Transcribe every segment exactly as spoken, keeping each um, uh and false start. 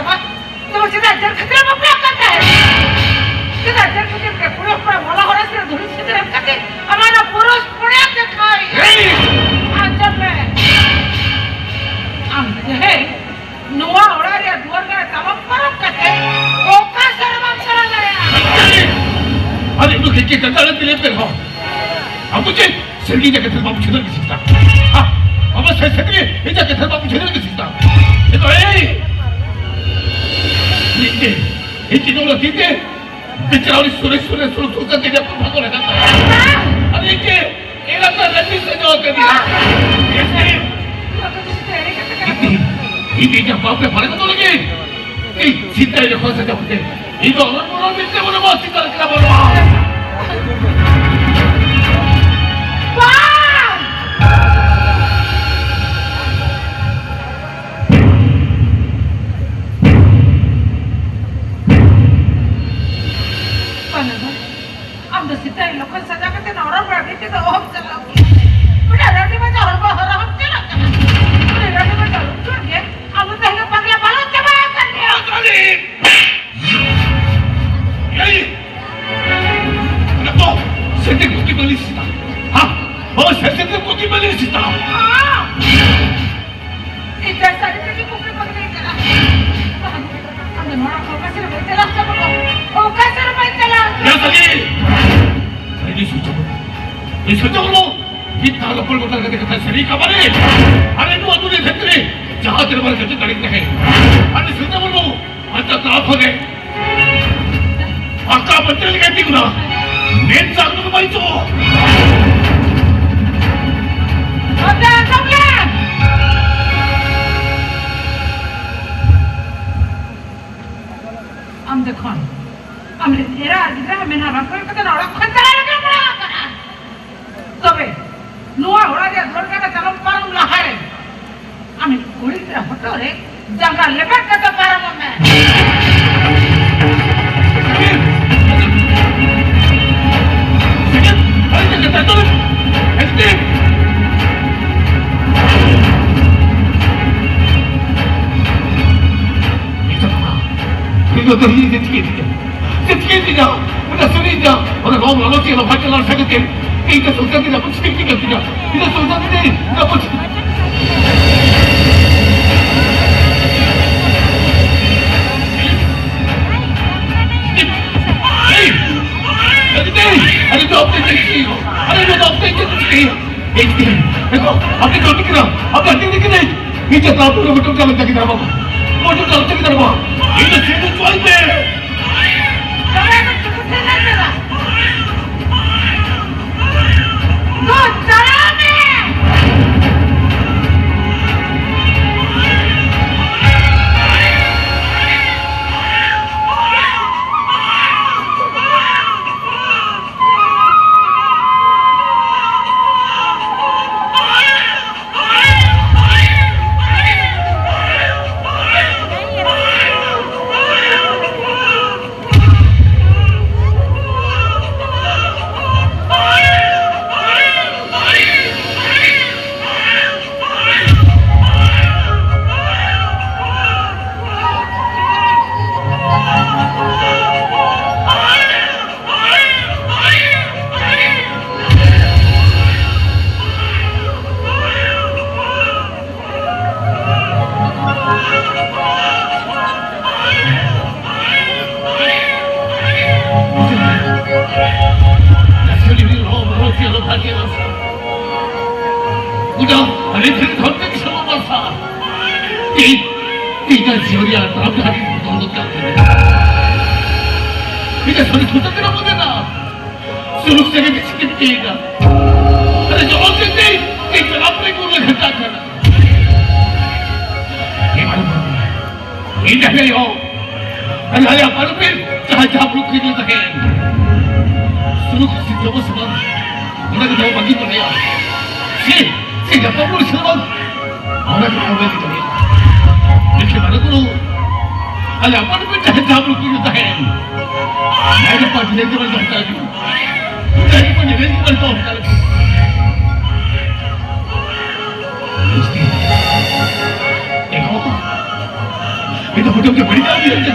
ᱛᱚᱵᱮ ᱪᱮᱫᱟᱜ ᱡᱮᱞ ᱠᱷᱟᱹᱛᱤᱨ ᱵᱟᱯᱞᱟ ᱠᱟᱱ ᱛᱟᱦᱮᱸᱫ? ᱪᱮᱫᱟᱜ ᱡᱮᱞ ᱠᱷᱟᱹᱛᱤᱨ ᱛᱮ ᱠᱩᱲᱤ ᱦᱚᱯᱚᱱ ᱵᱚᱞᱚ ᱦᱚᱨᱟ ᱥᱮ ᱫᱷᱩᱲᱤ ᱥᱤᱸᱫᱩᱨ ᱮᱢ ᱠᱟᱛᱮ ᱟᱢᱟᱜ ᱚᱱᱟ ᱯᱩᱨᱩᱥ ᱯᱩᱱᱭᱟᱹ ᱫᱮᱠᱷᱟᱣ? ᱮᱭ! ᱟᱸᱡᱚᱢ ᱢᱮ, ᱟᱢ ᱛᱮᱦᱮᱧ ᱱᱚᱣᱟ ᱚᱲᱟᱜ ᱨᱮᱭᱟᱜ ᱫᱩᱣᱟᱹᱨ ᱜᱟᱲ ᱛᱟᱵᱚᱠ ᱯᱟᱨᱚᱢ ᱠᱟᱛᱮ ᱚᱠᱟ ᱥᱮᱨᱢᱟᱢ ᱪᱟᱞᱟᱣ ᱫᱟᱲᱮᱭᱟᱜᱼᱟ? ᱟᱨ ᱤᱧ ᱫᱚ ᱠᱤ ᱠᱟᱛᱷᱟ ᱞᱮ ᱛᱤᱞᱟᱹᱯ ᱛᱮ ᱨᱮᱦᱚᱸ ᱟᱵᱚ ᱪᱮᱫ ᱥᱟᱹᱨᱤ ᱤᱧᱟᱹᱜ ᱠᱟᱛᱷᱟ ᱵᱟᱢ ᱵᱩᱡᱷᱟᱹᱣ ᱫᱟᱲᱮᱭᱟᱜ ᱠᱟᱱᱟ? ᱦᱟ? ᱟᱵᱚ ᱥᱮ ᱥᱟᱹᱨᱤ ᱤᱧᱟᱹᱜ ᱠᱟᱛᱷᱟ ᱵᱟᱢ ᱵᱩᱡᱷᱟᱹᱣ ᱫᱟᱲᱮᱭᱟᱜ ᱠᱟᱱᱟ? ᱮ ᱛᱚ, ᱮᱭ! ᱤᱧ ᱜᱮ, ᱤᱧ ᱜᱮ ᱱᱚᱣᱟ ᱛᱤ ᱛᱮ ᱵᱤᱪᱟᱹᱨ ᱥᱩᱨᱮ ᱥᱩᱨᱮ ᱥᱩᱨ ᱥᱩᱨ ᱠᱟᱛᱮ ᱡᱟᱹᱯᱩᱫ ᱵᱷᱟᱜᱚ ᱞᱮᱠᱟ ᱛᱮ᱾ ᱟᱨ ᱤᱧ ᱜᱮ ᱮᱨᱟ ᱛᱟᱭ ᱨᱟᱹᱜᱤ ᱥᱟᱡᱟᱣ ᱠᱟᱫᱮᱭᱟ᱾ ᱤᱧ ᱤᱧ ᱤᱧᱟᱹᱜ ᱵᱟᱯ ᱨᱮ ᱯᱟᱲᱟᱜ ᱠᱟᱛᱮ ᱞᱟᱹᱜᱤᱫ ᱤᱧ ᱥᱤᱛᱟᱹ ᱡᱚᱠᱷᱚᱱ ᱥᱟᱡᱟᱣ ᱠᱟᱛᱮ ᱤᱧ ᱫᱚ ᱚᱱᱟ ᱢᱚᱨᱚ ᱢᱤᱫᱴᱮᱱ ᱢᱚᱱᱮ ᱵᱟᱥ ᱪᱤᱛᱟᱹᱨ ᱠᱟᱱᱟ ᱵᱚᱞᱚ᱾ ᱟᱢ ᱫᱚ ᱥᱤᱛᱟᱹ ᱞᱚᱠᱷᱚᱱ ᱥᱟᱡᱟ ᱠᱟᱛᱮ ᱱᱚᱨᱚᱠ ᱨᱟᱹᱰᱤ ᱛᱮᱫᱚ ᱚᱦᱚᱢ ᱪᱟᱞᱟᱣ ᱠᱮᱭᱟ᱾ ᱩᱱᱟᱹᱜ ᱨᱟᱹᱰᱤ ᱢᱟ ᱦᱚᱲᱢᱚ ᱦᱚᱨᱚ ᱦᱚᱸᱢ ᱪᱟᱞᱟᱜ ᱠᱟᱱᱟ᱾ ᱩᱱᱟᱹᱜ ᱨᱟᱹᱰᱤ ᱢᱟ ᱪᱟᱞᱟᱜ ᱠᱟᱱ ᱜᱮ᱾ ᱟᱵᱚ ᱛᱮᱦᱮᱧ ᱯᱟᱜᱽᱞᱟ ᱯᱟᱞᱚᱱ ᱪᱟᱵᱟ ᱟᱠᱟᱱ ᱜᱮᱭᱟ᱾ ᱟᱞᱮ! ᱮᱭ! ᱚᱱᱟ ᱫᱚ ᱥᱮᱛᱮ ᱠᱚ ᱠᱤ ᱵᱟᱹᱞᱤ ᱥᱤᱛᱟ? ᱦᱟ? ᱚ, ᱥᱮᱛᱮ ᱠᱚ ᱠᱤ ᱵᱟᱹᱞᱤ ᱥᱤᱛᱟ? ᱤᱧ ᱫᱚ ᱥᱟᱹᱨᱤ ᱛᱮᱜᱮ ᱠᱩᱠᱞᱤ ᱵᱟᱹᱧ ᱞᱟᱹᱭ ᱠᱟᱱᱟ᱾ ᱟᱢ ᱫᱚ ᱱᱚᱣᱟ ᱚᱠᱟ ᱥᱮᱫ ᱵᱟᱹᱧ ᱪᱟᱞᱟᱣ ᱦᱚᱪᱚ ᱠᱚᱣᱟ? ᱚᱠᱟ ᱥᱮᱫ ᱵᱟᱹᱧ ᱪᱟᱞᱟᱣ ᱦᱚᱪᱚ ᱭᱟ ᱥᱟᱹᱨᱤ! ᱟᱹᱰᱤ ᱥᱩᱪᱚᱠ᱾ ᱤᱧ ᱥᱚᱡᱚ ᱵᱚᱞᱚ, ᱢᱤᱫ ᱫᱷᱟᱣ ᱞᱚᱯᱚᱲ ᱜᱚᱴᱟ ᱠᱟᱛᱮ ᱠᱟᱛᱷᱟ ᱥᱟᱹᱨᱤ ᱠᱟᱵᱟᱨᱮ᱾ ᱟᱨᱮ ᱱᱚᱣᱟ ᱫᱩᱱᱤᱭᱟᱹ ᱫᱷᱟᱹᱨᱛᱤ ᱨᱮ ᱡᱟᱦᱟᱸ ᱛᱤᱱᱟᱹᱜ ᱵᱟᱨ ᱠᱟᱛᱮ ᱫᱟᱲᱮ ᱛᱟᱦᱮᱸ᱾ ᱟᱹᱰᱤ ᱥᱚᱡᱚ ᱵᱚᱞᱚ, ᱟᱪᱪᱷᱟ ᱛᱟ ᱠᱷᱚᱱᱮ᱾ ᱟᱠᱟ ᱯᱟᱹᱛᱤ ᱞᱮᱠᱟ ᱛᱤᱸᱜᱩᱱᱟ᱾ ᱢᱮᱱ ᱪᱟᱸᱫᱚ ᱫᱚ ᱵᱟᱭ ᱪᱚ᱾ ᱚᱡᱚᱭ ᱥᱚᱢᱨᱮᱱ! ᱟᱢ ᱡᱚᱠᱷᱚᱱ ᱟᱢᱨᱮᱱ ᱮᱨᱟ ᱟᱨ ᱜᱤᱫᱽᱨᱟᱹ ᱦᱚᱸ ᱢᱮᱱᱟ ᱵᱟᱝ ᱠᱚᱭᱚᱜ ᱠᱟᱛᱮ ᱚᱲᱟᱜ ᱠᱷᱚᱱ ᱪᱟᱞᱟᱣ ᱞᱟᱹᱜᱤᱫ ᱮᱢ ᱨᱟᱜ ᱠᱟᱱᱟ᱾ ᱛᱚᱵᱮ ᱱᱚᱣᱟ ᱚᱲᱟᱜ ᱨᱮᱭᱟᱜ ᱫᱩᱣᱟᱹᱨ ᱜᱟᱰᱟ ᱪᱟᱞᱚᱢ ᱯᱟᱨᱚᱢ ᱞᱟᱦᱟᱨᱮ ᱟᱢᱤᱡ ᱠᱩᱲᱤ ᱜᱤᱫᱽᱨᱟᱹ ᱦᱚᱴᱚᱜ ᱨᱮ ᱡᱟᱸᱜᱟ ᱞᱮᱵᱮᱫ ᱠᱟᱛᱮ ᱯᱟᱨᱚᱢᱚᱜ ᱢᱮ᱾ ᱚᱱᱟ ᱨᱚᱢ ᱞᱟᱞᱚᱪ ᱪᱮᱫ ᱦᱚᱸ ᱵᱟᱭ ᱪᱟᱞᱟᱣ ᱥᱟᱰᱮ ᱛᱮ, ᱤᱧ ᱫᱚ ᱥᱚᱝᱥᱟᱨ ᱨᱮ ᱨᱟᱹᱯᱩᱫ ᱥᱤᱨᱡᱟᱹ ᱠᱟᱱ ᱛᱤᱧᱟ᱾ ᱤᱧ ᱫᱚ ᱥᱚᱝᱥᱟᱨ ᱨᱮ ᱨᱟᱹᱯᱩᱫ᱾ ᱮᱭ! ᱟᱨᱮ ᱫᱚ ᱟᱯᱮ ᱪᱮᱫ ᱪᱤᱠᱟᱹᱭ? ᱟᱨᱮ ᱫᱚ ᱟᱯᱮ ᱪᱮᱫ ᱪᱤᱠᱟᱹᱭ? ᱮᱭ! ᱫᱮᱠᱷᱚ, ᱟᱯᱮ ᱫᱚ ᱴᱷᱤᱠ ᱱᱟ, ᱟᱯᱮ ᱴᱷᱤᱠ ᱱᱟ᱾ ᱤᱧ ᱪᱮᱫ ᱟᱯᱮ ᱵᱚᱴᱚᱢ ᱪᱟᱞᱟᱜ ᱛᱟᱹᱠᱤᱱ ᱟᱨ ᱵᱟᱵᱟ, ᱵᱚᱴᱚᱢ ᱪᱟᱞᱟᱜ ᱛᱟᱹᱠᱤᱱ ᱟᱨ ᱵᱟᱵᱟ᱾ ᱤᱧ ᱫᱚ ᱪᱮᱫ ᱦᱚᱸ ᱪᱚᱭ ᱯᱮ᱾ ᱩᱰᱟ, ᱟᱞᱮ ᱴᱷᱮᱱ ᱠᱷᱚᱱ ᱯᱮ ᱠᱷᱮᱞᱳ ᱵᱟᱥᱟ᱾ ᱤᱧ, ᱤᱧᱟᱹᱜ ᱡᱤᱭᱚᱱ ᱨᱮᱭᱟᱜ ᱰᱟᱢ ᱰᱟᱦᱟᱨ ᱤᱧ ᱵᱚᱫᱚᱞ ᱜᱚᱫ ᱠᱟᱜ ᱛᱟᱞᱮ᱾ ᱤᱧᱟᱹᱜ ᱥᱟᱹᱨᱤ ᱠᱷᱩᱫᱟ ᱛᱮ ᱨᱟᱯᱩᱫ ᱮᱱᱟ᱾ ᱥᱩᱞᱩᱠ ᱥᱮ ᱜᱮ ᱪᱤᱠᱟᱹ ᱪᱤᱠᱟᱹᱭᱮᱱᱟ? ᱟᱨᱮ ᱡᱚᱦᱚᱨ ᱥᱮᱫ ᱛᱮ ᱤᱧ ᱪᱟᱞᱟᱣ ᱯᱮ ᱠᱩᱞ ᱞᱮ ᱜᱷᱟᱴᱟ ᱠᱟᱱᱟ᱾ ᱤᱧ ᱡᱟᱦᱟᱸᱭ ᱦᱚᱸ ᱟᱨ ᱟᱞᱮ ᱟᱯᱟᱱ ᱟᱹᱯᱤᱱ ᱡᱟᱦᱟᱸ ᱡᱟᱦᱟᱸ ᱵᱩᱨᱩ ᱠᱷᱤᱡ ᱞᱮ ᱛᱟᱦᱮᱸ, ᱥᱩᱞᱩᱠ ᱥᱤ ᱡᱚᱵᱚ ᱥᱮᱵᱟ, ᱚᱱᱟ ᱜᱮ ᱡᱟᱦᱟᱸ ᱵᱟᱹᱜᱤ ᱠᱚ ᱞᱟᱹᱭᱟ᱾ ᱥᱮ, ᱥᱮ ᱡᱟᱯᱟ ᱵᱩᱨᱩ ᱥᱮᱵᱟ, ᱚᱱᱟ ᱜᱮ ᱡᱟᱦᱟᱸ ᱵᱟᱹᱜᱤ ᱠᱚ ᱞᱟᱹᱭᱟ᱾ ᱞᱮᱠᱷᱮ ᱵᱟᱨᱮ ᱵᱩᱨᱩ, ᱟᱞᱮ ᱟᱯᱟᱱ ᱟᱹᱯᱤᱱ ᱡᱟᱦᱟᱸ ᱡᱟᱦᱟᱸ ᱵᱩᱨᱩ ᱠᱷᱤᱡ ᱞᱮ ᱛᱟᱦᱮᱸ, ᱚᱱᱟ ᱜᱮ ᱯᱟᱹᱴᱤ ᱞᱮ ᱡᱚᱢ ᱫᱚᱦᱚ ᱠᱟᱜ ᱜᱮ᱾ ᱚᱱᱟ ᱜᱮ ᱯᱟᱹᱴᱤ ᱞᱮ ᱡᱚᱢ ᱫᱚᱦᱚ ᱠᱟᱜ ᱜᱮ᱾ ᱮ ᱵᱟᱵᱟ, ᱤᱧ ᱫᱚ ᱦᱩᱰᱤᱧ ᱜᱮ ᱵᱟᱹᱲᱤᱡ ᱟᱹᱰᱤ ᱟᱸᱴ ᱜᱮ᱾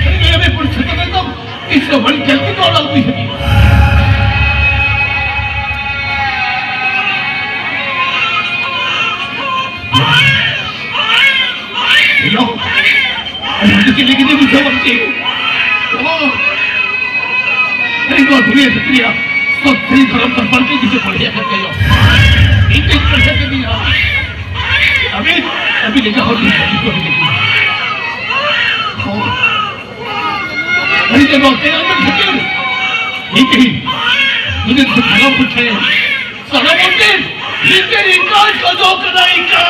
ᱟᱹᱰᱤ ᱜᱮ ᱟᱹᱰᱤ ᱯᱚᱨᱤᱥᱛᱷᱤᱛᱤ ᱨᱮ ᱫᱚ ᱤᱧ ᱫᱚ ᱵᱟᱹᱲᱤᱡ ᱜᱮ᱾ ᱤᱧ ᱱᱚᱣᱟ ᱫᱩᱱᱤᱭᱟᱹ ᱵᱷᱤᱛᱨᱤ ᱨᱮᱭᱟᱜ ᱥᱚᱛ ᱥᱟᱹᱨᱤ ᱫᱷᱚᱨᱚᱢ ᱫᱚᱨᱯᱟᱨ ᱠᱚ ᱵᱩᱡᱷᱟᱹᱣ ᱯᱟᱲᱦᱟᱣ ᱟᱠᱟᱫ ᱛᱟᱭᱟ᱾ ᱤᱧ ᱛᱮᱧ ᱯᱟᱲᱦᱟᱣ ᱠᱮᱫᱮᱭᱟ᱾ ᱟᱹᱵᱤᱱ, ᱟᱹᱵᱤᱱ ᱞᱮᱠᱟ ᱦᱚᱲ ᱵᱤᱱ ᱠᱟᱹᱢᱤ ᱠᱚ ᱦᱤᱡᱩᱜ ᱠᱟᱱᱟ᱾ ᱦᱚᱸ᱾ ᱟᱹᱰᱤ ᱪᱮᱦᱨᱟ ᱱᱚᱣᱟ ᱛᱮ ᱟᱸᱡᱚᱢ ᱴᱷᱤᱠᱟᱹ᱾ ᱤᱧ ᱛᱮᱧ ᱩᱱᱤ ᱫᱚ ᱥᱟᱱᱟᱢ ᱠᱚ ᱴᱷᱮᱱ ᱥᱟᱱᱟᱢ ᱠᱚ ᱴᱷᱮᱱ ᱤᱧ ᱛᱮᱧ ᱤᱱᱠᱟᱨ ᱠᱚ ᱫᱚᱦᱚ ᱠᱟᱫᱟ, ᱤᱱᱠᱟᱨ᱾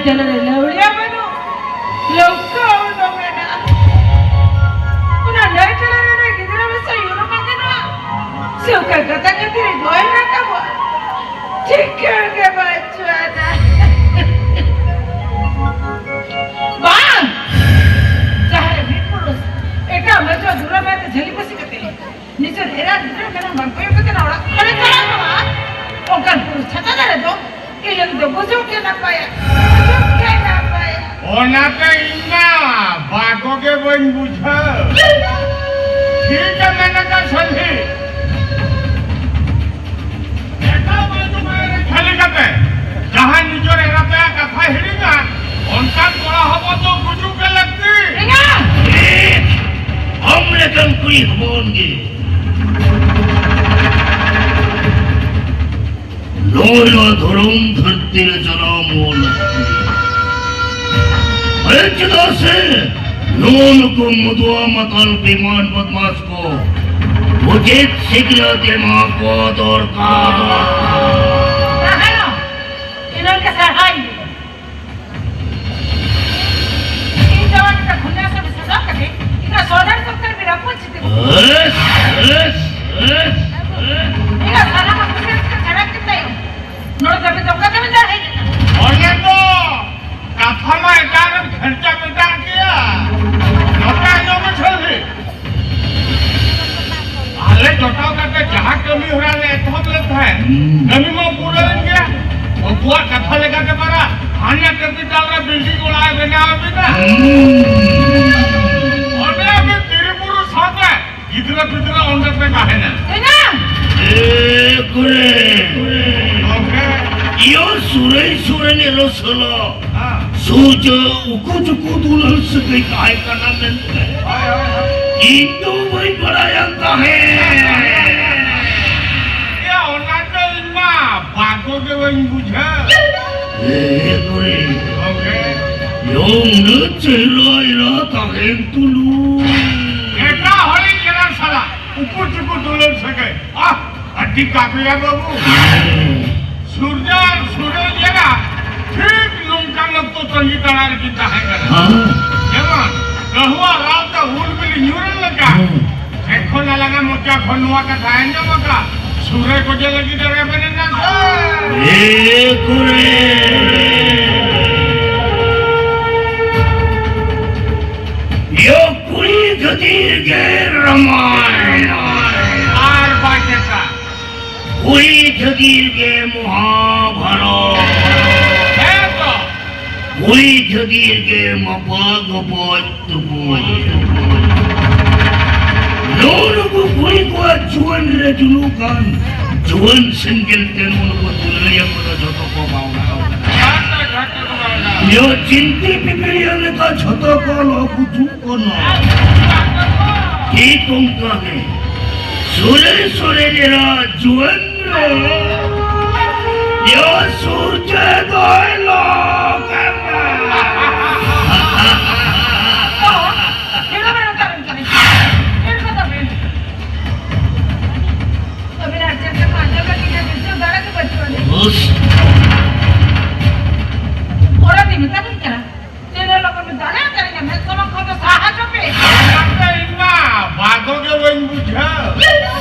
ᱛᱟᱞᱟ ᱨᱮ ᱞᱟᱹᱣᱲᱤᱭᱟᱹ ᱵᱟᱹᱱᱩᱜ, ᱞᱟᱹᱣᱠᱟᱹ ᱩᱰᱩᱝ ᱮᱱᱟ᱾ ᱚᱱᱟ ᱱᱟᱹᱭ ᱛᱟᱞᱟ ᱨᱮ ᱜᱤᱫᱽᱨᱟᱹ ᱢᱮᱥᱟ ᱭᱩᱨᱩᱢ ᱟᱠᱟᱱᱟ᱾ ᱥᱮ ᱚᱠᱟ ᱠᱟᱛᱷᱟ ᱠᱟᱛᱷᱟ ᱨᱮ ᱜᱚᱭ ᱨᱟᱠᱟᱵᱚᱜᱼᱟ? ᱴᱷᱤᱠᱟᱹ ᱜᱮ ᱵᱟᱹᱪᱩᱜ ᱟᱱᱟ᱾ ᱵᱟᱝ! ᱡᱟᱦᱟᱸ ᱨᱮ ᱢᱤᱫ ᱯᱩᱨᱩᱥ ᱮᱴᱟᱜ ᱢᱟᱹᱱᱢᱤ ᱫᱩᱞᱟᱹᱲ ᱢᱟᱭᱟᱛᱮ ᱡᱷᱟᱹᱞᱤ ᱯᱟᱹᱥᱤ ᱠᱟᱛᱮ ᱱᱤᱡᱮᱨ ᱮᱨᱟ ᱜᱤᱫᱽᱨᱟᱹ ᱢᱮᱨᱚᱢ ᱵᱟᱝ ᱠᱚᱭᱚᱜ ᱠᱟᱛᱮ ᱚᱲᱟᱜ ᱠᱷᱚᱱᱮ ᱪᱟᱞᱟᱣ ᱠᱟᱱᱟ, ᱚᱱᱠᱟᱱ ᱯᱩᱨᱩᱥ ᱪᱷᱟᱛᱟ ᱫᱟᱨᱮ ᱫᱚ ᱤᱧ ᱞᱟᱹᱜᱤᱫ ᱫᱚ ᱜᱩᱡᱩᱜ ᱜᱮ ᱱᱟᱯᱟᱭᱟ, ᱜᱩᱡᱩᱜ ᱜᱮ ᱱᱟᱯᱟᱭᱟ᱾ ᱚᱱᱟᱛᱮ ᱤᱧ ᱢᱟ ᱵᱟᱠᱚ ᱜᱮ ᱵᱟᱹᱧ ᱵᱩᱡᱷᱟᱹᱣ᱾ ᱴᱷᱤᱠ ᱮ ᱢᱮᱱ ᱟᱠᱟᱫ ᱥᱚᱞᱦᱤ᱾ ᱮᱴᱟᱜ ᱵᱟᱹᱭ ᱫᱚ ᱵᱟᱭ ᱨᱮ ᱠᱷᱟᱹᱞᱤ ᱠᱟᱛᱮ ᱡᱟᱦᱟᱸᱭ ᱱᱤᱡᱮᱨ ᱮᱨᱟ ᱛᱟᱭᱟ ᱠᱟᱛᱷᱟᱭ ᱦᱤᱲᱤᱧᱟ, ᱚᱱᱠᱟᱱ ᱠᱚᱲᱟ ᱦᱚᱯᱚᱱ ᱫᱚ ᱜᱩᱡᱩᱜ ᱜᱮ ᱞᱟᱹᱠᱛᱤ᱾ ᱮᱸᱜᱟ! ᱟᱢ ᱞᱮᱠᱟᱱ ᱠᱩᱲᱤ ᱦᱚᱯᱚᱱ ᱜᱮ ᱱᱚᱣᱟ ᱫᱷᱚᱨᱚᱢ ᱫᱷᱟᱹᱨᱛᱤ ᱨᱮ ᱡᱟᱱᱟᱢ ᱦᱚᱸ ᱞᱟᱹᱠᱛᱤ᱾ ᱟᱨᱮ ᱪᱮᱫᱟᱜ ᱥᱮ ᱱᱚᱣᱟ ᱱᱩᱠᱩ ᱢᱩᱫᱩᱣᱟ ᱢᱟᱛᱟᱞ ᱵᱮᱢᱟᱱ ᱵᱚᱫᱢᱟᱥ ᱠᱚ ᱩᱪᱤᱛ ᱥᱤᱠᱷᱱᱟᱹᱛ ᱮᱢᱟ ᱠᱚ ᱫᱚᱨᱠᱟᱨ᱾ ᱛᱟᱦᱮᱱᱟ, ᱤᱱᱟᱹ ᱜᱮ ᱥᱟᱨᱦᱟᱣ ᱤᱧ ᱫᱚ᱾ ᱤᱧ ᱡᱟᱶᱟᱭ ᱞᱮᱠᱟ ᱠᱷᱩᱞᱟᱹᱥᱟ ᱥᱟᱡᱟᱣ ᱠᱟᱛᱮ ᱤᱧᱟᱹᱜ ᱥᱚᱨᱫᱟᱨ ᱥᱚᱨᱠᱟᱨ ᱵᱮᱱᱟᱣ ᱠᱚ ᱪᱤᱛᱟᱹ ᱠᱚ᱾ S, S, S, S. ᱤᱧᱟᱹᱜ ᱥᱟᱱᱟᱢᱟᱜ ᱠᱩᱥᱤ ᱨᱟᱹᱥᱠᱟᱹ ᱪᱷᱟᱲᱟ ᱠᱟᱛᱮ ᱛᱟᱭᱚᱢ ᱱᱚᱰᱮ ᱫᱷᱟᱹᱵᱤᱡ ᱫᱚ ᱚᱠᱟ ᱛᱮᱵᱮᱱ ᱫᱟᱲᱮ ᱦᱮᱡ ᱮᱱᱟ? ᱚᱱᱮ ᱛᱚ ᱠᱟᱛᱷᱟ ᱢᱟ ᱮᱴᱟᱜ ᱨᱮᱢ ᱠᱷᱮᱲᱪᱟ ᱢᱮᱴᱟᱜ ᱠᱮᱭᱟ᱾ ᱱᱚᱛᱮ ᱟᱸᱡᱚᱢ ᱢᱮ ᱥᱟᱹᱨᱤ᱾ ᱟᱞᱮ ᱡᱚᱴᱟᱣ ᱠᱟᱛᱮ ᱡᱟᱦᱟᱸ ᱠᱟᱹᱢᱤ ᱦᱚᱨᱟ ᱞᱮ ᱮᱛᱚᱦᱚᱵ ᱞᱮᱫ ᱛᱟᱦᱮᱸᱫ, ᱦᱩᱸ᱾ ᱠᱟᱹᱢᱤ ᱢᱟ ᱯᱩᱨᱟᱹᱣ ᱮᱱ ᱜᱮᱭᱟ᱾ ᱩᱱᱠᱩᱣᱟᱜ ᱠᱟᱛᱷᱟ ᱞᱮᱠᱟᱛᱮ ᱯᱟᱨᱟ ᱦᱟᱱᱟ ᱠᱮᱯᱤᱴᱟᱞ ᱨᱮ ᱵᱤᱞᱰᱤᱝ ᱚᱲᱟᱜ ᱮ ᱵᱮᱱᱟᱣ ᱟᱹᱵᱤᱱᱟ᱾ ᱦᱩᱸ᱾ ᱚᱸᱰᱮ ᱟᱹᱵᱤᱱ ᱛᱤᱨᱤ ᱵᱩᱨᱩ ᱥᱟᱶᱛᱮ ᱜᱤᱫᱽᱨᱟᱹ ᱯᱤᱫᱽᱨᱟᱹ ᱚᱸᱰᱮ ᱯᱮ ᱛᱟᱦᱮᱱᱟ᱾ ᱮ ᱠᱚᱨᱮ᱾ ᱜᱚᱢᱠᱮ᱾ ᱤᱭᱟᱹ ᱥᱩᱨᱟᱹᱭ ᱥᱩᱨᱟᱹᱭ ᱱᱤᱨᱚ ᱥᱟᱞᱟ᱾ ᱦᱮᱸ᱾ ᱥᱩᱨᱡᱟᱹ ᱩᱠᱩ ᱪᱩᱠᱩ ᱫᱩᱞᱟᱹᱲ ᱥᱟᱹᱜᱟᱹᱭ ᱛᱟᱦᱮᱸ ᱠᱟᱱᱟ ᱢᱮᱱᱛᱮ᱾ ᱦᱳᱭ, ᱦᱳᱭ, ᱦᱳᱭ᱾ ᱤᱧ ᱫᱚ ᱵᱟᱹᱧ ᱵᱟᱲᱟᱭᱟᱱ ᱛᱟᱦᱮᱸ᱾ ᱮᱭᱟ, ᱚᱱᱟ ᱫᱚ ᱤᱧ ᱢᱟ ᱵᱟᱠᱚ ᱜᱮ ᱵᱟᱹᱧ ᱵᱩᱡᱷᱟᱹᱣ᱾ ᱮ ᱠᱚᱨᱮ᱾ ᱜᱚᱢᱠᱮ᱾ ᱭᱚᱝ ᱱᱩᱱᱟᱹᱜ ᱪᱮᱦᱨᱟ ᱮᱨᱟ ᱛᱟᱦᱮᱱ ᱛᱩᱞᱩᱡ᱾ ᱮᱴᱟᱜ ᱦᱚᱲᱤᱧ ᱧᱮᱞᱟ ᱥᱟᱞᱟ, ᱩᱠᱩ ᱪᱩᱠᱩ ᱫᱩᱞᱟᱹᱲ ᱥᱟᱹᱜᱟᱹᱭ᱾ ᱟᱦ, ᱟᱹᱰᱤ ᱠᱟᱠᱲᱤᱭᱟ ᱵᱟᱹᱵᱩ᱾ ᱥᱩᱨᱡᱟ ᱟᱨ ᱥᱩᱨᱡᱟ ᱧᱮᱞᱟ, ᱴᱷᱤᱠ ᱱᱚᱝᱠᱟ ᱱᱚᱣᱟ ᱠᱟᱛᱷᱟ ᱟᱸᱡᱚᱢ ᱟᱠᱟᱫ, ᱥᱩᱨᱮ ᱠᱚᱡᱮ ᱞᱟᱹᱜᱤᱫ ᱮ ᱨᱮᱵᱮᱱ ᱮᱱᱟ ᱥᱮ? ᱮ ᱠᱩᱲᱤ! ᱭᱚ ᱠᱩᱲᱤ ᱠᱷᱟᱹᱛᱤᱨ ᱜᱮ ᱨᱟᱢᱟᱭᱚᱱ᱾ ᱟᱨ ᱵᱟᱭ ᱪᱮᱛᱟ᱾ ᱠᱩᱲᱤ ᱠᱷᱟᱹᱛᱤᱨ ᱜᱮ ᱢᱚᱦᱟᱵᱷᱟᱨᱚᱛ᱾ ᱦᱮᱸ ᱛᱚ᱾ ᱠᱩᱲᱤ ᱠᱷᱟᱹᱛᱤᱨ ᱜᱮ ᱢᱟᱯᱟ ᱜᱚᱯᱚᱡ ᱛᱩᱯᱩᱡ᱾ ᱱᱩᱜᱼᱩ ᱱᱩᱠᱩ ᱠᱩᱲᱤ ᱠᱚᱣᱟᱜ ᱡᱩᱣᱟᱹᱱ ᱨᱮ ᱡᱩᱞᱩᱜ ᱠᱟᱱ ᱡᱩᱣᱟᱹᱱ ᱥᱮᱸᱜᱮᱞ ᱛᱮ ᱱᱩᱜᱼᱩ ᱱᱩᱠᱩ ᱫᱩᱞᱟᱹᱲᱤᱭᱟᱹ ᱠᱚᱫᱚ ᱡᱷᱚᱛᱚ ᱠᱚ ᱵᱟᱣᱞᱟᱣ ᱠᱟᱱᱟ᱾ ᱡᱷᱚᱛᱚ, ᱡᱷᱚᱛᱚ ᱠᱚ ᱵᱟᱣᱞᱟᱣ᱾ ᱱᱤᱭᱟᱹ ᱪᱤᱱᱛᱤ ᱯᱤᱯᱤᱲᱤᱭᱟᱹ ᱞᱮᱠᱟ ᱡᱷᱚᱛᱚ ᱠᱚ ᱞᱚ ᱜᱩᱡᱩᱜ ᱠᱟᱱᱟ᱾ ᱴᱷᱤᱠ ᱚᱱᱠᱟ ᱜᱮ ᱥᱩᱨᱮ ᱥᱩᱨᱮ ᱡᱮᱨᱟ ᱡᱩᱣᱟᱹᱱ ᱨᱮ ᱭᱟ ᱥᱩᱨᱡᱟᱹ ᱫᱚᱭ ᱞᱚ ᱠᱟᱱᱟ᱾ ᱛᱷᱤᱨ ᱠᱟᱛᱟ ᱵᱤᱱ᱾ ᱛᱷᱤᱨ ᱠᱟᱛᱟ ᱵᱤᱱ᱾ ᱟᱹᱵᱤᱱᱟᱜ ᱪᱮᱫ ᱠᱟᱛᱷᱟ ᱟᱸᱡᱚᱢ ᱞᱟᱹᱜᱤᱫ ᱜᱮ ᱵᱩᱡᱷᱟᱹᱣ ᱫᱟᱲᱮ ᱜᱮ ᱵᱟᱹᱪᱩᱜ ᱟᱹᱱᱤᱡ᱾ ᱩᱥ᱾ ᱚᱲᱟᱜ ᱞᱤᱧ ᱢᱮᱛᱟ ᱵᱤᱱ ᱠᱟᱱᱟ᱾ ᱛᱤᱱᱟᱹᱜ ᱞᱚᱜᱚᱱ ᱵᱤᱱ ᱫᱟᱲᱮᱭᱟᱜ ᱠᱟᱱᱟ, ᱤᱧᱟᱹᱜ ᱢᱮᱫ ᱥᱟᱢᱟᱝ ᱠᱷᱚᱱ ᱫᱚ ᱥᱟᱦᱟ ᱦᱚᱪᱚᱜ ᱵᱤᱱ᱾ ᱚᱱᱟᱛᱮ ᱤᱧ ᱢᱟ ᱵᱟᱫᱚ ᱜᱮ ᱵᱟᱹᱧ ᱵᱩᱡᱷᱟᱹᱣ᱾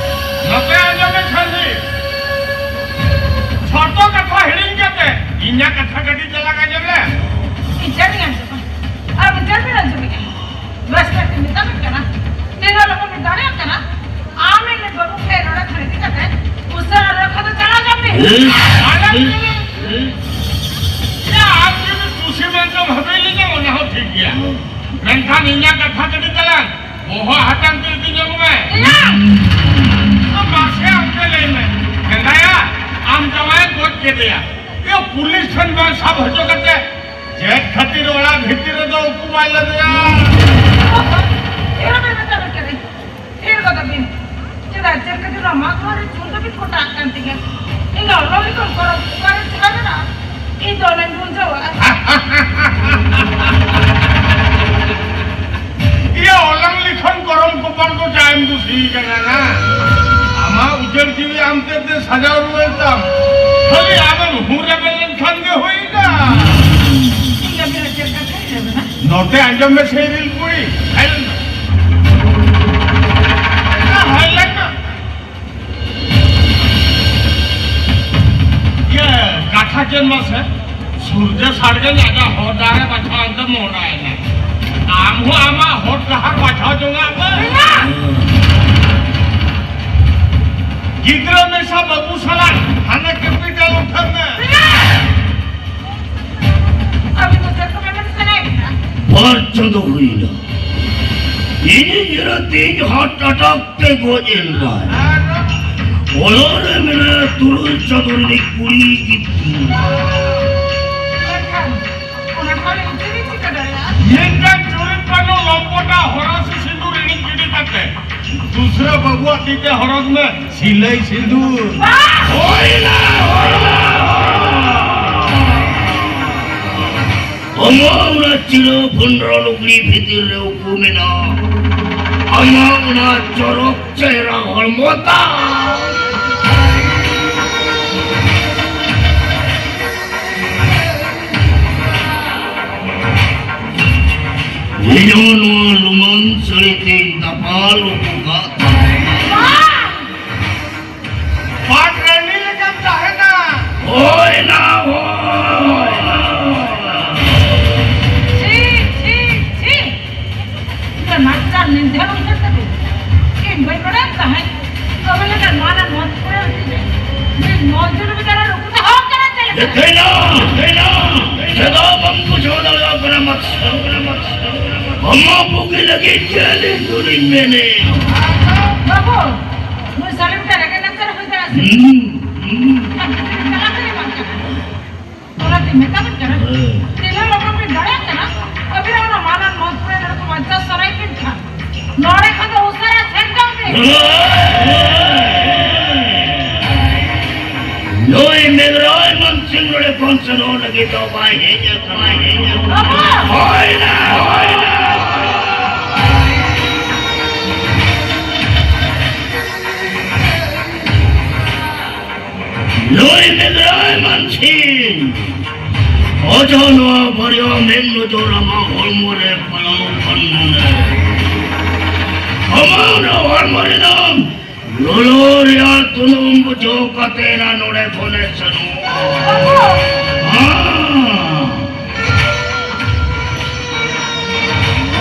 ᱱᱚᱛᱮ ᱟᱸᱡᱚᱢ ᱢᱮ ᱪᱷᱟᱹᱱᱤ᱾ ᱡᱷᱚᱛᱚ ᱠᱟᱛᱷᱟ ᱦᱤᱲᱤᱧ ᱠᱟᱛᱮ ᱤᱧᱟᱹᱜ ᱠᱟᱛᱷᱟ ᱠᱟᱹᱴᱤᱡ ᱪᱟᱞᱟᱝ ᱟᱸᱡᱚᱢ ᱢᱮ᱾ ᱤᱧ ᱪᱮᱫ ᱤᱧ ᱟᱸᱡᱚᱢᱟ? ᱟᱨ ᱟᱹᱵᱤᱱ ᱪᱮᱫ ᱵᱤᱱ ᱟᱸᱡᱚᱢᱮᱫᱼᱟ? ᱵᱮᱥ ᱠᱟᱛᱮ ᱢᱮᱛᱟ ᱵᱤᱱ ᱠᱟᱱᱟ, ᱛᱤᱱᱟᱹᱜ ᱞᱚᱜᱚᱱ ᱵᱤᱱ ᱫᱟᱲᱮᱭᱟᱜ ᱠᱟᱱᱟ, ᱟᱢ ᱤᱧ ᱵᱟᱹᱵᱩ ᱠᱷᱮᱞ ᱱᱚᱰᱮ ᱠᱷᱚᱱ ᱤᱫᱤ ᱠᱟᱛᱮ ᱩᱥᱟᱹᱨᱟ ᱨᱟᱹᱠᱷᱟ ᱫᱚ ᱪᱟᱞᱟᱣ ᱪᱟᱞᱟᱜ ᱵᱤᱱ᱾ ᱟᱞᱮ ᱪᱮᱫ? ᱮ, ᱟᱢ ᱡᱩᱫᱤ ᱠᱩᱥᱤ ᱢᱮᱱᱛᱮᱢ ᱵᱷᱟᱵᱤ ᱞᱤᱧᱟ, ᱚᱱᱟ ᱦᱚᱸ ᱴᱷᱤᱠ ᱜᱮᱭᱟ᱾ ᱢᱮᱱᱠᱷᱟᱱ ᱤᱧᱟᱹᱜ ᱠᱟᱛᱷᱟ ᱠᱟᱹᱴᱤᱡ ᱛᱟᱞᱟᱝ ᱵᱚᱦᱚᱜ ᱦᱟᱛᱟᱝ ᱛᱮ ᱤᱫᱤ ᱧᱚᱜ ᱢᱮ᱾ ᱤᱧᱟᱹᱜ? ᱢᱟᱥᱮ ᱟᱢ ᱜᱮ ᱞᱟᱹᱭ ᱢᱮ, ᱦᱮᱸᱫᱟᱭᱟ, ᱟᱢ ᱡᱟᱶᱟᱭ ᱜᱚᱡ ᱠᱮᱫᱮᱭᱟ᱾ ᱤᱭᱟᱹ, ᱯᱩᱞᱤᱥ ᱴᱷᱮᱱ ᱵᱟᱝ ᱥᱟᱵ ᱦᱚᱪᱚ ᱠᱟᱛᱮ ᱪᱮᱫ ᱠᱷᱟᱹᱛᱤᱨ ᱚᱲᱟᱜ ᱵᱷᱤᱛᱤᱨ ᱨᱮᱫᱚ ᱩᱠᱩ ᱵᱟᱭ ᱞᱟᱫᱮᱭᱟ? ᱤᱧ ᱦᱚᱸ ᱵᱟᱹᱧ ᱢᱮᱛᱟ ᱵᱤᱱ ᱠᱟᱹᱱᱟᱹᱧ᱾ ᱛᱷᱤᱨ ᱜᱚᱫᱚᱜ ᱵᱤᱱ᱾ ᱪᱮᱫᱟᱜ ᱪᱮᱫ ᱠᱷᱟᱹᱛᱤᱨ ᱱᱚᱣᱟ ᱢᱟᱜ ᱢᱚᱬᱮ ᱪᱷᱩᱸᱛ ᱫᱚᱵᱤᱱ ᱠᱚᱴᱟᱜ ᱠᱟᱱ ᱛᱤᱧᱟ? ᱤᱧ ᱫᱚ ᱚᱱᱟ ᱞᱤᱧ ᱠᱚᱨᱟᱣ ᱚᱠᱟᱨᱮ ᱪᱟᱞᱟᱣ ᱞᱮᱱᱟ? ᱤᱧ ᱫᱚ ᱚᱱᱟᱧ ᱵᱩᱡᱷᱟᱹᱣᱟ᱾ ᱤᱭᱟᱹ ᱚᱞᱟᱝ ᱞᱤᱠᱷᱚᱱ ᱠᱚᱨᱚᱢ ᱠᱚᱯᱟᱞ ᱫᱚ ᱡᱟᱭᱮᱢ ᱫᱩᱥᱤ ᱠᱟᱱᱟ ᱱᱟ᱾ ᱟᱢᱟᱜ ᱩᱡᱟᱹᱲ ᱡᱤᱣᱤ ᱟᱢ ᱛᱮ ᱛᱮ ᱥᱟᱡᱟᱣ ᱨᱩᱣᱟᱹᱲ ᱛᱟᱢ᱾ ᱠᱷᱟᱹᱞᱤ ᱟᱢᱮᱢ ᱦᱩᱨ ᱨᱮᱵᱮᱱ ᱞᱮᱱᱠᱷᱟᱱ ᱜᱮ ᱦᱩᱭᱱᱟ᱾ ᱤᱧ ᱫᱚ ᱵᱮᱨᱮᱫ ᱪᱮᱫ ᱠᱟᱛᱷᱟᱧ ᱞᱟᱹᱭ ᱟᱵᱮᱱᱟ? ᱱᱚᱛᱮ ᱟᱸᱡᱚᱢ ᱢᱮ ᱥᱮ ᱨᱤᱞ ᱠᱩᱲᱤ᱾ ᱦᱮᱡ ᱞᱮᱱᱟ᱾ ᱦᱮᱡ ᱞᱮᱱᱟ᱾ ᱪᱮᱫ ᱢᱟᱥᱮ? ᱥᱩᱨᱡᱟᱹ ᱥᱟᱲᱜᱮ ᱟᱡᱟᱜ ᱦᱚᱨ ᱰᱟᱦᱟᱨᱮ ᱵᱟᱪᱷᱟᱣ ᱮᱱᱛᱮ ᱢᱚᱦᱰᱟᱭᱮᱱᱟ᱾ ᱟᱢ ᱦᱚᱸ ᱟᱢᱟᱜ ᱦᱚᱨ ᱰᱟᱦᱟᱨ ᱵᱟᱪᱷᱟᱣ ᱡᱚᱝᱟᱜ ᱢᱮ᱾ ᱜᱤᱫᱽᱨᱟᱹ ᱢᱮᱥᱟ ᱵᱟᱹᱵᱩ ᱥᱟᱞᱟᱜ ᱦᱟᱱᱟ ᱠᱮᱯᱤᱴᱟᱞ ᱩᱴᱷᱟᱹᱣ ᱢᱮ᱾ ᱟᱹᱵᱤᱱ ᱫᱚ ᱪᱮᱫ ᱠᱚ ᱢᱮᱢᱮᱱ ᱥᱟᱱᱟᱭᱮᱫ ᱵᱤᱱᱟ? ᱵᱟᱨ ᱪᱟᱸᱫᱚ ᱦᱩᱭᱱᱟ, ᱤᱧᱤᱡ ᱮᱨᱟ ᱛᱮᱦᱮᱧ ᱦᱟᱨᱴ ᱟᱴᱟᱠ ᱛᱮ ᱜᱚᱡ ᱮᱱᱟᱭ᱾ ᱚᱲᱟᱜ ᱨᱮ ᱢᱮᱱᱟᱭᱟ ᱛᱩᱨᱩᱭ ᱪᱟᱸᱫᱚ ᱨᱤᱱᱤᱡ ᱠᱩᱲᱤ ᱜᱤᱫᱽᱨᱟᱹ᱾ ᱢᱮᱱᱠᱷᱟᱱ ᱚᱱᱟ ᱠᱚᱨᱮ ᱤᱧ ᱪᱮᱫ ᱤᱧ ᱪᱤᱠᱟᱹ ᱫᱟᱲᱮᱭᱟᱜᱼᱟ? ᱢᱤᱫᱴᱟᱝ ᱪᱩᱨᱤᱛ ᱵᱟᱹᱱᱩᱜ ᱞᱚᱢᱯᱚᱴᱟ ᱦᱚᱨᱚᱥᱤ ᱥᱤᱸᱫᱩᱨ ᱮᱱᱮᱡ ᱜᱤᱰᱤ ᱠᱟᱛᱮ ᱫᱩᱥᱨᱟ ᱵᱟᱹᱵᱩᱣᱟᱜ ᱛᱤ ᱛᱮ ᱦᱚᱨᱚᱜ ᱢᱮ ᱥᱤᱞᱟᱹᱭ ᱥᱤᱸᱫᱩᱨ᱾ ᱦᱩᱭᱱᱟ, ᱦᱩᱭᱱᱟ, ᱦᱩᱭᱱᱟ᱾ ᱟᱢᱟᱜ ᱚᱱᱟ ᱪᱤᱨᱟᱹ ᱵᱷᱩᱱᱰᱨᱚ ᱞᱩᱜᱽᱲᱤ ᱵᱷᱤᱛᱤᱨ ᱨᱮ ᱩᱠᱩ ᱢᱮᱱᱟᱜᱼᱟ᱾ ᱟᱢᱟᱜ ᱚᱱᱟ ᱪᱚᱨᱚᱠ ᱪᱮᱦᱨᱟ ᱦᱚᱲᱢᱚ ᱛᱟᱢ᱾ ᱤᱧ ᱦᱚᱸ ᱱᱚᱣᱟ ᱞᱩᱢᱟᱹᱝ ᱥᱟᱹᱲᱤ ᱛᱤᱧ ᱫᱟᱯᱟᱞ ᱩᱠᱩ ᱠᱟᱜ ᱛᱟᱢᱟ᱾ ᱯᱟᱴ ᱨᱟᱹᱱᱤ ᱞᱮᱠᱟᱢ ᱛᱟᱦᱮᱱᱟ᱾ ᱦᱳᱭ ᱱᱟ, ᱦᱳᱭ ᱱᱟ᱾ ᱪᱷᱤ, ᱪᱷᱤ, ᱪᱷᱤ᱾ ᱤᱧ ᱫᱚ ᱱᱟᱪᱟᱨ ᱱᱤᱫᱷᱟᱹᱱ ᱩᱭᱦᱟᱹᱨ ᱠᱟᱛᱮ ᱤᱧ ᱵᱟᱹᱧ ᱵᱟᱲᱟᱭ ᱛᱟᱦᱮᱸᱫ᱾ ᱛᱚᱵᱮ ᱞᱮᱠᱟ ᱱᱚᱣᱟ ᱨᱮ ᱱᱚᱣᱟ ᱠᱚᱨᱮ ᱩᱛᱩ ᱫᱚ ᱢᱤᱫ ᱱᱚᱡᱚᱨ ᱵᱮᱪᱟᱨᱟ ᱨᱩᱠᱩ ᱫᱚᱦᱚ ᱠᱟᱱᱟ ᱪᱮᱫ ᱞᱮᱠᱟ? ᱫᱮᱠᱷᱮᱱᱟ, ᱫᱮᱠᱷᱮᱱᱟ, ᱪᱮᱫᱟᱜ ᱵᱟᱢ ᱵᱩᱡᱷᱟᱹᱣ ᱫᱟᱲᱮᱭᱟᱜ ᱠᱟᱱᱟ? ᱢᱟᱥᱮ, ᱟᱢᱟᱜ ᱵᱩᱜᱤ ᱞᱟᱹᱜᱤᱫ ᱜᱮ ᱟᱹᱞᱤᱧ ᱫᱚᱞᱤᱧ ᱢᱮᱱᱮᱫ᱾ ᱵᱟᱹᱵᱩ, ᱱᱩᱭ ᱥᱟᱹᱨᱤ ᱢᱤᱫᱴᱟᱝ ᱨᱮᱸᱜᱮᱡ ᱱᱟᱪᱟᱨ ᱦᱩᱭ ᱫᱟᱲᱮᱭᱟᱜᱼᱟ ᱥᱮ? ᱦᱩᱸ, ᱦᱩᱸ᱾ ᱟᱨ ᱡᱩᱫᱤ ᱛᱟᱲᱟᱛᱟᱲᱤ ᱵᱟᱝ ᱪᱟᱞᱟᱜᱼᱟ᱾ ᱚᱱᱟᱛᱮ ᱢᱮᱛᱟᱢ ᱠᱟᱱᱟ, ᱦᱮᱸ᱾ ᱛᱤᱱᱟᱹᱜ ᱞᱚᱜᱚᱱ ᱵᱤᱱ ᱫᱟᱲᱮᱭᱟᱜ ᱠᱟᱱᱟ, ᱟᱹᱵᱤᱱᱟᱜ ᱚᱱᱟ ᱢᱟᱱᱟᱱ ᱢᱚᱛ ᱠᱚᱨᱮ ᱱᱚᱰᱮ ᱠᱚ ᱵᱟᱧᱪᱟᱣ ᱥᱟᱱᱟᱭᱮᱫ ᱵᱤᱱ ᱠᱷᱟᱱ, ᱱᱚᱰᱮ ᱠᱷᱚᱱ ᱫᱚ ᱩᱥᱟᱹᱨᱟ ᱥᱮᱱ ᱠᱟᱜ ᱵᱤᱱ᱾ ᱱᱩᱭ ᱢᱮᱜᱽᱨᱟᱭ ᱢᱟᱱᱥᱤᱝ ᱱᱚᱰᱮ ᱠᱷᱚᱱ ᱥᱮᱱᱚᱜ ᱞᱟᱹᱜᱤᱫ ᱫᱚ ᱵᱟᱭ ᱦᱮᱡ ᱟᱠᱟᱱᱟ, ᱦᱮᱡ ᱟᱠᱟᱱᱟ᱾ ᱵᱟᱵᱟ! ᱦᱳᱭ ᱱᱟ, ᱦᱳᱭ ᱱᱟ᱾ ᱱᱩᱭ ᱢᱮᱜᱽᱨᱟᱭ ᱢᱟᱱᱥᱤᱝ, ᱚᱡᱚ ᱱᱚᱣᱟ ᱵᱟᱨᱭᱟ ᱢᱮᱫ ᱱᱚᱡᱚᱨ ᱟᱢᱟᱜ ᱦᱚᱲᱢᱚ ᱨᱮ ᱯᱟᱲᱟᱣ ᱠᱷᱟᱱ ᱢᱚᱱᱮ ᱟᱢᱟᱜ ᱚᱱᱟ ᱦᱚᱲᱢᱚ ᱨᱮᱱᱟᱜ ᱞᱚᱞᱚ ᱨᱮᱭᱟᱲ ᱛᱩᱱᱩᱢ ᱵᱩᱡᱷᱟᱹᱣ ᱠᱟᱛᱮ ᱱᱟ ᱱᱚᱰᱮ ᱠᱷᱚᱱᱮ ᱥᱮᱱᱚᱜᱼᱟ᱾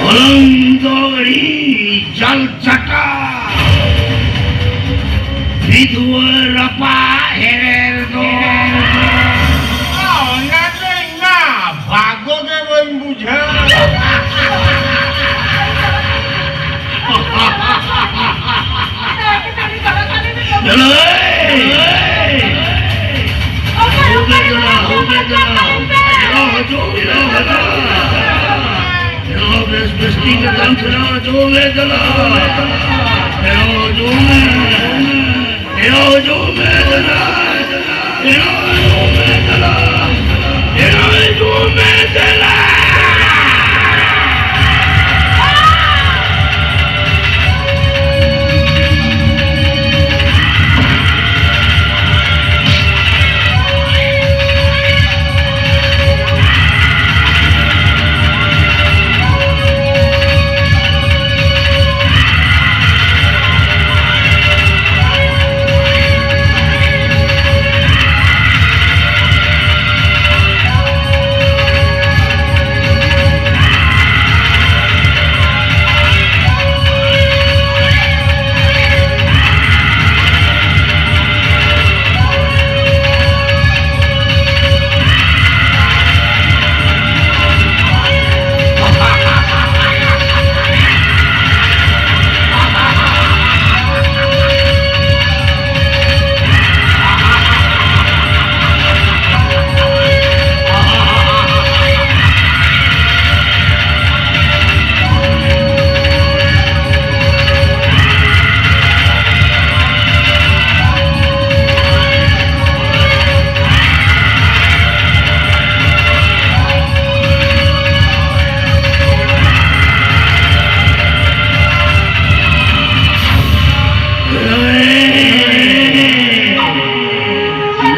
ᱚᱞᱚᱝ ᱫᱚ ᱟᱹᱰᱤ ᱡᱟᱞ ᱪᱟᱴᱟ, ᱵᱤᱫᱷᱩᱣᱟᱹ ᱨᱟᱯᱟᱜ ᱦᱮᱨᱮᱞ ᱫᱚ᱾ ᱚᱱᱟ ᱫᱚ ᱤᱧ ᱢᱟ ᱵᱷᱟᱜᱽᱜᱚ ᱜᱮ ᱵᱟᱹᱧ ᱵᱩᱡᱷᱟᱹᱣ᱾ ᱮᱞᱟ, ᱮᱞᱟ, ᱦᱚᱵᱮ ᱫᱮᱞᱟ, ᱦᱚᱵᱮ ᱫᱮᱞᱟ᱾ ᱮᱞᱟ, ᱦᱤᱡᱩᱜ ᱢᱮ, ᱫᱮᱞᱟ᱾ ᱮᱞᱟ, ᱵᱮᱥ, ᱵᱮᱥ ᱴᱷᱤᱠ ᱜᱮ ᱛᱟᱦᱮᱱ ᱠᱟᱱᱟ, ᱦᱤᱡᱩᱜ ᱢᱮ, ᱫᱮᱞᱟ᱾ ᱮᱞᱟ, ᱦᱤᱡᱩᱜ ᱢᱮ᱾ ᱮᱞᱟ, ᱦᱤᱡᱩᱜ ᱢᱮ, ᱫᱮᱞᱟ᱾ ᱮᱞᱟ, ᱦᱤᱡᱩᱜ ᱢᱮ, ᱫᱮᱞᱟ᱾ ᱮᱞᱟ, ᱦᱤᱡᱩᱜ ᱢᱮ, ᱫᱮᱞᱟ᱾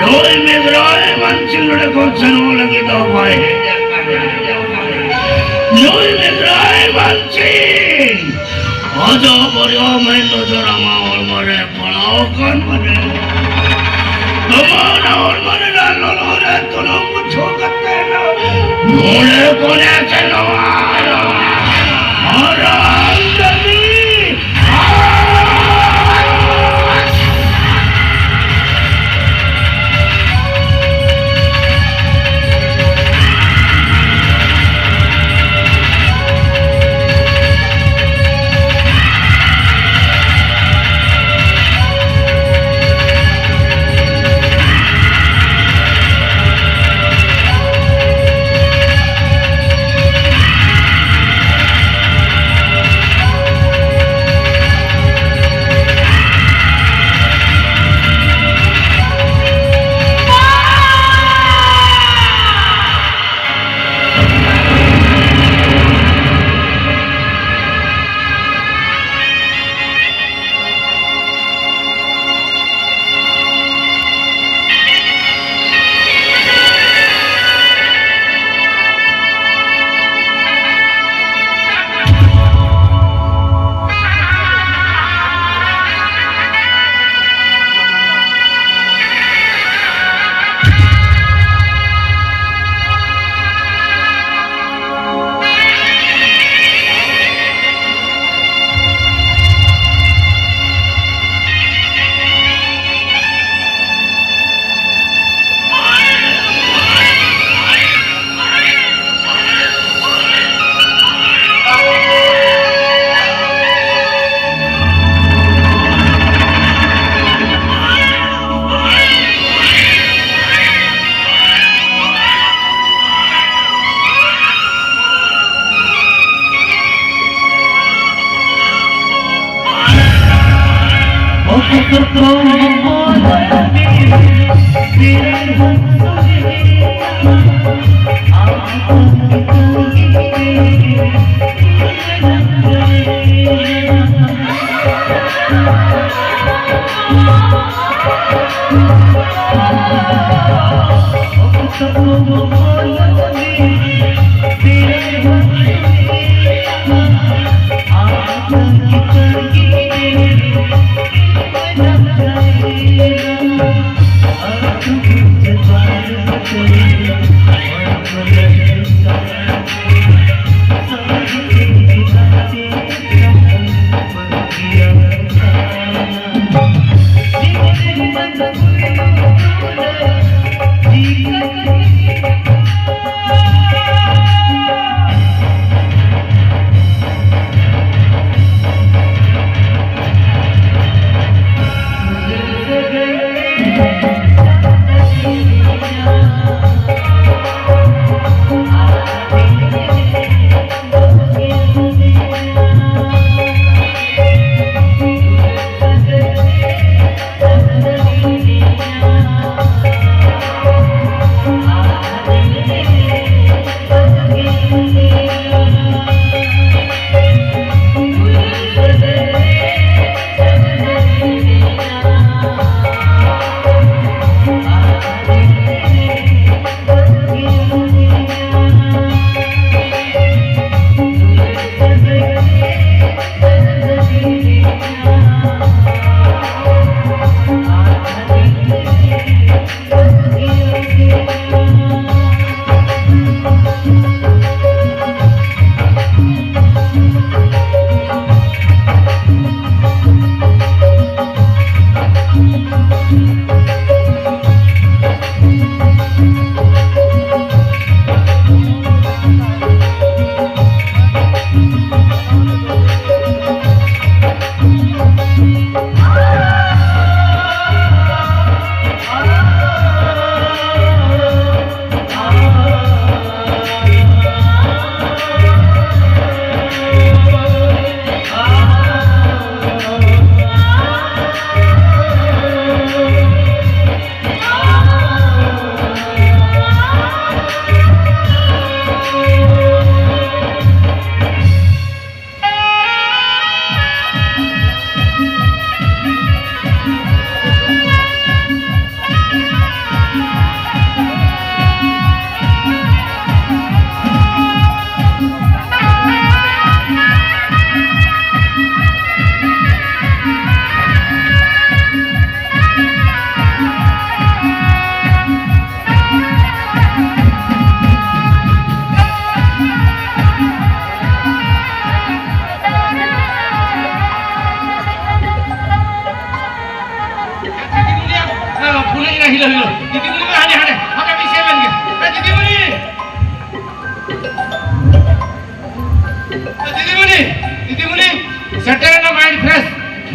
ᱱᱩᱭ ᱢᱮᱫᱽᱨᱟᱭ ᱢᱟᱹᱱᱥᱤ ᱱᱚᱰᱮ ᱠᱷᱚᱱ ᱥᱮᱱᱚᱜ ᱞᱟᱹᱜᱤᱫ ᱫᱚ ᱵᱟᱭ ᱦᱮᱡ ᱟᱠᱟᱱᱟ᱾ ᱱᱩᱭ ᱢᱮᱫᱽᱨᱟᱭ ᱢᱟᱹᱱᱥᱤ ᱟᱡᱟᱜ ᱵᱟᱨᱭᱟ ᱢᱮᱫ ᱱᱚᱡᱚᱨ ᱟᱢᱟᱜ ᱦᱚᱲᱢᱚ ᱨᱮ ᱯᱟᱲᱟᱣ ᱟᱠᱟᱱ ᱢᱟᱱᱮ, ᱟᱢᱟᱜ ᱚᱱᱟ ᱦᱚᱲᱢᱚ ᱨᱮᱱᱟᱜ ᱞᱚᱞᱚ ᱨᱮ ᱛᱚᱞᱚᱝ ᱵᱩᱡᱷᱟᱹᱣ ᱠᱟᱛᱮ ᱱᱚᱰᱮ ᱠᱷᱚᱱᱮ ᱥᱮᱱᱚᱜᱼᱟ᱾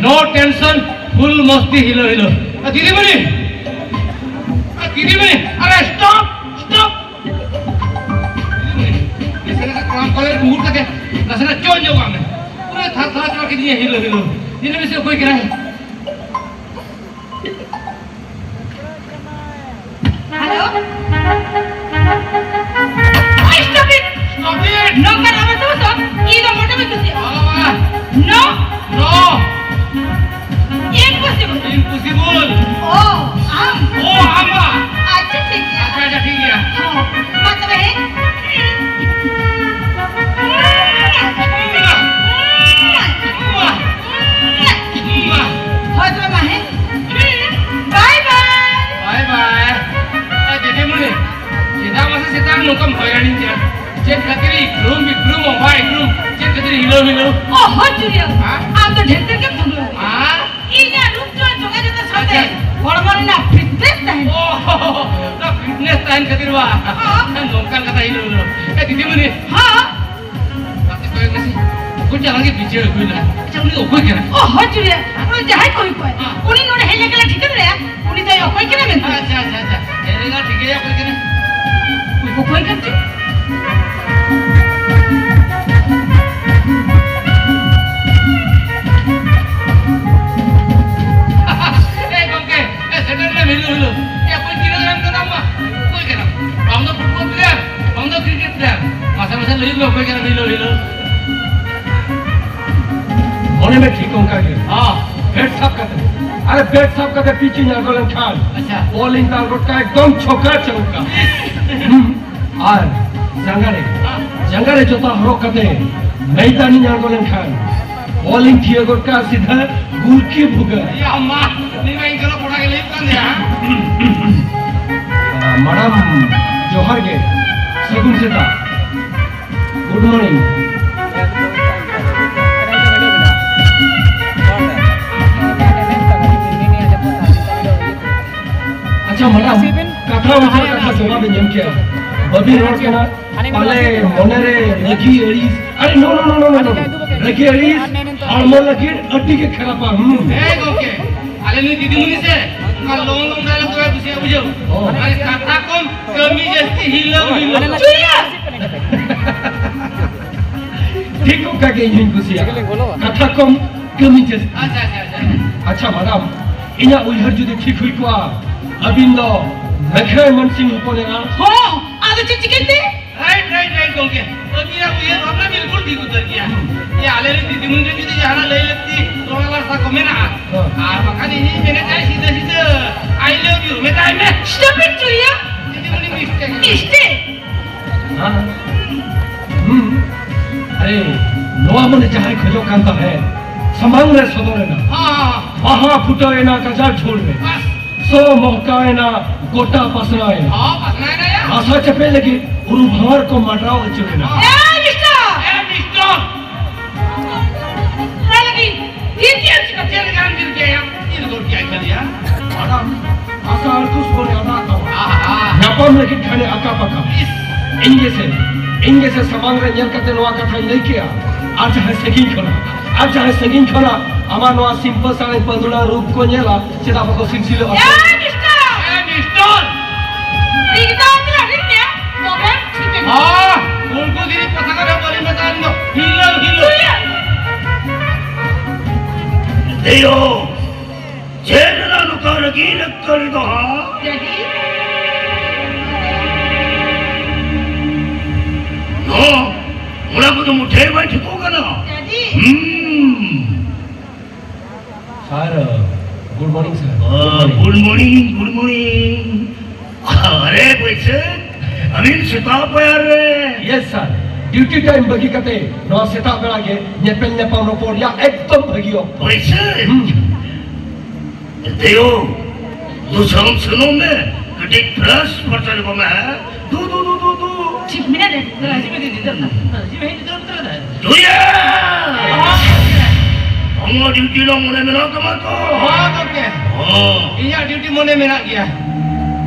No tension, full ᱢᱚᱥᱛᱤ ᱦᱤᱞᱳ ᱦᱤᱞᱳ᱾ ᱟ, ᱫᱤᱫᱤᱢᱩᱱᱤ! ᱟ, ᱫᱤᱫᱤᱢᱩᱱᱤ! ᱟᱨᱮ, stop! Stop! ᱫᱤᱫᱤᱢᱩᱱᱤ, ᱱᱟᱥᱮᱱᱟᱜ ᱠᱚᱲᱟᱢ ᱠᱚᱞᱮ ᱨᱮ ᱢᱩᱦᱩᱨ ᱠᱟᱛᱮ, ᱱᱟᱥᱮᱱᱟᱜ ᱪᱚ ᱧᱚᱜ ᱟᱜ ᱢᱮ᱾ ᱯᱩᱨᱟᱹ ᱛᱷᱟᱨ ᱛᱷᱟᱨ ᱪᱟᱵᱟ ᱠᱮᱫᱤᱧᱟ ᱦᱤᱞᱳ ᱦᱤᱞᱳ᱾ ᱧᱮᱞ ᱢᱮᱥᱮ ᱚᱠᱚᱭ ᱠᱟᱱᱟᱭ? Hello? Hey, stop it! Stop it! ᱱᱚᱝᱠᱟᱱ ᱟᱵᱚ ᱥᱚᱢᱚᱭ ᱫᱚ ᱤᱧ ᱫᱚ ᱢᱚᱴᱮ ᱵᱟᱹᱧ ᱠᱩᱥᱤᱭᱟᱜᱼᱟ᱾ ᱵᱟᱵᱟ! No! No! Impossible! Impossible! ᱚ, ᱟᱢ? ᱚ, ᱟᱢ ᱵᱟ! ᱟᱪᱪᱷᱟ, ᱴᱷᱤᱠ ᱜᱮᱭᱟ᱾ ᱟᱪᱪᱷᱟ, ᱟᱪᱪᱷᱟ, ᱴᱷᱤᱠ ᱜᱮᱭᱟ᱾ ᱦᱚᱸ, ᱢᱟ ᱛᱚᱵᱮ, ᱦᱮᱸ? ᱵᱟ! ᱵᱟ! ᱵᱟ! ᱦᱳᱭ ᱛᱚᱵᱮ ᱢᱟ, ᱦᱮᱸ? Bye bye. Bye bye. ᱮ, ᱫᱤᱫᱤᱢᱩᱱᱤ, ᱪᱮᱫᱟᱜ ᱢᱟᱥᱮ ᱥᱮᱛᱟᱜ ᱱᱚᱝᱠᱟᱢ ᱦᱚᱭᱨᱟᱱᱤᱧ ᱠᱟᱱᱟ? ᱪᱮᱫ ᱠᱷᱟᱹᱛᱤᱨ ᱤᱠᱨᱩᱢ ᱵᱤᱠᱨᱩᱢ ᱚᱵᱟ ᱤᱠᱨᱩᱢ? ᱪᱮᱫ ᱠᱷᱟᱹᱛᱤᱨ ᱦᱤᱞᱟᱹᱣ ᱦᱤᱞᱟᱹᱣ? ᱚ, ᱦᱚ, ᱪᱩᱨᱤᱭᱟᱹ᱾ ᱦᱮᱸ? ᱟᱢ ᱫᱚ ᱰᱷᱮᱨ ᱰᱷᱮᱨ ᱜᱮᱢ ᱫᱩᱞᱟᱹᱲ ᱠᱟᱱᱟ᱾ ᱦᱮᱸ? ᱤᱧᱟᱹᱜ ᱨᱩᱯ ᱪᱚᱨᱚᱡ ᱡᱚᱜᱟᱣ ᱡᱚᱛᱚᱱ ᱥᱟᱶᱛᱮ ᱟᱪᱪᱷᱟ᱾ ᱦᱚᱲᱢᱚ ᱨᱮᱱᱟᱜ fitness ᱛᱟᱦᱮᱱᱟ᱾ ᱚ, ᱚᱱᱟ fitness ᱛᱟᱦᱮᱱ ᱠᱷᱟᱹᱛᱤᱨ ᱵᱟ᱾ ᱦᱚᱸ᱾ ᱱᱚᱝᱠᱟᱱ ᱠᱟᱛᱷᱟ ᱦᱤᱞᱟᱹᱣ ᱦᱤᱞᱟᱹᱣ᱾ ᱮ, ᱫᱤᱫᱤᱢᱩᱱᱤ᱾ ᱦᱚᱸ᱾ ᱜᱟᱛᱮ ᱠᱚᱭᱮᱠ ᱢᱮᱥᱮ, ᱚᱠᱚᱭ ᱪᱟᱞᱟᱣ ᱜᱮ ᱵᱤᱪᱟᱹᱨ ᱦᱩᱭ ᱞᱮᱱᱟ᱾ ᱟᱪᱪᱷᱟ, ᱩᱱᱤ ᱫᱚ ᱚᱠᱚᱭ ᱠᱟᱱᱟᱭ? ᱚ, ᱦᱚ, ᱪᱩᱨᱤᱭᱟ᱾ ᱩᱱᱤ ᱡᱟᱦᱟᱸᱭ ᱠᱚ ᱦᱩᱭ ᱠᱚᱜᱼᱟᱭ, ᱦᱮᱸ᱾ ᱩᱱᱤ ᱱᱚᱰᱮ ᱦᱮᱡ ᱞᱮᱱᱠᱷᱟᱱ ᱴᱷᱤᱠᱟᱹ ᱫᱟᱲᱮᱭᱟᱜᱼᱟ, ᱩᱱᱤ ᱫᱚᱭ ᱚᱠᱚᱭ ᱠᱟᱱᱟ ᱢᱮᱱᱛᱮ᱾ ᱟᱪᱪᱷᱟ, ᱟᱪᱪᱷᱟ, ᱟᱪᱪᱷᱟ᱾ ᱦᱮᱡ ᱞᱮᱱᱠᱷᱟᱱ ᱴᱷᱤᱠᱟᱹᱭᱟ ᱚᱠᱚᱭ ᱠᱟᱱᱟᱭ᱾ ᱚᱠᱚᱭ ᱠᱟᱱ ᱪᱚ? ᱮ ᱜᱚᱢᱠᱮ, ᱮ, ᱥᱮᱴᱮᱨ ᱞᱮᱱ ᱦᱤᱞᱳ ᱦᱤᱞᱳ᱾ ᱮ, ᱚᱠᱚᱭ ᱛᱤᱱᱟᱹᱜ ᱜᱟᱱ ᱠᱟᱱᱟᱢ ᱢᱟ? ᱚᱠᱚᱭ ᱠᱟᱱᱟᱢ? ᱵᱟᱝ ᱫᱚ football player, ᱵᱟᱝ ᱫᱚ cricket player᱾ ᱢᱟᱥᱮ ᱢᱟᱥᱮ ᱞᱟᱹᱭ ᱢᱮ, ᱚᱠᱚᱭ ᱠᱟᱱᱟᱢ ᱦᱤᱞᱳ ᱦᱤᱞᱳ? ᱢᱚᱱᱮ ᱢᱮ ᱴᱷᱤᱠ ᱚᱱᱠᱟ ᱜᱮ᱾ ᱦᱚᱸ᱾ bat ᱥᱟᱵ ᱠᱟᱛᱮ᱾ ᱟᱨᱮ bat ᱥᱟᱵ ᱠᱟᱛᱮ pitch ᱤᱧ ᱟᱬᱜᱚ ᱞᱮᱱᱠᱷᱟᱱ ᱟᱪᱪᱷᱟ᱾ ball ᱤᱧ ᱫᱟᱞ ᱜᱚᱫ ᱠᱟᱜᱼᱟ ᱮᱠᱫᱚᱢ ᱪᱷᱚᱠᱟ ᱪᱚᱣᱠᱟ᱾ ᱦᱩᱸ᱾ ᱟᱨ ᱡᱟᱸᱜᱟ ᱨᱮ, ᱡᱟᱸᱜᱟ ᱨᱮ ᱡᱚᱛᱟ ᱦᱚᱨᱚᱜ ᱠᱟᱛᱮ ᱢᱚᱭᱫᱟᱱᱤᱧ ᱟᱬᱜᱚ ᱞᱮᱱᱠᱷᱟᱱ ball ᱤᱧ ᱛᱷᱤᱭᱟᱹ ᱜᱚᱫ ᱠᱟᱜᱼᱟ ᱥᱤᱫᱷᱟᱹ ᱜᱩᱞᱠᱤ ᱵᱷᱩᱜᱟᱹᱜ᱾ ᱭᱟ ᱢᱟ, ᱱᱤ ᱢᱟ ᱤᱧ ᱠᱚᱱᱚ ᱠᱚᱲᱟ ᱜᱮ ᱞᱟᱹᱭ ᱠᱟᱱ ᱭᱟ᱾ ᱟᱸ, madam, ᱡᱚᱦᱟᱨ ᱜᱮ᱾ ᱥᱟᱹᱜᱩᱱ ᱥᱮᱛᱟᱜ᱾ Good morning. ᱟᱪᱪᱷᱟ, madam, ᱠᱟᱛᱷᱟ ᱩᱱᱠᱩᱣᱟᱜ ᱠᱟᱛᱷᱟ ᱡᱚᱵᱟᱵ ᱤᱧ ᱮᱢ ᱠᱮᱭᱟ᱾ ᱵᱟᱹᱵᱤᱱ ᱨᱚᱲ ᱠᱟᱱᱟ, ᱯᱟᱞᱮ ᱢᱚᱱᱮ ᱨᱮ ᱨᱟᱹᱜᱤ ᱟᱹᱲᱤᱥ᱾ ᱟᱨᱮ, no, no, no, no, no, no. ᱨᱟᱹᱜᱤ ᱟᱹᱲᱤᱥ ᱦᱚᱲᱢᱚ ᱞᱟᱹᱜᱤᱫ ᱟᱹᱰᱤ ᱜᱮ ᱠᱷᱟᱨᱟᱯᱟ᱾ ᱦᱩᱸ᱾ ᱦᱮᱸ ᱜᱚᱝᱠᱮ, ᱟᱞᱮ ᱱᱩᱭ ᱫᱤᱫᱤᱢᱩᱱᱤ ᱥᱮ, ᱚᱱᱟ long long dialogue ᱫᱚ ᱵᱟᱭ ᱠᱩᱥᱤᱭᱟᱜᱼᱟ, ᱵᱩᱡᱷᱟᱹᱣ? ᱚ᱾ ᱟᱨ ᱠᱟᱛᱷᱟ ᱠᱚᱢ, ᱠᱟᱹᱢᱤ ᱡᱟᱹᱥᱛᱤ, ᱦᱤᱞᱟᱹᱣ ᱦᱤᱞᱟᱹᱣ᱾ ᱴᱷᱤᱠ ᱚᱱᱠᱟ ᱜᱮ ᱤᱧ ᱦᱚᱧ ᱠᱩᱥᱤᱭᱟᱜᱼᱟ᱾ ᱠᱟᱛᱷᱟ ᱠᱚᱢ, ᱠᱟᱹᱢᱤ ᱡᱟᱹᱥᱛᱤ᱾ ᱟᱪᱪᱷᱟ, ᱟᱪᱪᱷᱟ, ᱟᱪᱪᱷᱟ᱾ ᱟᱪᱪᱷᱟ ᱢᱮᱰᱟᱢ, ᱤᱧᱟᱹᱜ ᱩᱭᱦᱟᱹᱨ ᱡᱩᱫᱤ ᱴᱷᱤᱠ ᱦᱩᱭ ᱠᱚᱜᱼᱟ, ᱟᱹᱵᱤᱱ ᱫᱚ ᱢᱮᱠᱷᱟᱭ ᱢᱟᱱᱥᱤᱝ ᱦᱚᱯᱚᱱ ᱮᱨᱟ᱾ ᱦᱚᱸ, ᱟᱫᱚ ᱪᱮᱫ ᱪᱤᱠᱟᱹᱭᱮᱱ ᱛᱮ? Right, right, right, ᱜᱚᱝᱠᱮ᱾ ᱟᱹᱵᱤᱱᱟᱜ ᱩᱭᱦᱟᱹᱨ ᱵᱷᱟᱵᱽᱱᱟ ᱵᱤᱞᱠᱩᱞ ᱴᱷᱤᱠ ᱩᱛᱟᱹᱨ ᱜᱮᱭᱟ᱾ ᱡᱮ ᱟᱞᱮ ᱨᱮᱱ ᱫᱤᱫᱤᱢᱩᱱᱤ ᱨᱮ ᱡᱩᱫᱤ ᱡᱟᱦᱟᱱᱟᱜ ᱞᱟᱹᱭ ᱞᱟᱹᱠᱛᱤ, ᱱᱚᱣᱟ ᱞᱟᱥᱟ ᱠᱚ ᱢᱮᱱᱟᱜᱼᱟ᱾ ᱦᱮᱸ᱾ ᱟᱨ ᱵᱟᱠᱷᱟᱱ ᱤᱧᱤᱧ ᱢᱮᱱᱮᱫ ᱛᱟᱦᱮᱸᱫ ᱥᱤᱫᱷᱟᱹ ᱥᱤᱫᱷᱟᱹ, "I love you" ᱢᱮᱛᱟᱭ ᱢᱮ᱾ Stop it, ᱪᱩᱨᱤᱭᱟ᱾ ᱫᱤᱫᱤᱢᱩᱱᱤ mistake᱾ Mistake? ᱦᱮᱸ᱾ ᱦᱩᱸ᱾ ᱟᱨᱮ, ᱱᱚᱣᱟ ᱢᱟᱱᱮ ᱡᱟᱦᱟᱸᱭ ᱠᱷᱚᱡᱚᱜ ᱠᱟᱱ ᱛᱟᱦᱮᱸᱫ, ᱥᱟᱢᱟᱝ ᱨᱮ ᱥᱚᱫᱚᱨ ᱮᱱᱟ᱾ ᱦᱮᱸ, ᱦᱮᱸ, ᱦᱮᱸ᱾ ᱵᱟᱦᱟ ᱯᱷᱩᱴᱟᱹᱣ ᱮᱱᱟ ᱜᱟᱡᱟᱲ ᱡᱷᱩᱲ ᱨᱮ᱾ ᱵᱟᱥ᱾ ᱥᱚ ᱢᱚᱦᱠᱟᱣ ᱮᱱᱟ, ᱜᱚᱴᱟ ᱯᱟᱥᱱᱟᱣ ᱮᱱᱟ᱾ ᱦᱚᱸ, ᱯᱟᱥᱱᱟᱣ ᱮᱱᱟ ᱭᱟ᱾ ᱦᱟᱥᱟ ᱪᱮᱯᱮᱡ ᱞᱟᱹᱜᱤᱫ ᱩᱨᱩ ᱵᱷᱟᱶᱟᱨ ᱠᱚ ᱢᱟᱰᱨᱟᱣ ᱟᱹᱪᱩᱨ ᱮᱱᱟ᱾ ᱮ ᱢᱤᱥᱴᱟᱨ! ᱮ ᱢᱤᱥᱴᱟᱨ! ᱚᱱᱟ ᱞᱟᱹᱜᱤᱫ ᱛᱷᱤᱨ ᱠᱮᱜ ᱟᱢ ᱪᱤᱠᱟᱹᱛᱮ? ᱪᱮᱫ ᱞᱮᱠᱟᱢ ᱛᱷᱤᱨ ᱠᱮᱜᱼᱟ? ᱛᱷᱤᱨ ᱜᱚᱫ ᱠᱮᱜᱼᱟᱭ ᱠᱷᱟᱹᱞᱤ, ᱦᱟ? ᱢᱟᱰᱟᱢ, ᱦᱟᱥᱟ ᱟᱨ ᱠᱩᱥ ᱵᱚᱱᱮ ᱟᱫᱟᱜ ᱛᱟᱢᱟ᱾ ᱟᱦᱟ᱾ ᱧᱟᱯᱟᱢ ᱞᱟᱹᱜᱤᱫ ᱠᱷᱟᱱᱮ ᱟᱠᱟ ᱯᱟᱠᱟ᱾ ᱤᱥ! ᱤᱧ ᱜᱮᱥᱮ, ᱤᱧ ᱜᱮᱥᱮ ᱥᱟᱢᱟᱝ ᱨᱮ ᱧᱮᱞ ᱠᱟᱛᱮ ᱱᱚᱣᱟ ᱠᱟᱛᱷᱟᱧ ᱞᱟᱹᱭ ᱠᱮᱜᱼᱟ᱾ ᱟᱨ ᱡᱟᱦᱟᱸᱭ ᱥᱟᱺᱜᱤᱧ ᱠᱷᱚᱱᱟᱜ, ᱟᱨ ᱡᱟᱦᱟᱸᱭ ᱥᱟᱺᱜᱤᱧ ᱠᱷᱚᱱᱟᱜ ᱟᱢᱟᱜ ᱱᱚᱣᱟ ᱥᱤᱢᱯᱟᱹ ᱥᱟᱲᱮ ᱯᱟᱹᱫᱩᱲᱟ ᱨᱩᱯ ᱠᱚ ᱧᱮᱞᱟ, ᱪᱮᱫᱟᱜ ᱵᱟᱠᱚ ᱥᱤᱞᱥᱤᱞᱚᱜᱼᱟ? ᱮ ᱢᱤᱥᱴᱟᱨ! ᱮ ᱢᱤᱥᱴᱟᱨ! ᱴᱷᱤᱠ ᱫᱚ ᱟᱹᱰᱤ ᱟᱹᱰᱤ ᱜᱮ, ᱛᱚᱵᱮ ᱴᱷᱤᱠ ᱟᱪᱷᱮ᱾ ᱦᱚᱸ, ᱩᱱᱠᱩ ᱫᱤᱱᱤ ᱠᱟᱛᱷᱟ ᱠᱚᱨᱮ ᱵᱟᱹᱞᱤᱧ ᱢᱮᱛᱟ ᱮᱱ ᱫᱚ, ᱦᱤᱞᱟᱹᱣ, ᱦᱤᱞᱟᱹᱣ᱾ ᱤᱭᱟᱹ! ᱫᱮᱭᱚ, ᱪᱮᱫ ᱨᱮᱱᱟᱜ ᱱᱚᱝᱠᱟ ᱨᱟᱹᱜᱤ ᱨᱟᱹᱜᱤ ᱫᱚ ᱦᱟᱸᱜ? ᱰᱮᱰᱤ᱾ ᱦᱚᱸ, ᱚᱱᱟ ᱠᱚᱫᱚ ᱢᱩᱴᱷᱟᱹᱭ ᱵᱟᱭ ᱴᱷᱤᱠᱚᱜ ᱠᱟᱱᱟ᱾ ᱰᱮᱰᱤ᱾ ᱦᱩᱸ᱾ Sir, good morning, sir. ᱚ, good morning, good morning. ᱟᱨᱮ ᱵᱟᱹᱭᱥᱟᱹᱠᱷ, ᱟᱹᱵᱤᱱ ᱥᱮᱛᱟᱜ ᱯᱟᱭᱟᱨ ᱨᱮ? Yes, sir. Duty time ᱵᱟᱹᱜᱤ ᱠᱟᱛᱮ ᱱᱚᱣᱟ ᱥᱮᱛᱟᱜ ᱵᱮᱲᱟ ᱜᱮ ᱧᱮᱯᱮᱞ ᱧᱟᱯᱟᱢ ᱨᱚᱯᱚᱲ ᱨᱮᱭᱟᱜ ᱮᱠᱫᱚᱢ ᱵᱷᱟᱹᱜᱤ ᱚᱠᱛᱚ᱾ ᱵᱟᱹᱭᱥᱟᱹᱠᱷ? ᱦᱩᱸ. ᱫᱮᱭᱚ, ᱫᱩᱥᱨᱟᱢ ᱥᱮᱱᱚᱜ ᱢᱮ, ᱠᱟᱹᱴᱤᱡ fresh ᱯᱷᱟᱨᱪᱟ ᱧᱚᱜᱚᱜ ᱢᱮ, ᱦᱮᱸ? ᱫᱩ, ᱫᱩ, ᱫᱩ, ᱫᱩ, ᱫᱩ. ᱴᱷᱤᱠ ᱢᱮᱱᱟᱜ ᱨᱮ, ᱦᱤᱡᱩᱜ ᱢᱮ, ᱫᱤᱫᱤ, ᱫᱚᱨᱠᱟᱨ. ᱦᱤᱡᱩᱜ ᱢᱮ, ᱦᱤᱡᱩᱜ ᱢᱮ, ᱫᱚᱨᱠᱟᱨ. ᱫᱩᱭᱟ! ᱟᱢᱟᱜ duty ᱨᱮ ᱢᱚᱱᱮ ᱢᱮᱱᱟᱜ ᱛᱟᱢᱟ ᱛᱚ? ᱦᱚᱸ, ᱜᱚᱢᱠᱮ. ᱦᱚᱸ. ᱤᱧᱟᱹᱜ duty ᱢᱚᱱᱮ ᱢᱮᱱᱟᱜ ᱜᱮᱭᱟ.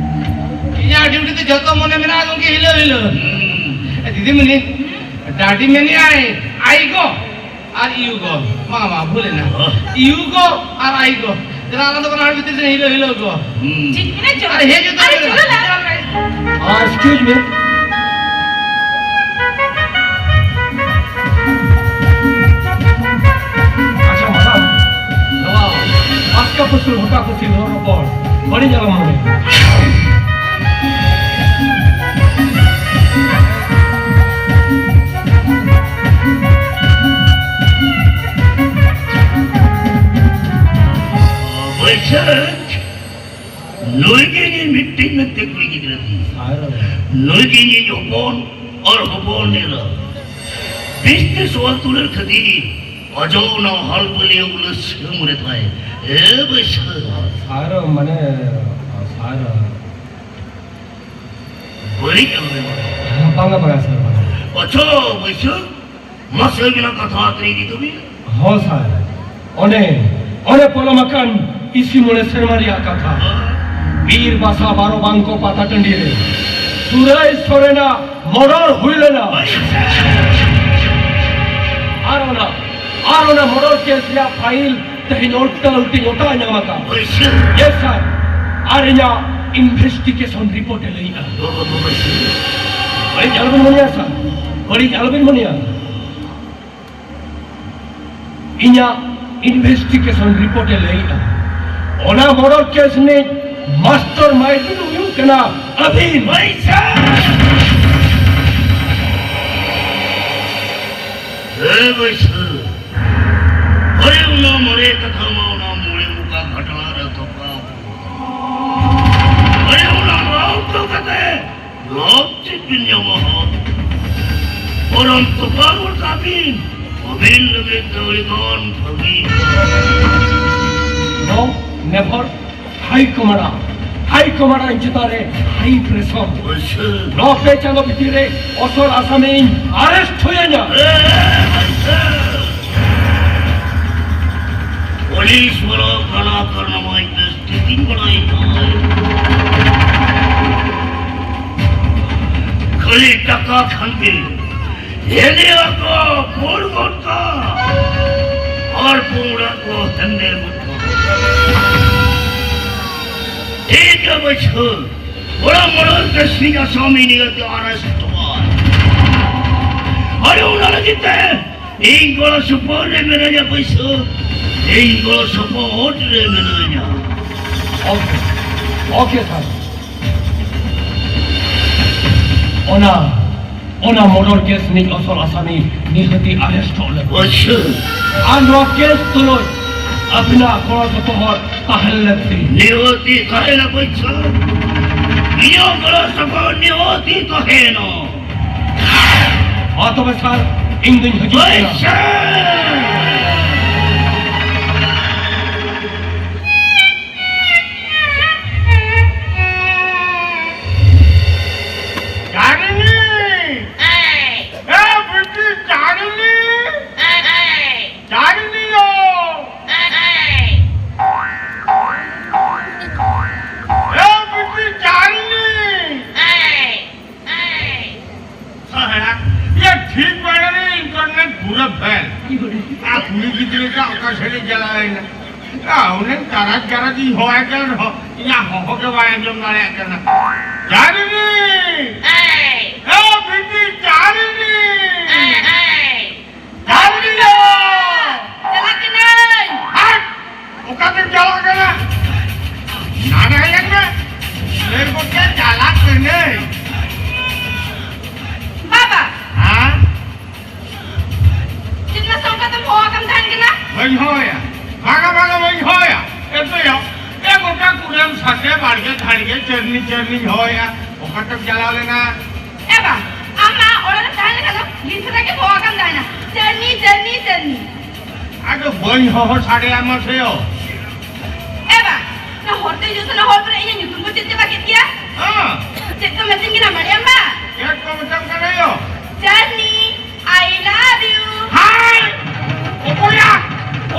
ᱤᱧᱟᱹᱜ ᱰᱤᱭᱩᱴᱤ ᱛᱮ ᱡᱚᱛᱚ ᱢᱚᱱᱮ ᱢᱮᱱᱟᱜᱼᱟ ᱜᱚᱝᱠᱮ, ᱦᱤᱞᱟᱹ ᱦᱤᱞᱟᱹ᱾ ᱦᱩᱸ᱾ ᱮ, ᱫᱤᱫᱤᱢᱩᱱᱤ, ᱰᱟᱰᱤ ᱢᱮᱱᱮᱜᱼᱟᱭ, ᱟᱭ ᱜᱚ ᱟᱨ ᱤᱭᱩ ᱜᱚ᱾ ᱵᱟᱝ, ᱵᱟᱝ, ᱵᱷᱩᱞ ᱮᱱᱟ᱾ ᱦᱚᱸ᱾ ᱤᱭᱩ ᱜᱚ ᱟᱨ ᱟᱭ ᱜᱚ᱾ ᱪᱮᱫᱟᱜ ᱚᱱᱟ ᱫᱚ ᱵᱟᱱᱟ ᱦᱚᱲ ᱵᱷᱤᱛᱤᱨ ᱨᱮ ᱦᱤᱞᱟᱹ ᱦᱤᱞᱟᱹ ᱜᱚ᱾ ᱦᱩᱸ᱾ ᱴᱷᱤᱠ ᱢᱮᱱᱟᱜ ᱪᱚ? ᱟᱨ ᱦᱮᱡ ᱡᱚᱛᱚ ᱟᱨ ᱦᱚᱲ ᱪᱚᱞᱚ ᱞᱟ᱾ ᱢᱮᱱᱟᱜ᱾ ᱟᱨ excuse me᱾ ᱟᱪᱪᱷᱟ, ᱢᱟᱰᱟᱢ, ᱱᱚᱣᱟ ᱟᱥᱠᱟ ᱯᱩᱥᱩᱞ ᱦᱚᱴᱟ ᱯᱩᱥᱤ ᱨᱚᱲ ᱨᱚᱯᱚᱲ ᱵᱟᱹᱲᱤᱡ ᱟᱞᱚᱢ ᱢᱚᱱᱮᱭᱟ᱾ ᱵᱟᱹᱭᱥᱟᱹᱠᱷ, ᱱᱩᱭ ᱜᱮ ᱤᱧᱤᱡ ᱢᱤᱫᱴᱤᱡ ᱢᱮᱱᱛᱮ ᱠᱩᱲᱤ ᱜᱤᱫᱽᱨᱟᱹ ᱫᱚ᱾ ᱟᱨ ᱱᱩᱭ ᱜᱮ ᱤᱧᱤᱡ ᱦᱚᱯᱚᱱ ᱟᱨ ᱦᱚᱯᱚᱱ ᱮᱨᱟ᱾ ᱵᱤᱥᱛᱤ ᱥᱚᱣᱟᱞ ᱛᱩᱞᱟᱹᱨ ᱠᱷᱟᱹᱛᱤᱨ ᱟᱡᱚ ᱚᱱᱟ ᱦᱟᱞᱵᱟᱹᱞᱤᱭᱟᱹ ᱩᱞᱟᱹᱥ ᱥᱤᱢ ᱨᱮ ᱛᱟᱭ᱾ ᱮ ᱵᱟᱹᱭᱥᱟᱹᱠᱷ᱾ ᱥᱟᱨ, ᱢᱟᱱᱮ, ᱥᱟᱨ᱾ ᱵᱟᱹᱲᱤᱡ ᱟᱞᱚᱢ ᱢᱮᱱᱟ᱾ ᱵᱟᱝᱟ, ᱵᱟᱝᱟ, ᱥᱟᱨ, ᱵᱟᱝᱟ᱾ ᱟᱪᱪᱷᱟ, ᱵᱟᱹᱭᱥᱟᱹᱠᱷ, ᱢᱟᱥᱮ ᱟᱹᱵᱤᱱᱟᱜ ᱠᱟᱛᱷᱟ ᱟᱛᱨᱮ ᱤᱫᱤ ᱛᱟᱹᱵᱤᱱ᱾ ᱦᱚᱸ, ᱥᱟᱨ᱾ ᱚᱱᱮ, ᱚᱱᱮ ᱯᱚᱞᱚᱢ ᱟᱠᱟᱱ ᱤᱥᱤ ᱢᱚᱬᱮ ᱥᱮᱨᱢᱟ ᱨᱮᱭᱟᱜ ᱠᱟᱛᱷᱟ᱾ ᱵᱤᱨ ᱵᱟᱥᱟ ᱵᱟᱨᱚ ᱵᱟᱝᱠᱚ ᱯᱟᱛᱟ ᱴᱟᱺᱰᱤ ᱨᱮ ᱥᱩᱨᱟᱹᱭ ᱥᱚᱨᱮᱱᱟᱜ murder ᱦᱩᱭ ᱞᱮᱱᱟ᱾ ᱟᱨ ᱚᱱᱟ, ᱟᱨ ᱚᱱᱟ murder case ᱨᱮᱭᱟᱜ file ᱛᱮᱦᱮᱧ ᱚᱞᱴᱟᱹ ᱟᱹᱞᱴᱤᱧ ᱚᱴᱟ ᱧᱟᱢ ᱟᱠᱟᱫ᱾ ᱵᱟᱹᱭᱥᱟᱹ᱾ Yes, sir. ᱟᱨ ᱤᱧᱟᱜ investigation report ᱮ ᱞᱟᱹᱭᱮᱜᱼᱟ᱾ ᱵᱟᱹᱭᱥᱟᱹ᱾ ᱵᱟᱹᱲᱤᱡ ᱟᱞᱚᱵᱤᱱ ᱢᱚᱱᱮᱭᱟ, sir. ᱵᱟᱹᱲᱤᱡ ᱟᱞᱚᱵᱤᱱ ᱢᱚᱱᱮᱭᱟ᱾ ᱤᱧᱟᱜ investigation report ᱮ ᱞᱟᱹᱭᱮᱜᱼᱟ, ᱚᱱᱟ murder case ᱨᱤᱱᱤᱡ mastermind ᱫᱚ ᱦᱩᱭᱩᱜ ᱠᱟᱱᱟ ᱟᱹᱵᱤᱱ᱾ ᱵᱟᱹᱭᱥᱟᱹ᱾ ᱦᱮ ᱵᱟᱹᱭᱥᱟᱹ᱾ ᱟᱨᱮ ᱚᱱᱟ ᱢᱟᱨᱮ ᱠᱟᱛᱷᱟ ᱢᱟ ᱚᱱᱟ ᱢᱚᱬᱮ ᱢᱩᱠᱟ ᱜᱷᱟᱴᱟᱬᱟ ᱨᱮ ᱛᱚᱯᱟ ᱟᱠᱟᱱᱟ᱾ ᱟᱨᱮ ᱚᱱᱟ ᱨᱟᱣ ᱦᱚᱴᱚ ᱠᱟᱛᱮ ᱞᱟᱵᱷ ᱪᱮᱫ ᱵᱤᱱ ᱧᱟᱢᱟ? ᱵᱚᱨᱚᱝ ᱛᱚᱯᱟ ᱜᱚᱫ ᱠᱟᱜ ᱵᱤᱱ, ᱟᱹᱵᱤᱱ ᱞᱟᱹᱜᱤᱫ ᱫᱚ ᱟᱹᱰᱤ ᱜᱟᱱ ᱵᱷᱟᱹᱜᱤ᱾ No, never. High Commander, High Commander ᱤᱧ ᱪᱮᱛᱟᱱ ᱨᱮ high pressure᱾ ᱵᱟᱹᱭᱥᱟᱹ᱾ ᱱᱚᱣᱟ ᱯᱮ ᱪᱟᱸᱫᱚ ᱵᱷᱤᱛᱤᱨ ᱨᱮ ᱚᱥᱚᱞ ᱟᱥᱟᱢᱤᱧ arrest ᱦᱚᱪᱚᱭᱮᱧᱟ᱾ ᱮ, ᱵᱟᱹᱭᱥᱟᱹ᱾ ᱯᱩᱞᱤᱥ ᱵᱟᱞᱟ ᱠᱟᱱᱟ ᱠᱟᱨᱱᱟᱢᱟ ᱤᱧ ᱵᱮᱥ ᱴᱷᱤᱠᱤᱧ ᱵᱟᱲᱟᱭ ᱠᱟᱱᱟ᱾ ᱠᱷᱟᱹᱞᱤ ᱴᱟᱠᱟ ᱠᱷᱟᱱ ᱜᱮ ᱦᱮᱸᱫᱮᱭᱟᱜ ᱠᱚ ᱯᱩᱸᱰ ᱜᱚᱫ ᱠᱟᱜᱼᱟ ᱟᱨ ᱯᱩᱸᱰᱟᱜ ᱠᱚ ᱦᱮᱸᱫᱮ ᱜᱚᱫ ᱠᱟᱜᱼᱟ᱾ ᱴᱷᱤᱠ ᱜᱮᱭᱟ ᱵᱟᱹᱪᱷᱩ, ᱵᱚᱲᱚ ᱢᱚᱲᱚᱨ ᱠᱟᱹᱥᱱᱤ ᱟᱥᱟᱢᱤ ᱱᱤᱭᱟᱹᱛᱮ ᱟᱨᱮᱥᱴᱚᱜᱼᱟ᱾ ᱟᱨ ᱚᱱᱟ ᱞᱟᱹᱜᱤᱫ ᱛᱮ ᱤᱧ ᱜᱚᱲᱚ ᱥᱚᱯᱚᱦᱚᱫ ᱨᱮ ᱢᱮᱱᱟᱧᱟ ᱵᱟᱹᱪᱷᱩ, ᱤᱧ ᱜᱚᱲᱚ ᱥᱚᱯᱚᱦᱚᱫ ᱨᱮ ᱢᱮᱱᱟᱧᱟ᱾ ᱳᱠᱮ, ᱳᱠᱮ ᱥᱟᱨ᱾ ᱚᱱᱟ, ᱚᱱᱟ ᱢᱚᱨᱰᱚᱨ ᱠᱮᱥ ᱨᱤᱱᱤᱡ ᱚᱥᱚᱞ ᱟᱥᱟᱢᱤ ᱱᱤᱦᱟᱹᱛᱤ ᱟᱨᱮᱥᱴᱚᱜ ᱞᱟᱹᱠᱛᱤ᱾ ᱟᱪᱪᱷᱟ᱾ ᱟᱨ ᱱᱚᱣᱟ ᱠᱮᱥ ᱛᱩᱞᱩᱡ ᱟᱹᱵᱤᱱᱟᱜ ᱜᱚᱲᱚ ᱥᱚᱯᱚᱦᱚᱫ ᱛᱟᱦᱮᱱ ᱞᱟᱹᱠᱛᱤ᱾ ᱱᱤᱦᱟᱹᱛᱤ ᱛᱟᱦᱮᱱᱟ ᱵᱟᱹᱪᱷᱩ᱾ ᱤᱧᱟᱹᱜ ᱜᱚᱲᱚ ᱥᱚᱯᱚᱦᱚᱫ ᱱᱤᱦᱟᱹᱛᱤ ᱛᱟᱦᱮᱱᱟ᱾ ᱢᱟ ᱛᱚᱵᱮ ᱥᱟᱨ, ᱤᱧ ᱫᱩᱧ ᱦᱤᱡᱩᱜ ᱠᱟᱱᱟ᱾ ᱵᱟᱹᱪᱷᱩ᱾ ᱪᱟᱸᱫᱽᱱᱤ! ᱮ ᱵᱤᱴᱤ ᱪᱟᱸᱫᱽᱱᱤ! ᱪᱟᱸᱫᱽᱱᱤ ᱭᱳ! ᱮ ᱵᱤᱴᱤ ᱪᱟᱸᱫᱽᱱᱤ! ᱥᱟᱦᱮᱲᱟ, ᱤᱭᱟᱹ ᱴᱷᱤᱠ ᱵᱮᱲᱟ ᱨᱮ internet ᱯᱩᱨᱟᱹ fail᱾ ᱟᱨ ᱠᱩᱲᱤ ᱜᱤᱫᱽᱨᱟᱹ ᱴᱟᱜ ᱚᱠᱟ ᱥᱮᱫ ᱮ ᱪᱟᱞᱟᱣ ᱮᱱᱟ? ᱟ, ᱩᱱᱤ ᱛᱟᱨᱟᱡ ᱜᱟᱨᱟᱡ ᱤᱧ ᱦᱚᱦᱚᱣᱟᱭ ᱠᱟᱱ ᱨᱮᱦᱚᱸ, ᱤᱧᱟᱜ ᱦᱚᱦᱚ ᱜᱮ ᱵᱟᱭ ᱟᱸᱡᱚᱢ ᱫᱟᱲᱮᱭᱟᱜ ᱠᱟᱱᱟ᱾ ᱪᱟᱸᱫᱽᱱᱤ! ᱮ ᱵᱤᱴᱤ ᱪᱟᱸᱫᱽᱱᱤ! ᱪᱟᱞᱟᱜ ᱠᱟᱹᱱᱟᱹᱧ᱾ ᱦᱟᱴ! ᱚᱠᱟᱛᱮᱢ ᱪᱟᱞᱟᱜ ᱠᱟᱱᱟ? ᱱᱟᱰᱟ ᱧᱮᱞ ᱢᱮ᱾ ᱞᱟᱹᱭ ᱜᱚᱫ ᱠᱮᱫ ᱪᱟᱞᱟᱜ ᱠᱟᱹᱱᱟᱹᱧ᱾ ᱵᱟᱵᱟ! ᱦᱮᱸ? ᱪᱮᱫ ᱢᱟᱥᱮ ᱚᱱᱠᱟᱛᱮᱢ ᱦᱚᱦᱚ ᱟᱠᱟᱢ ᱛᱟᱦᱮᱱ ᱠᱟᱱᱟ? ᱵᱟᱹᱧ ᱦᱚᱦᱚᱭᱟ᱾ ᱵᱟᱝᱟ, ᱵᱟᱝᱟ, ᱵᱟᱹᱧ ᱦᱚᱦᱚᱭᱟ᱾ ᱮᱛᱚᱭᱟ᱾ ᱮ ᱜᱚᱴᱟ ᱠᱩᱲᱟᱹᱢ ᱥᱟᱰᱮ ᱵᱟᱲᱜᱮ ᱡᱷᱟᱲᱜᱮ ᱪᱟᱹᱨᱱᱤ ᱪᱟᱹᱨᱱᱤᱧ ᱦᱚᱦᱚᱭᱟ᱾ ᱚᱠᱟᱛᱮᱢ ᱪᱟᱞᱟᱣ ᱞᱮᱱᱟ? ᱮ ᱵᱟ, ᱟᱢ ᱢᱟ ᱚᱲᱟᱜ ᱨᱮ ᱛᱟᱦᱮᱸ ᱞᱮᱠᱷᱟᱱ ᱫᱚ ᱫᱤᱱ ᱥᱟᱨᱟ ᱜᱮ ᱦᱚᱦᱚ ᱟᱠᱟᱢ ᱛᱟᱦᱮᱱᱟ, ᱪᱟᱹᱨᱱᱤ, ᱪᱟᱹᱨᱱᱤ, ᱪᱟᱹᱨᱱᱤ᱾ ᱟᱫᱚ ᱵᱟᱹᱧ ᱦᱚᱦᱚ ᱥᱟᱰᱮᱭᱟ ᱢᱟᱥᱮ ᱭᱳ᱾ ᱮ ᱵᱟ, ᱱᱚᱣᱟ ᱦᱚᱨᱛᱮ ᱦᱤᱡᱩᱜ ᱥᱮᱱᱚᱜ ᱦᱚᱲ ᱠᱚᱨᱮ ᱤᱧᱟᱹᱜ ᱧᱩᱛᱩᱢ ᱠᱚ ᱪᱮᱫ ᱪᱟᱵᱟ ᱠᱮᱫ ᱛᱤᱧᱟ? ᱦᱮᱸ᱾ ᱪᱮᱫ ᱠᱚ ᱢᱮᱛᱟᱹᱧ ᱠᱟᱱᱟ ᱵᱟᱲᱟᱭᱟᱢ ᱵᱟ? ᱪᱮᱫ ᱠᱚ ᱢᱮᱛᱟᱢ ᱠᱟᱱᱟ ᱭᱳ? ᱪᱟᱹᱨᱱᱤ, I love you. ᱦᱟᱭ! ᱚᱠᱚᱭᱟ?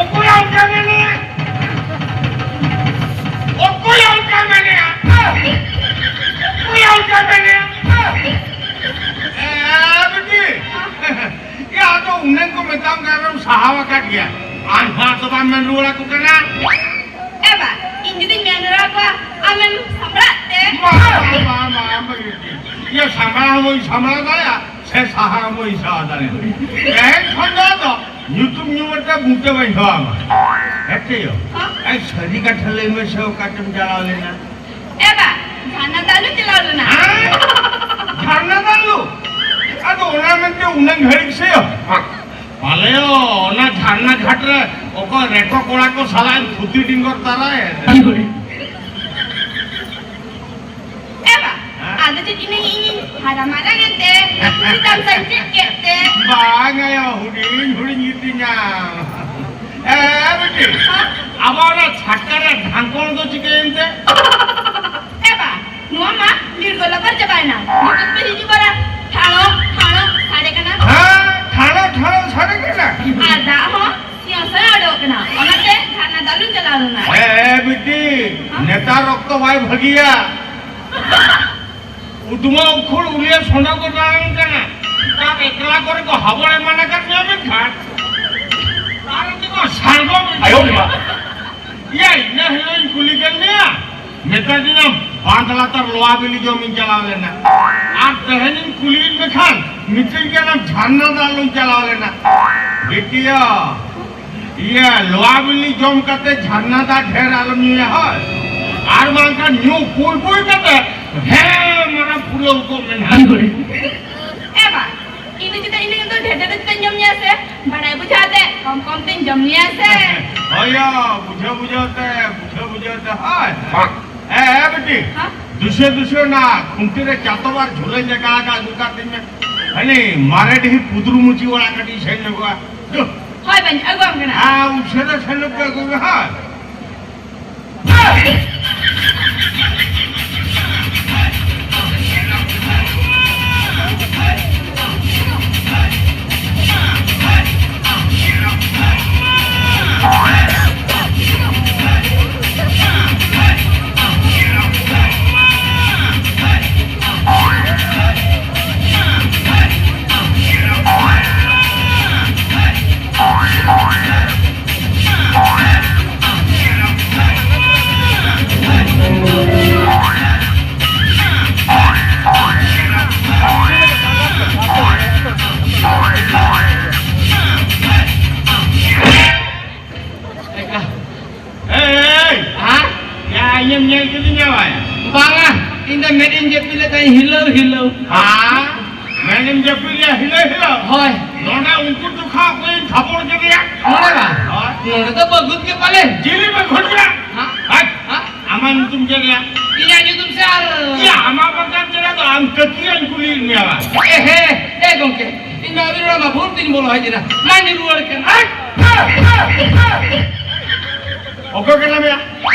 ᱚᱠᱚᱭᱟ ᱚᱱᱠᱟ ᱢᱮᱱᱮᱭᱟ? ᱚᱠᱚᱭᱟ ᱚᱱᱠᱟ ᱢᱮᱱᱮᱭᱟ? ᱚᱠᱚᱭᱟ ᱚᱱᱠᱟ ᱢᱮᱱᱮᱭᱟ? ᱢᱮᱛᱟᱢ ᱠᱟᱱ ᱨᱮᱦᱚᱸᱢ ᱥᱟᱦᱟᱣ ᱟᱠᱟᱫ ᱜᱮᱭᱟ᱾ ᱟᱨ ᱱᱚᱣᱟ ᱫᱚ ᱵᱟᱢ ᱢᱮᱱ ᱨᱩᱣᱟᱹᱲ ᱟᱠᱚ ᱠᱟᱱᱟ᱾ ᱮ ᱵᱟ, ᱤᱧ ᱡᱩᱫᱤᱧ ᱢᱮᱱ ᱨᱩᱣᱟᱹᱲ ᱟᱠᱚᱣᱟ, ᱟᱢᱮᱢ ᱥᱟᱢᱵᱲᱟᱜ ᱛᱮ? ᱵᱟ, ᱵᱟ, ᱵᱟ, ᱵᱟ, ᱵᱟ, ᱤᱭᱟᱹ ᱥᱟᱢᱵᱲᱟᱣ ᱦᱚᱸ ᱵᱟᱹᱧ ᱥᱟᱢᱵᱲᱟᱣ ᱫᱟᱲᱮᱭᱟᱜᱼᱟ, ᱥᱮ ᱥᱟᱦᱟ ᱦᱚᱸ ᱵᱟᱹᱧ ᱥᱟᱦᱟ ᱫᱟᱲᱮᱭᱟᱜᱼᱟ᱾ ᱮᱱᱠᱷᱟᱱ ᱫᱚ ᱟᱫᱚ ᱧᱩᱛᱩᱢ ᱧᱩ ᱠᱟᱛᱮ ᱵᱩᱴᱟᱹ ᱵᱟᱹᱧ ᱦᱚᱦᱚ ᱟᱢᱟ᱾ ᱦᱮᱸ ᱪᱮ ᱭᱳ? ᱦᱚᱸ᱾ ᱟᱭ ᱥᱟᱹᱨᱤ ᱠᱟᱛᱷᱟ ᱞᱟᱹᱭ ᱢᱮᱥᱮ, ᱚᱠᱟ ᱪᱚᱢ ᱪᱟᱞᱟᱣ ᱞᱮᱱᱟ? ᱮ ᱵᱟ, ᱡᱷᱟᱨᱱᱟ ᱫᱟᱜ ᱞᱩ ᱪᱟᱞᱟᱣ ᱞᱮᱱᱟ᱾ ᱦᱮᱸ? ᱡᱷᱟᱨᱱᱟ ᱫᱟᱜ ᱞᱩ? ᱟᱫᱚ ᱚᱱᱟ ᱢᱮᱱᱛᱮ ᱩᱱᱟᱹᱜ ᱜᱷᱟᱹᱲᱤᱡ ᱥᱮ? ᱯᱟᱞᱮᱭᱚ ᱚᱱᱟ ᱡᱷᱟᱨᱱᱟ ᱜᱷᱟᱴ ᱨᱮ ᱚᱠᱚᱭ ᱨᱮᱴᱚ ᱠᱚᱲᱟ ᱠᱚ ᱥᱟᱞᱟᱜ ᱮᱢ ᱛᱷᱩᱛᱤ ᱰᱤᱸᱜᱚᱨ ᱛᱟᱨᱟᱭᱮᱱ᱾ ᱮ ᱵᱟ, ᱦᱮᱸ? ᱟᱫᱚ ᱪᱮᱫ ᱤᱧ, ᱤᱧ ᱦᱟᱨᱟ ᱢᱟᱨᱟᱝ ᱮᱱᱛᱮ ᱪᱮᱫᱟᱢ ᱥᱟᱧᱪᱮᱫ ᱠᱮᱫ ᱛᱮ? ᱵᱟᱝ ᱟᱭᱳ, ᱦᱩᱰᱤᱧ ᱦᱩᱰᱤᱧ ᱜᱮᱛᱤᱧᱟ᱾ ᱮ ᱵᱤᱴᱤ, ᱦᱮᱸ? ᱟᱵᱚ ᱚᱱᱟ ᱪᱷᱟᱴᱠᱟ ᱨᱮ ᱰᱷᱟᱝᱠᱚᱲ ᱫᱚ ᱪᱤᱠᱟᱹᱭᱮᱱ ᱛᱮ? ᱮ ᱵᱟ, ᱱᱚᱣᱟ ᱢᱟ ᱞᱤᱲ ᱜᱚᱞᱟ ᱯᱟᱨ ᱪᱟᱵᱟᱭᱮᱱᱟ᱾ ᱱᱤᱛᱚᱜ ᱯᱮ ᱦᱤᱡᱩᱜ ᱵᱟᱨᱟ ᱴᱷᱟᱲᱚ ᱴᱷᱟᱲᱚ ᱥᱟᱰᱮ ᱠᱟᱱᱟ᱾ ᱦᱮᱸ, ᱴᱷᱟᱲᱚ ᱴᱷᱟᱲᱚ ᱥᱟᱰᱮ ᱠᱟᱱᱟ᱾ ᱟᱨ ᱫᱟᱜ ᱦᱚᱸ ᱥᱤᱭᱟᱹ ᱥᱤᱭᱟᱹ ᱚᱰᱚᱠ ᱠᱟᱱᱟ᱾ ᱚᱱᱟᱛᱮ ᱡᱷᱟᱨᱱᱟ ᱫᱟᱜ ᱞᱩᱧ ᱪᱟᱞᱟᱣ ᱞᱮᱱᱟ᱾ ᱮ, ᱮ, ᱵᱤᱴᱤ, ᱦᱮᱸ? ᱱᱮᱛᱟᱨ ᱚᱠᱛᱚ ᱵᱟᱭ ᱵᱷᱟᱹᱜᱤᱭᱟ᱾ ᱩᱫᱽᱢᱟ ᱩᱠᱷᱩᱲ ᱩᱞᱤᱭᱟᱹ ᱥᱚᱸᱰᱟ ᱠᱚ ᱫᱟᱬᱟᱱ ᱠᱟᱱᱟ᱾ ᱛᱟᱢ ᱮᱠᱞᱟ ᱠᱚᱨᱮ ᱠᱚ ᱦᱟᱵᱚᱲ ᱮᱢᱟᱱ ᱟᱠᱟᱫ ᱢᱮᱭᱟ ᱢᱮᱱᱠᱷᱟᱱ᱾ ᱟᱨ ᱩᱱᱠᱩ ᱠᱚ ᱥᱟᱬᱜᱚ ᱢᱮᱱᱟᱜ ᱟᱭᱳ ᱵᱟᱵᱟ᱾ ᱤᱭᱟᱹ, ᱤᱱᱟᱹ ᱦᱤᱞᱳᱜ ᱤᱧ ᱠᱩᱞᱤ ᱠᱮᱫ ᱢᱮᱭᱟ, ᱢᱮᱛᱟ ᱫᱤᱧᱟᱢ ᱵᱟᱸᱫᱽ ᱞᱟᱛᱟᱨ ᱞᱚᱣᱟ ᱵᱤᱞᱤ ᱡᱚᱢ ᱤᱧ ᱪᱟᱞᱟᱣ ᱞᱮᱱᱟ᱾ ᱟᱨ ᱛᱮᱦᱮᱧ ᱤᱧ ᱠᱩᱞᱤᱭᱮᱫ ᱢᱮᱠᱷᱟᱱ ᱢᱤᱛᱟᱹᱧ ᱠᱟᱱᱟᱢ ᱡᱷᱟᱨᱱᱟ ᱫᱟᱜ ᱞᱩᱧ ᱪᱟᱞᱟᱣ ᱞᱮᱱᱟ᱾ ᱵᱤᱴᱤᱭᱟ, ᱤᱭᱟᱹ, ᱞᱚᱣᱟ ᱵᱤᱞᱤ ᱡᱚᱢ ᱠᱟᱛᱮ ᱡᱷᱟᱨᱱᱟ ᱫᱟᱜ ᱰᱷᱮᱨ ᱟᱞᱚᱢ ᱧᱩᱭᱟ, ᱦᱳᱭ? ᱟᱨ ᱵᱟᱝᱠᱷᱟᱱ ᱧᱩ ᱯᱩᱭ ᱯᱩᱭ ᱠᱟᱛᱮ ᱦᱮᱸ ᱢᱟᱨᱟᱝ ᱯᱷᱩᱞᱟᱹᱣ ᱠᱚ ᱢᱮᱱᱟᱜᱼᱟ᱾ ᱮ ᱵᱟ, ᱤᱧ ᱫᱚ ᱪᱮᱫᱟᱜ ᱤᱱᱟᱹ ᱫᱚ ᱰᱷᱮᱨ ᱰᱷᱮᱨ ᱫᱚ ᱪᱮᱫᱟᱜ ᱤᱧ ᱡᱚᱢ ᱧᱩᱭᱟ ᱥᱮ? ᱵᱟᱲᱟᱭ ᱵᱩᱡᱷᱟᱹᱣ ᱛᱮ ᱠᱚᱢ ᱠᱚᱢ ᱛᱮᱧ ᱡᱚᱢ ᱧᱩᱭᱟ ᱥᱮ? ᱦᱳᱭ ᱭᱟ, ᱵᱩᱡᱷᱟᱹᱣ ᱵᱩᱡᱷᱟᱹᱣ ᱛᱮ, ᱵᱩᱡᱷᱟᱹᱣ ᱵᱩᱡᱷᱟᱹᱣ ᱛᱮ, ᱦᱳᱭ᱾ ᱮ, ᱮ, ᱵᱤᱴᱤ, ᱦᱮᱸ? ᱫᱩᱥᱨᱟᱹ, ᱫᱩᱥᱨᱟᱹ ᱚᱱᱟ ᱠᱷᱩᱱᱴᱤ ᱨᱮ ᱪᱟᱛᱚᱢ ᱟᱨ ᱡᱷᱩᱞᱟᱹᱧ ᱞᱮᱠᱟ ᱟᱠᱟᱫ ᱟᱹᱜᱩ ᱠᱟᱜ ᱛᱤᱧ ᱢᱮ᱾ ᱦᱟᱹᱱᱤ ᱢᱟᱨᱮ ᱰᱤᱦᱤ ᱯᱩᱫᱽᱨᱩ ᱢᱩᱪᱤ ᱚᱲᱟᱜ ᱠᱟᱹᱴᱤᱡ ᱥᱮᱱ ᱧᱚᱜᱚᱜᱼᱟ᱾ ᱫᱩ᱾ ᱦᱳᱭ, ᱵᱟᱹᱧ ᱟᱹᱜᱩᱣᱟᱢ ᱠᱟᱱᱟ᱾ ᱦᱮᱸ, ᱩᱥᱟᱹᱨᱟ ᱥᱮᱱᱚᱜ ᱯᱮ ᱟᱹᱜᱩ ᱢᱮ, ᱦᱳᱭ᱾ ᱦᱤᱞᱟᱹᱣ ᱦᱤᱞᱟᱹᱣ᱾ ᱦᱮᱸ? ᱢᱮᱱᱮᱢ ᱡᱟᱹᱯᱤᱫ ᱨᱮᱭᱟᱜ ᱦᱤᱞᱟᱹᱣ ᱦᱤᱞᱟᱹᱣ? ᱦᱳᱭ᱾ ᱱᱚᱰᱮ ᱩᱱᱠᱩ ᱡᱚᱠᱷᱟ ᱚᱠᱚᱭᱮᱢ ᱛᱷᱟᱯᱚᱲ ᱠᱮᱫᱮᱭᱟ? ᱱᱚᱰᱮ ᱵᱟᱝ᱾ ᱦᱳᱭ᱾ ᱱᱚᱰᱮ ᱫᱚ ᱵᱟᱹᱜᱩᱫ ᱜᱮ ᱯᱟᱞᱮ᱾ ᱪᱤᱞᱤ ᱵᱟᱹᱜᱩᱫ ᱠᱮᱫᱟ? ᱦᱮᱸ? ᱦᱮᱸ? ᱦᱮᱸ? ᱟᱢᱟᱜ ᱧᱩᱛᱩᱢ ᱪᱮᱫ ᱭᱟ? ᱤᱧᱟᱹᱜ ᱧᱩᱛᱩᱢ ᱥᱮ ᱟᱨ ᱭᱟ, ᱟᱢᱟᱜ ᱵᱟᱝ ᱠᱟᱱ ᱪᱮᱫ ᱫᱚ ᱟᱢ ᱠᱟᱹᱠᱤᱭᱟᱹᱧ ᱠᱩᱞᱤᱭᱮᱫ ᱢᱮᱭᱟ ᱵᱟᱝ? ᱮ ᱦᱮ, ᱮ ᱜᱚᱢᱠᱮ, ᱤᱧ ᱢᱟ ᱟᱹᱵᱤᱱ ᱚᱲᱟᱜ ᱢᱟ ᱵᱷᱳᱨ ᱛᱤᱧ ᱵᱚᱞᱚ ᱦᱮᱡ ᱮᱱᱟ᱾ ᱢᱟ ᱧᱩ ᱨᱩᱣᱟᱹᱲ ᱠᱟᱱᱟ᱾ ᱚᱠᱚᱭ ᱠᱟᱱᱟᱢ ᱭᱟ?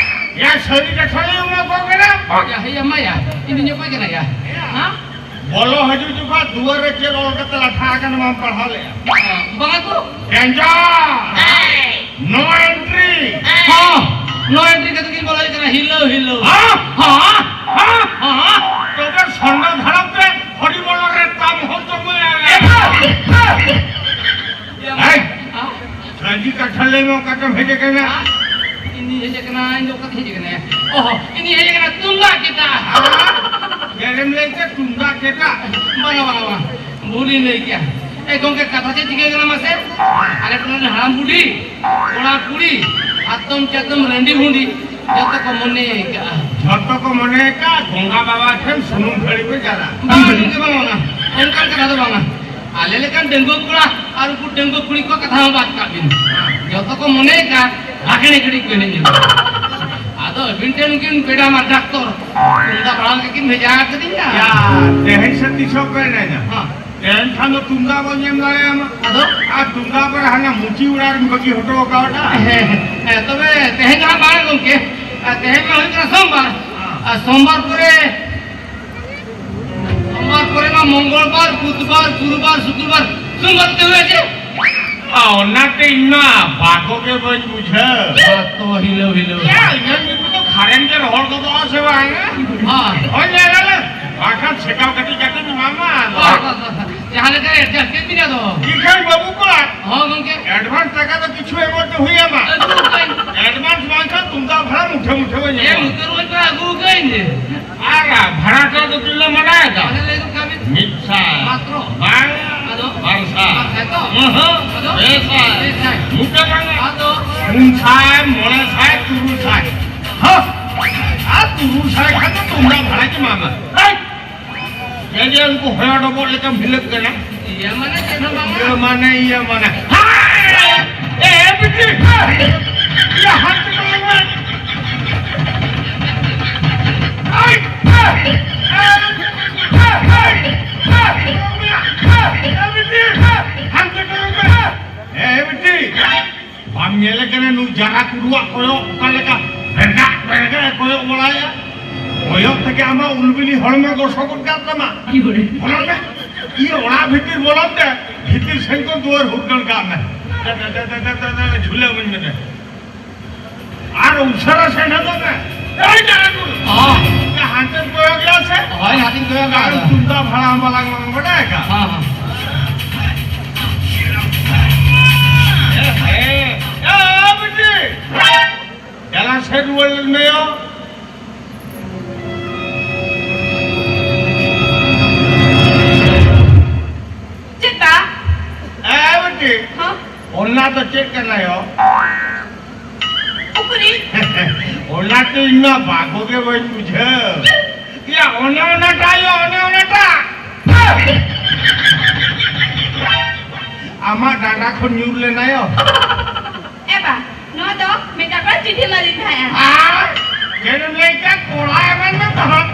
ᱭᱟ, ᱥᱟᱹᱨᱤ ᱠᱟᱛᱷᱟ ᱞᱟᱹᱭ ᱢᱮ, ᱚᱠᱚᱭ ᱠᱟᱱᱟᱢ? ᱭᱟ, ᱦᱮᱸ ᱭᱟ, ᱢᱟ ᱭᱟ, ᱤᱧ ᱫᱚᱧ ᱚᱠᱚᱭ ᱠᱟᱱᱟ ᱭᱟ? ᱦᱮᱸ? ᱵᱚᱞᱚ ᱦᱤᱡᱩᱜ ᱡᱚᱠᱷᱚᱱ ᱫᱩᱣᱟᱹᱨ ᱨᱮ ᱪᱮᱫ ᱚᱞ ᱠᱟᱛᱮ ᱞᱟᱴᱷᱟ ᱟᱠᱟᱱᱟ ᱵᱟᱢ ᱯᱟᱲᱦᱟᱣ ᱞᱮᱜᱼᱟ? ᱵᱟᱝᱟ ᱛᱚ᱾ Danger! No entry! ᱦᱚᱸ, no entry ᱠᱟᱛᱮ ᱠᱤᱱ ᱵᱚᱞᱚ ᱦᱤᱡᱩᱜ ᱠᱟᱱᱟ, ᱦᱤᱞᱟᱹᱣ, ᱦᱤᱞᱟᱹᱣ᱾ ᱦᱚᱸ, ᱦᱚᱸ, ᱦᱚᱸ, ᱦᱚᱸ᱾ ᱛᱚᱵᱮ ᱥᱚᱸᱰᱟ ᱫᱷᱟᱨᱟᱢ ᱛᱮ ᱦᱚᱲᱤ ᱵᱚᱞᱚ ᱨᱮ ᱛᱟᱢ ᱦᱚᱸ ᱛᱚ ᱢᱚᱭᱟ᱾ ᱮᱭ! ᱦᱚᱸ? ᱥᱟᱹᱨᱤ ᱠᱟᱛᱷᱟ ᱞᱟᱹᱭ ᱢᱮ, ᱚᱠᱟ ᱛᱮᱢ ᱦᱮᱡ ᱟᱠᱟᱱᱟ? ᱤᱧ ᱦᱮᱡ ᱟᱠᱟᱱᱟ, ᱤᱧ ᱫᱚ ᱚᱠᱟ ᱛᱮᱧ ᱦᱮᱡ ᱟᱠᱟᱱᱟ? ᱚᱦᱚ, ᱤᱧ ᱦᱮᱡ ᱟᱠᱟᱱᱟ ᱛᱩᱢᱫᱟᱜ ᱪᱮᱴᱟᱜ᱾ ᱪᱮᱫ ᱮᱢ ᱞᱟᱹᱭ ᱠᱮᱫ? ᱛᱩᱢᱫᱟᱜ ᱪᱮᱴᱟᱜ? ᱵᱟᱝᱟ, ᱵᱟᱝᱟ, ᱵᱟᱝᱟ᱾ ᱵᱷᱩᱞᱤᱧ ᱞᱟᱹᱭ ᱠᱮᱜᱼᱟ᱾ ᱮ ᱜᱚᱢᱠᱮ, ᱠᱟᱛᱷᱟ ᱪᱮᱫ ᱪᱤᱠᱟᱹ ᱠᱟᱱᱟ ᱢᱟᱥᱮ? ᱟᱞᱮ ᱴᱚᱞᱟ ᱨᱮᱱ ᱦᱟᱲᱟᱢ ᱵᱩᱰᱷᱤ, ᱠᱚᱲᱟ ᱠᱩᱲᱤ, ᱟᱛᱚᱢ ᱪᱟᱛᱚᱢ ᱨᱟᱺᱰᱤ ᱵᱷᱩᱸᱰᱤ, ᱡᱚᱛᱚ ᱠᱚ ᱢᱚᱱᱮ ᱠᱟᱜᱼᱟ᱾ ᱡᱚᱛᱚ ᱠᱚ ᱢᱚᱱᱮ ᱠᱟᱜᱼᱟ, ᱜᱚᱝᱜᱟ ᱵᱟᱵᱟ ᱴᱷᱮᱱ ᱥᱩᱱᱩᱢ ᱠᱷᱟᱹᱲᱤ ᱠᱚ ᱪᱟᱞᱟᱜᱼᱟ᱾ ᱵᱟᱝ, ᱜᱚᱢᱠᱮ, ᱵᱟᱝ, ᱵᱟᱝ᱾ ᱚᱱᱠᱟᱱ ᱠᱟᱛᱷᱟ ᱫᱚ ᱵᱟᱝᱟ᱾ ᱟᱞᱮ ᱞᱮᱠᱟᱱ ᱰᱟᱺᱜᱩᱣᱟᱹ ᱠᱚᱲᱟ ᱟᱨ ᱩᱱᱠᱩ ᱰᱟᱺᱜᱩᱣᱟᱹ ᱠᱩᱲᱤ ᱠᱚᱣᱟᱜ ᱠᱟᱛᱷᱟ ᱦᱚᱸ ᱵᱟᱫ ᱠᱟᱜ ᱵᱤᱱ᱾ ᱡᱚᱛᱚ ᱠᱚ ᱢᱚᱱᱮ ᱠᱟᱜᱼᱟ, ᱞᱟᱜᱽᱬᱮ ᱜᱷᱟᱹᱲᱤᱡ ᱠᱚ ᱮᱱᱮᱡ ᱧᱚᱜᱟ᱾ ᱟᱫᱚ ᱟᱹᱵᱤᱱ ᱴᱷᱮᱱ ᱩᱱᱠᱤᱱ ᱢᱮᱰᱟᱢ ᱟᱨ ᱰᱟᱠᱛᱚᱨ, ᱛᱩᱢᱫᱟᱜ ᱵᱟᱲᱟ ᱞᱟᱹᱜᱤᱫ ᱠᱤᱱ ᱵᱷᱮᱡᱟ ᱟᱠᱟᱫᱤᱧᱟ᱾ ᱭᱟ, ᱛᱮᱦᱮᱧ ᱥᱮ ᱛᱤᱥᱚᱜ ᱯᱮ ᱮᱱᱮᱡᱟ? ᱦᱮᱸ᱾ ᱛᱮᱦᱮᱧ ᱠᱷᱟᱱ ᱫᱚ ᱛᱩᱢᱫᱟᱜ ᱵᱚᱱ ᱧᱮᱞ ᱫᱟᱲᱮᱭᱟᱢᱟ᱾ ᱟᱫᱚ? ᱟᱨ ᱛᱩᱢᱫᱟᱜ ᱵᱚᱱ ᱦᱟᱱᱟ ᱢᱩᱪᱤ ᱚᱲᱟᱜ ᱨᱤᱧ ᱵᱟᱹᱜᱤ ᱦᱚᱴᱚ ᱟᱠᱟᱣᱟᱫᱟ᱾ ᱦᱮᱸ, ᱦᱮᱸ, ᱛᱚᱵᱮ ᱛᱮᱦᱮᱧ ᱫᱚ ᱦᱟᱸᱜ ᱵᱟᱝ ᱜᱚᱢᱠᱮ, ᱟᱨ ᱛᱮᱦᱮᱧ ᱢᱟ ᱦᱩᱭᱩᱜ ᱠᱟᱱᱟ ᱥᱳᱢᱵᱟᱨ᱾ ᱦᱮᱸ᱾ ᱟᱨ ᱥᱳᱢᱵᱟᱨ ᱯᱚᱨᱮ, ᱥᱳᱢᱵᱟᱨ ᱯᱚᱨᱮ ᱢᱟ ᱢᱚᱝᱜᱚᱞ ᱵᱟᱨ, ᱵᱩᱫᱷᱵᱟᱨ, ᱜᱩᱨᱩᱵᱟᱨ, ᱥᱩᱠᱨᱵᱟᱨ, ᱥᱳᱢᱵᱟᱨ ᱛᱮ ᱦᱩᱭᱩᱜᱼᱟ ᱪᱮ? ᱟ, ᱚᱱᱟᱛᱮ ᱤᱧ ᱢᱟ ᱵᱟᱠᱚ ᱜᱮ ᱵᱟᱹᱧ ᱵᱩᱡᱷᱟᱹᱣ᱾ ᱵᱟᱠᱚ ᱦᱤᱞᱟᱹᱣ ᱦᱤᱞᱟᱹᱣ᱾ ᱭᱟ, ᱤᱧᱟᱹᱜ ᱧᱩᱛᱩᱢ ᱫᱚ ᱠᱷᱟᱨᱮᱱ ᱜᱮ ᱨᱚᱦᱚᱲ ᱜᱚᱫᱚᱜᱼᱟ ᱥᱮ ᱵᱟᱝ? ᱦᱮᱸ᱾ ᱦᱳᱭ, ᱧᱮᱞ ᱟᱞᱮ᱾ ᱵᱟᱠᱷᱟᱱ ᱥᱮᱠᱟᱣ ᱠᱟᱹᱴᱤᱡ ᱠᱟᱹᱴᱤᱡ ᱮᱢᱟᱢᱟ᱾ ᱵᱟᱦ, ᱵᱟᱦ, ᱵᱟᱦ, ᱵᱟᱦ᱾ ᱡᱟᱦᱟᱸ ᱞᱮᱠᱟ adjust ᱠᱮᱫ ᱵᱤᱱᱟ ᱫᱚ᱾ ᱤᱠᱷᱟᱹᱱ ᱵᱟᱹᱵᱩ ᱠᱚᱲᱟ᱾ ᱦᱚᱸ, ᱜᱚᱝᱠᱮ᱾ Advance ᱴᱟᱠᱟ ᱫᱚ ᱠᱤᱪᱷᱩ ᱮᱢᱚᱜ ᱛᱮ ᱦᱩᱭ ᱟᱢᱟ᱾ ᱟᱹᱜᱩ ᱠᱟᱹᱧ᱾ Advance ᱵᱟᱝᱠᱷᱟᱱ ᱛᱩᱢᱫᱟᱜ ᱵᱷᱟᱲᱟ ᱢᱩᱴᱷᱟᱹ ᱢᱩᱴᱷᱟᱹ ᱵᱚᱱ ᱮ, ᱧᱟᱢᱟ᱾ ᱩᱛᱟᱹᱨ ᱵᱚᱭ ᱯᱮ ᱟᱹᱜᱩ ᱠᱟᱹᱧ᱾ ᱟᱨ ᱵᱷᱟᱲᱟ ᱴᱟᱜ ᱫᱚ ᱛᱤᱱᱟᱹᱜ ᱢᱟᱱᱟᱣ ᱮᱫᱟ? ᱢᱟᱱᱮ ᱞᱟᱹᱭ ᱜᱚᱫ ᱠᱟᱜ ᱵᱤᱱ᱾ ᱢᱤᱫ ᱥᱟᱭ᱾ ᱢᱟᱛᱨᱚ᱾ ᱵᱟᱝ᱾ ᱟᱫᱚ? ᱵᱟᱨ ᱥᱟᱭ᱾ ᱵᱟᱨ ᱥᱟᱭ ᱛᱚ? ᱚᱦᱚᱸ᱾ ᱟᱫᱚ? ᱯᱮ ᱥᱟᱭ᱾ ᱯᱮ ᱥᱟᱭ᱾ ᱢᱩᱴᱷᱟᱹ ᱵᱟᱝᱟ᱾ ᱟᱫᱚ? ᱯᱩᱱ ᱥᱟᱭ, ᱢᱚᱬᱮ ᱥᱟᱭ, ᱛᱩᱨᱩᱭ ᱥᱟᱭ᱾ ᱦᱚᱸ᱾ ᱟᱨ ᱛᱩᱨᱩᱭ ᱥᱟᱭ ᱠᱷᱟᱱ ᱫᱚ ᱛᱩᱢᱫᱟᱜ ᱵᱷᱟᱲᱟ ᱪᱮ ᱢᱟᱢᱟ᱾ ᱦᱮᱸ᱾ ᱮ ᱡᱮ ᱩᱱᱠᱩ ᱦᱚᱭᱚ ᱰᱚᱵᱚᱜ ᱞᱮᱠᱟᱢ ᱦᱤᱞᱟᱹᱜ ᱠᱟᱱᱟ᱾ ᱤᱭᱟᱹ ᱢᱟᱱᱮ ᱪᱮᱫ ᱦᱚᱸ ᱵᱟᱝᱟ᱾ ᱤᱭᱟᱹ ᱢᱟᱱᱮ, ᱤᱭᱟᱹ ᱢᱟᱱᱮ᱾ ᱦᱟᱭ! ᱮ, ᱮ, ᱵᱤᱴᱤ! ᱦᱟᱭ! ᱤᱭᱟᱹ, ᱦᱟᱱᱛᱮ ᱛᱟᱲᱟᱢ ᱢᱮ᱾ ᱦᱟᱭ! ᱦᱟᱭ! ᱦᱟᱭ! ᱦᱟᱭ! ᱦᱟᱭ! ᱦᱟᱭ! ᱦᱟᱭ! ᱮ, ᱵᱤᱴᱤ! ᱦᱟᱱᱛᱮ ᱛᱟᱲᱟᱢ ᱢᱮ᱾ ᱮ, ᱵᱤᱴᱤ! ᱵᱟᱢ ᱧᱮᱞᱮ ᱠᱟᱱᱟ ᱱᱩᱭ ᱡᱟᱨᱟ ᱠᱩᱰᱩᱣᱟᱜ ᱠᱚᱭᱚᱜ ᱚᱠᱟ ᱞᱮᱠᱟ ᱵᱮᱸᱜᱟᱜ ᱵᱮᱸᱜᱟᱜ ᱮ ᱠᱚᱭᱚᱜ ᱵᱟᱲᱟᱭᱟ? ᱠᱚᱭᱚᱜ ᱛᱮᱜᱮ ᱟᱢᱟᱜ ᱩᱞᱵᱤᱞᱤ ᱦᱚᱲᱢᱚ ᱜᱚᱥᱚ ᱜᱚᱫ ᱠᱟᱜ ᱛᱟᱢᱟ᱾ ᱵᱚᱞᱚᱱ ᱢᱮ᱾ ᱤᱭᱟᱹ ᱚᱲᱟᱜ ᱵᱷᱤᱛᱤᱨ ᱵᱚᱞᱚᱱ ᱛᱮ ᱵᱷᱤᱛᱤᱨ ᱥᱮᱱ ᱠᱷᱚᱱ ᱫᱩᱣᱟᱹᱨ ᱦᱩᱨᱜᱟᱹᱱ ᱠᱟᱜ ᱢᱮ᱾ ᱫᱮ, ᱫᱮ, ᱫᱮ, ᱡᱷᱩᱞᱟᱹᱣ ᱟᱹᱧ ᱢᱮ ᱫᱮ᱾ ᱟᱨ ᱩᱥᱟᱹᱨᱟ ᱥᱮᱱ ᱦᱚᱫᱚᱜ ᱢᱮ᱾ ᱮᱭ ᱡᱟᱨᱟ ᱠᱩᱰᱩ᱾ ᱦᱚᱸ᱾ ᱦᱟᱱᱛᱮᱢ ᱠᱚᱭᱚᱜ ᱜᱮᱭᱟ ᱥᱮ? ᱦᱳᱭ, ᱦᱟᱱᱛᱮᱧ ᱠᱚᱭᱚᱜ ᱠᱟᱜ ᱫᱚ᱾ ᱛᱩᱢᱫᱟᱜ ᱵᱷᱟᱲᱟ ᱦᱚᱸ ᱵᱟᱞᱟᱝ ᱵᱟᱲᱟᱭ ᱠᱟᱜ᱾ ᱦᱚᱸ, ᱦᱚᱸ᱾ ᱮ, ᱮ, ᱮ, ᱵᱤᱴᱤ! ᱮᱞᱟ ᱥᱮ ᱨᱩᱣᱟᱹᱲ ᱞᱮᱱ ᱢᱮ ᱭᱚ᱾ ᱪᱮᱫ ᱵᱟ? ᱮ, ᱵᱤᱴᱤ! ᱦᱚᱸ? ᱚᱱᱟ ᱫᱚ ᱪᱮᱫ ᱠᱟᱱᱟ ᱭᱚ? ᱩᱠᱩᱨᱤ? ᱚᱱᱟ ᱛᱚ ᱤᱧ ᱢᱟ ᱵᱟᱜᱚ ᱜᱮ ᱵᱟᱹᱧ ᱵᱩᱡᱷᱟᱹᱣ᱾ ᱭᱟ, ᱚᱱᱮ ᱚᱱᱟᱴᱟᱜ ᱭᱟ, ᱚᱱᱮ ᱚᱱᱟᱴᱟᱜ᱾ ᱟᱢᱟᱜ ᱰᱟᱸᱰᱟ ᱠᱷᱚᱱ ᱧᱩᱨ ᱞᱮᱱᱟ ᱭᱚ᱾ ᱮ ᱵᱟ, ᱱᱚᱣᱟ ᱫᱚ ᱢᱤᱫᱴᱟᱝ ᱠᱚᱲᱟ ᱪᱤᱴᱷᱤ ᱮᱢᱟᱫᱤᱧ ᱛᱟᱦᱮᱸᱜᱼᱟ᱾ ᱟᱨ ᱪᱮᱫ ᱮᱢ ᱞᱟᱹᱭ ᱠᱮᱫ? ᱠᱚᱲᱟ ᱮᱢᱟᱱ ᱢᱮ ᱛᱟᱦᱮᱸᱫ᱾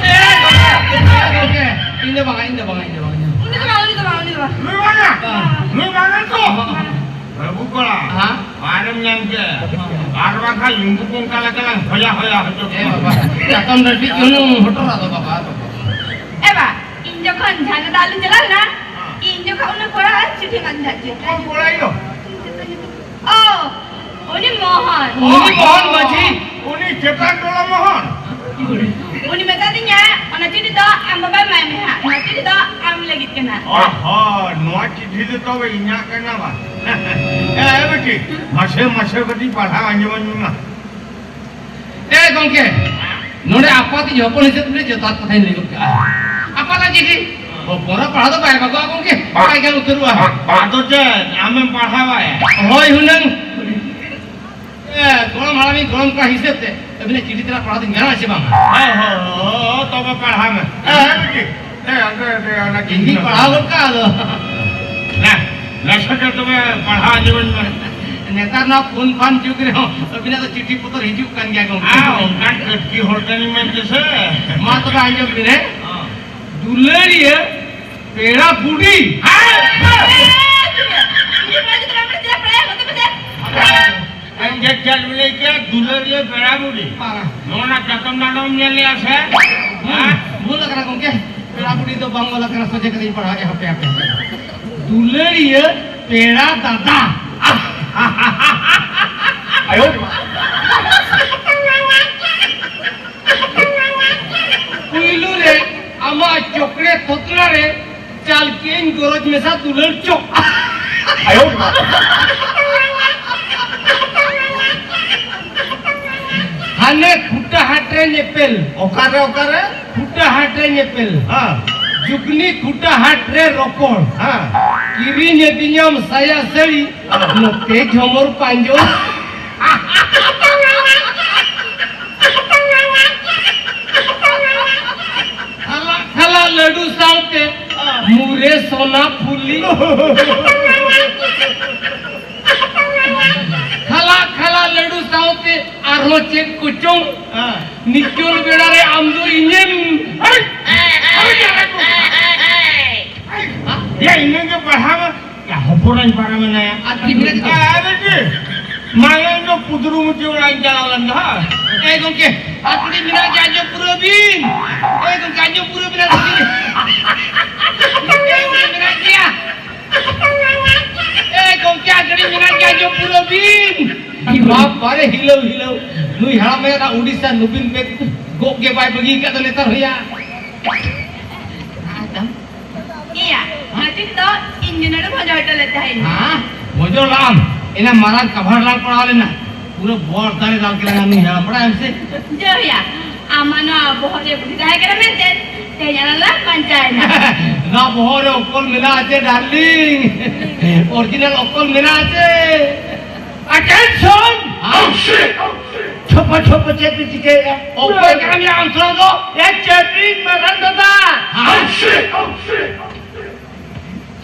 ᱮ, ᱜᱚᱝᱠᱮ, ᱮ, ᱜᱚᱝᱠᱮ, ᱤᱧ ᱫᱚ ᱵᱟᱝᱟ, ᱤᱧ ᱫᱚ ᱵᱟᱝᱟ, ᱤᱧ ᱫᱚ ᱵᱟᱝᱟ, ᱤᱧ ᱫᱚ ᱵᱟᱝᱟ᱾ ᱩᱱᱤ ᱫᱚ ᱵᱟᱝ, ᱩᱱᱤ ᱫᱚ ᱵᱟᱝ, ᱩᱱᱤ ᱫᱚ ᱵᱟᱝ᱾ ᱱᱩᱭ ᱵᱟᱝᱟ? ᱵᱟᱝ᱾ ᱱᱩᱭ ᱵᱟᱝᱟ ᱛᱚ? ᱵᱟᱝ᱾ ᱵᱟᱹᱵᱩ ᱠᱚᱲᱟ, ᱦᱮᱸ? ᱵᱟᱨᱮᱢ ᱧᱟᱢ ᱠᱮᱫ? ᱦᱮᱸ᱾ ᱟᱨ ᱵᱟᱝᱠᱷᱟᱱ ᱞᱩᱢᱵᱩ ᱠᱚ ᱚᱱᱠᱟ ᱞᱮᱠᱟ ᱞᱟᱝ ᱦᱚᱭᱟ ᱦᱚᱭᱟ ᱦᱚᱪᱚ ᱮ ᱠᱚᱣᱟ᱾ ᱵᱟᱵᱟ, ᱪᱟᱛᱚᱢ ᱰᱟᱹᱰᱤ ᱦᱩᱱᱟᱹᱝ ᱦᱚᱴᱚᱨᱟ ᱫᱚ ᱵᱟᱵᱟ᱾ ᱮ ᱵᱟ, ᱤᱧ ᱡᱚᱠᱷᱚᱱ ᱡᱷᱟᱱᱟ ᱫᱟᱜ ᱞᱤᱧ ᱪᱟᱞᱟᱣ ᱞᱮᱱᱟ, ᱦᱮᱸ᱾ ᱤᱧ ᱡᱚᱠᱷᱚᱱ ᱩᱱᱤ ᱠᱚᱲᱟ ᱪᱤᱴᱷᱤ ᱮᱢᱟᱫᱤᱧ ᱛᱟᱦᱮᱸᱫ᱾ ᱚᱠᱚᱭ ᱠᱚᱲᱟ ᱭᱳ? ᱪᱮᱫ ᱛᱟᱭ ᱧᱩᱛᱩᱢ? ᱚ, ᱩᱱᱤ ᱢᱳᱦᱚᱱ᱾ ᱩᱱᱤ ᱢᱳᱦᱚᱱ ᱢᱟᱹᱡᱷᱤ? ᱩᱱᱤ ᱪᱮᱛᱟᱱ ᱴᱚᱞᱟ ᱢᱳᱦᱚᱱ? ᱩᱱᱤ ᱢᱮᱛᱟᱫᱤᱧᱟ, ᱚᱱᱟ ᱪᱤᱴᱷᱤ ᱫᱚ ᱟᱢ ᱵᱟᱵᱟᱭ ᱮᱢᱟᱭ ᱢᱮ ᱦᱟᱸᱜ᱾ ᱱᱚᱣᱟ ᱪᱤᱴᱷᱤ ᱫᱚ ᱟᱢ ᱞᱟᱹᱜᱤᱫ ᱠᱟᱱᱟ᱾ ᱚᱦᱚ, ᱱᱚᱣᱟ ᱪᱤᱴᱷᱤ ᱫᱚ ᱛᱚᱵᱮ ᱤᱧᱟᱜ ᱠᱟᱱᱟ ᱵᱟ? ᱮ, ᱮ ᱵᱤᱴᱤ, ᱢᱟᱥᱮ, ᱢᱟᱥᱮ ᱠᱟᱹᱴᱤᱡ ᱯᱟᱲᱦᱟᱣ ᱟᱸᱡᱚᱢᱟᱹᱧ ᱢᱮ ᱢᱟ᱾ ᱮ ᱜᱚᱝᱠᱮ, ᱱᱚᱰᱮ ᱟᱯᱟᱛᱤᱡ ᱦᱚᱯᱚᱱ ᱦᱤᱥᱟᱹᱵ ᱛᱮ ᱡᱚᱛᱷᱟᱛ ᱠᱟᱛᱷᱟᱧ ᱞᱟᱹᱭ ᱜᱚᱫ ᱠᱟᱜᱼᱟ᱾ ᱟᱯᱟᱛᱟᱜ ᱪᱤᱴᱷᱤ ᱦᱚᱯᱚᱱᱟᱜ ᱯᱟᱲᱦᱟᱣ ᱫᱚ ᱵᱟᱭ ᱵᱟᱜᱚᱜᱼᱟ ᱜᱚᱝᱠᱮ, ᱵᱟᱭ ᱜᱟᱱ ᱩᱛᱟᱹᱨᱚᱜᱼᱟ᱾ ᱟᱫᱚ ᱪᱮᱫ, ᱟᱢᱮᱢ ᱯᱟᱲᱦᱟᱣᱟᱭ? ᱦᱳᱭ ᱦᱩᱱᱟᱹᱝ᱾ ᱮ, ᱜᱚᱲᱚᱢ ᱦᱟᱲᱟᱢᱤᱡ ᱜᱚᱲᱚᱢ ᱠᱚᱲᱟ ᱦᱤᱥᱟᱹᱵ ᱛᱮ ᱟᱹᱵᱤᱱᱟᱜ ᱪᱤᱴᱷᱤ ᱛᱮᱞᱟ ᱯᱟᱲᱦᱟᱣ ᱫᱚᱧ ᱜᱟᱱᱟ ᱥᱮ ᱵᱟᱝ? ᱦᱳᱭ, ᱦᱳᱭ, ᱦᱳᱭ, ᱛᱚᱵᱮ ᱯᱟᱲᱦᱟᱣ ᱢᱮ᱾ ᱦᱮᱸ, ᱦᱮᱸ, ᱵᱤᱴᱤ᱾ ᱦᱮᱸ, ᱚᱸᱰᱮ, ᱚᱸᱰᱮ, ᱚᱱᱟ ᱤᱧ ᱜᱤᱧ ᱪᱤᱴᱷᱤ ᱯᱟᱲᱦᱟᱣ ᱜᱚᱫ ᱠᱟᱜᱼᱟ ᱟᱫᱚ᱾ ᱱᱟ, ᱱᱟ, ᱥᱮᱴᱮᱨ ᱛᱚᱵᱮ ᱯᱟᱲᱦᱟᱣ ᱟᱸᱡᱚᱢᱟᱹᱧ ᱢᱮ᱾ ᱱᱮᱛᱟᱨ ᱱᱚᱣᱟ ᱯᱷᱳᱱ ᱯᱷᱟᱱ ᱡᱩᱜᱽ ᱨᱮᱦᱚᱸ ᱟᱹᱵᱤᱱᱟᱜ ᱫᱚ ᱪᱤᱴᱷᱤ ᱯᱚᱛᱚᱨ ᱦᱤᱡᱩᱜ ᱠᱟᱱ ᱜᱮᱭᱟ ᱜᱚᱢᱠᱮ᱾ ᱟᱨ ᱚᱱᱠᱟᱱ ᱠᱟᱹᱴᱠᱤ ᱦᱚᱲ ᱠᱟᱹᱱᱟᱹᱧ ᱢᱮᱱᱛᱮ ᱥᱮ᱾ ᱢᱟ ᱛᱚᱵᱮ ᱟᱸᱡᱚᱢ ᱵᱤᱱ, ᱦᱮᱸ? ᱦᱚᱸ᱾ ᱫᱩᱞᱟᱹᱲᱤᱭᱟᱹ ᱯᱮᱲᱟ ᱵᱩᱰᱷᱤ᱾ ᱦᱮᱸ? ᱤᱧ ᱵᱟᱲᱟᱭ ᱠᱮᱫᱟ, ᱵᱟᱢ ᱵᱟᱲᱟᱭ ᱠᱮᱫᱟ, ᱯᱮᱲᱟ ᱱᱚᱛᱮ ᱯᱮ ᱫᱮᱡ᱾ ᱟᱢ ᱪᱮᱫ ᱪᱮᱫ ᱮᱢ ᱞᱟᱹᱭ ᱠᱮᱫᱟ? ᱫᱩᱞᱟᱹᱲᱤᱭᱟᱹ ᱯᱮᱲᱟ ᱵᱩᱰᱷᱤ᱾ ᱵᱟᱝᱟ᱾ ᱱᱚᱣᱟ ᱨᱮᱱᱟᱜ ᱪᱟᱛᱚᱢ ᱰᱟᱸᱰᱚᱢ ᱧᱮᱞ ᱞᱮᱜᱼᱟ ᱥᱮ? ᱦᱩᱸ, ᱦᱮᱸ? ᱵᱷᱩᱞ ᱟᱠᱟᱱᱟ ᱜᱚᱢᱠᱮ, ᱯᱮᱲᱟ ᱵᱩᱰᱷᱤ ᱫᱚ ᱵᱟᱝ ᱚᱞ ᱟᱠᱟᱱᱟ, ᱥᱚᱡᱷᱮ ᱠᱟᱛᱮᱧ ᱯᱟᱲᱦᱟᱣᱮᱫᱼᱟ, ᱦᱟᱯᱮ, ᱦᱟᱯᱮ, ᱦᱟᱯᱮ᱾ ᱫᱩᱞᱟᱹᱲᱤᱭᱟᱹ ᱯᱮᱲᱟ ᱫᱟᱫᱟ᱾ ᱟᱭᱳ᱾ ᱯᱩᱭᱞᱩ ᱨᱮ ᱟᱢᱟᱜ ᱪᱚᱠᱞᱮᱴ ᱛᱷᱚᱛᱞᱟ ᱨᱮ ᱪᱟᱞ ᱠᱮᱜᱼᱟᱹᱧ ᱜᱚᱨᱚᱡᱽ ᱢᱮᱥᱟ ᱫᱩᱞᱟᱹᱲ ᱪᱚᱠ᱾ ᱟᱭᱳ᱾ ᱦᱟᱱᱮ ᱠᱷᱩᱴᱟ ᱦᱟᱴ ᱨᱮ ᱧᱮᱯᱮᱞ᱾ ᱚᱠᱟᱨᱮ, ᱚᱠᱟᱨᱮ? ᱠᱷᱩᱴᱟ ᱦᱟᱴ ᱨᱮ ᱧᱮᱯᱮᱞ᱾ ᱦᱮᱸ᱾ ᱡᱩᱜᱽᱱᱤ ᱠᱷᱩᱴᱟ ᱦᱟᱴ ᱨᱮ ᱨᱚᱯᱚᱲ᱾ ᱦᱮᱸ᱾ ᱠᱤᱨᱤᱧ ᱟᱹᱫᱤᱧᱟᱢ ᱥᱟᱭᱟ ᱥᱟᱹᱲᱤ, ᱦᱮᱸ᱾ ᱱᱚᱛᱮ ᱡᱷᱚᱢᱚᱨ ᱯᱟᱸᱡᱚ᱾ ᱠᱷᱟᱞᱟ ᱠᱷᱟᱞᱟ ᱞᱟᱹᱰᱩ ᱥᱟᱶᱛᱮ ᱢᱩᱨᱮ ᱥᱚᱱᱟ ᱯᱷᱩᱞᱤ᱾ ᱠᱷᱟᱞᱟ ᱠᱷᱟᱞᱟ ᱞᱟᱹᱰᱩ ᱥᱟᱶᱛᱮ ᱟᱨᱦᱚᱸ ᱪᱮᱫ ᱠᱚᱪᱚᱝ᱾ ᱦᱮᱸ᱾ ᱱᱤᱪᱚᱞ ᱵᱮᱲᱟ ᱨᱮ ᱟᱢ ᱫᱚ ᱤᱧᱮᱢ᱾ ᱦᱮᱸ? ᱭᱟ, ᱤᱱᱟᱹᱜ ᱜᱮ ᱯᱟᱲᱦᱟᱣ ᱢᱮ᱾ ᱭᱟ, ᱦᱚᱯᱚᱱᱟᱧ ᱯᱟᱲᱦᱟᱣ ᱢᱮᱱᱟᱭᱟ᱾ ᱟᱨ ᱪᱮᱫ ᱢᱮᱱᱟᱜ ᱛᱟᱢᱟ? ᱟᱨ ᱪᱮᱫ? ᱢᱟᱭᱟᱧ ᱫᱚ ᱯᱩᱫᱨᱩ ᱢᱩᱪᱤ ᱚᱲᱟᱜ ᱤᱧ ᱪᱟᱞᱟᱣ ᱞᱮᱱ ᱜᱮ, ᱦᱮᱸ᱾ ᱮ ᱜᱚᱢᱠᱮ, ᱟᱨ ᱠᱟᱹᱴᱤᱡ ᱢᱮᱱᱟᱜ ᱜᱮᱭᱟ, ᱟᱸᱡᱚᱢ ᱯᱩᱨᱟᱹᱣ ᱵᱤᱱ᱾ ᱮ ᱜᱚᱢᱠᱮ, ᱟᱸᱡᱚᱢ ᱯᱩᱨᱟᱹᱣ ᱵᱤᱱ ᱟᱨ ᱠᱟᱹᱴᱤᱡ᱾ ᱮ ᱜᱚᱢᱠᱮ, ᱢᱮᱱᱟᱜ ᱜᱮᱭᱟ᱾ ᱮ ᱜᱚᱢᱠᱮ, ᱟᱨ ᱠᱟᱹᱴᱤᱡ ᱢᱮᱱᱟᱜ ᱜᱮᱭᱟ, ᱟᱸᱡᱚᱢ ᱯᱩᱨᱟᱹᱣ ᱵᱤᱱ᱾ ᱵᱟᱵᱟᱨᱮ, ᱦᱤᱞᱟᱹᱣ, ᱦᱤᱞᱟᱹᱣ᱾ ᱱᱩᱭ ᱦᱟᱲᱟᱢ ᱟᱭᱳ ᱚᱱᱟ ᱩᱰᱤᱥᱟ ᱱᱚᱵᱤᱱ ᱵᱮᱜᱽ ᱜᱚᱜ ᱜᱮ ᱵᱟᱭ ᱵᱟᱹᱜᱤ ᱟᱠᱟᱫ ᱫᱚ ᱱᱮᱛᱟᱨ ᱦᱚᱸᱭᱟ᱾ ᱤᱭᱟ, ᱢᱟᱹᱡᱷᱤ ᱫᱚ ᱤᱧ ᱜᱮ ᱱᱚᱰᱮ ᱵᱷᱚᱡᱚ ᱦᱚᱴᱚ ᱞᱮᱫ ᱛᱟᱦᱮᱸᱫ᱾ ᱦᱮᱸ? ᱵᱷᱚᱡᱚ ᱞᱟᱜ ᱟᱢ? ᱮᱱᱟ ᱢᱟᱨᱟᱝ ᱠᱟᱵᱷᱟᱨ ᱞᱟᱝ ᱯᱟᱲᱟᱣ ᱞᱮᱱᱟ᱾ ᱯᱩᱨᱟᱹ ᱵᱚᱨ ᱫᱟᱨᱮ ᱫᱟᱞ ᱠᱮᱫᱟ ᱱᱩᱭ ᱦᱟᱲᱟᱢ, ᱵᱟᱲᱟᱭᱟᱢ ᱥᱮ? ᱡᱚᱭᱟ, ᱟᱢᱟᱜ ᱱᱚᱣᱟ ᱵᱚᱦᱚᱜ ᱨᱮ ᱵᱩᱫᱷᱤ ᱛᱟᱦᱮᱸ ᱠᱟᱱᱟ ᱢᱮᱱᱛᱮ ᱛᱮᱦᱮᱧ ᱟᱞᱟᱝ ᱞᱟᱝ ᱵᱟᱧᱪᱟᱣ ᱮᱱᱟ᱾ ᱱᱚᱣᱟ ᱵᱚᱦᱚᱜ ᱨᱮ ᱚᱠᱚᱞ ᱢᱮᱱᱟᱜᱼᱟ ᱪᱮ, ᱰᱟᱨᱞᱤᱝ? ᱚᱨᱤᱡᱤᱱᱟᱞ ᱚᱠᱚᱞ ᱢᱮᱱᱟᱜᱼᱟ ᱪᱮ? Attention! Oh, shit! Oh, shit! ᱴᱷᱚᱯᱚ ᱴᱷᱚᱯᱚ ᱪᱮᱫ ᱯᱮ ᱪᱤᱠᱟᱹᱭᱮᱫᱼᱟ? ᱚᱠᱚᱭ ᱠᱟᱱᱟ ᱢᱮᱭᱟ ᱟᱢ ᱥᱟᱶ ᱫᱚ? ᱮ ᱪᱟᱹᱨᱱᱤ ᱢᱟᱨᱟᱝ ᱫᱟᱫᱟ᱾ ᱦᱮᱸ?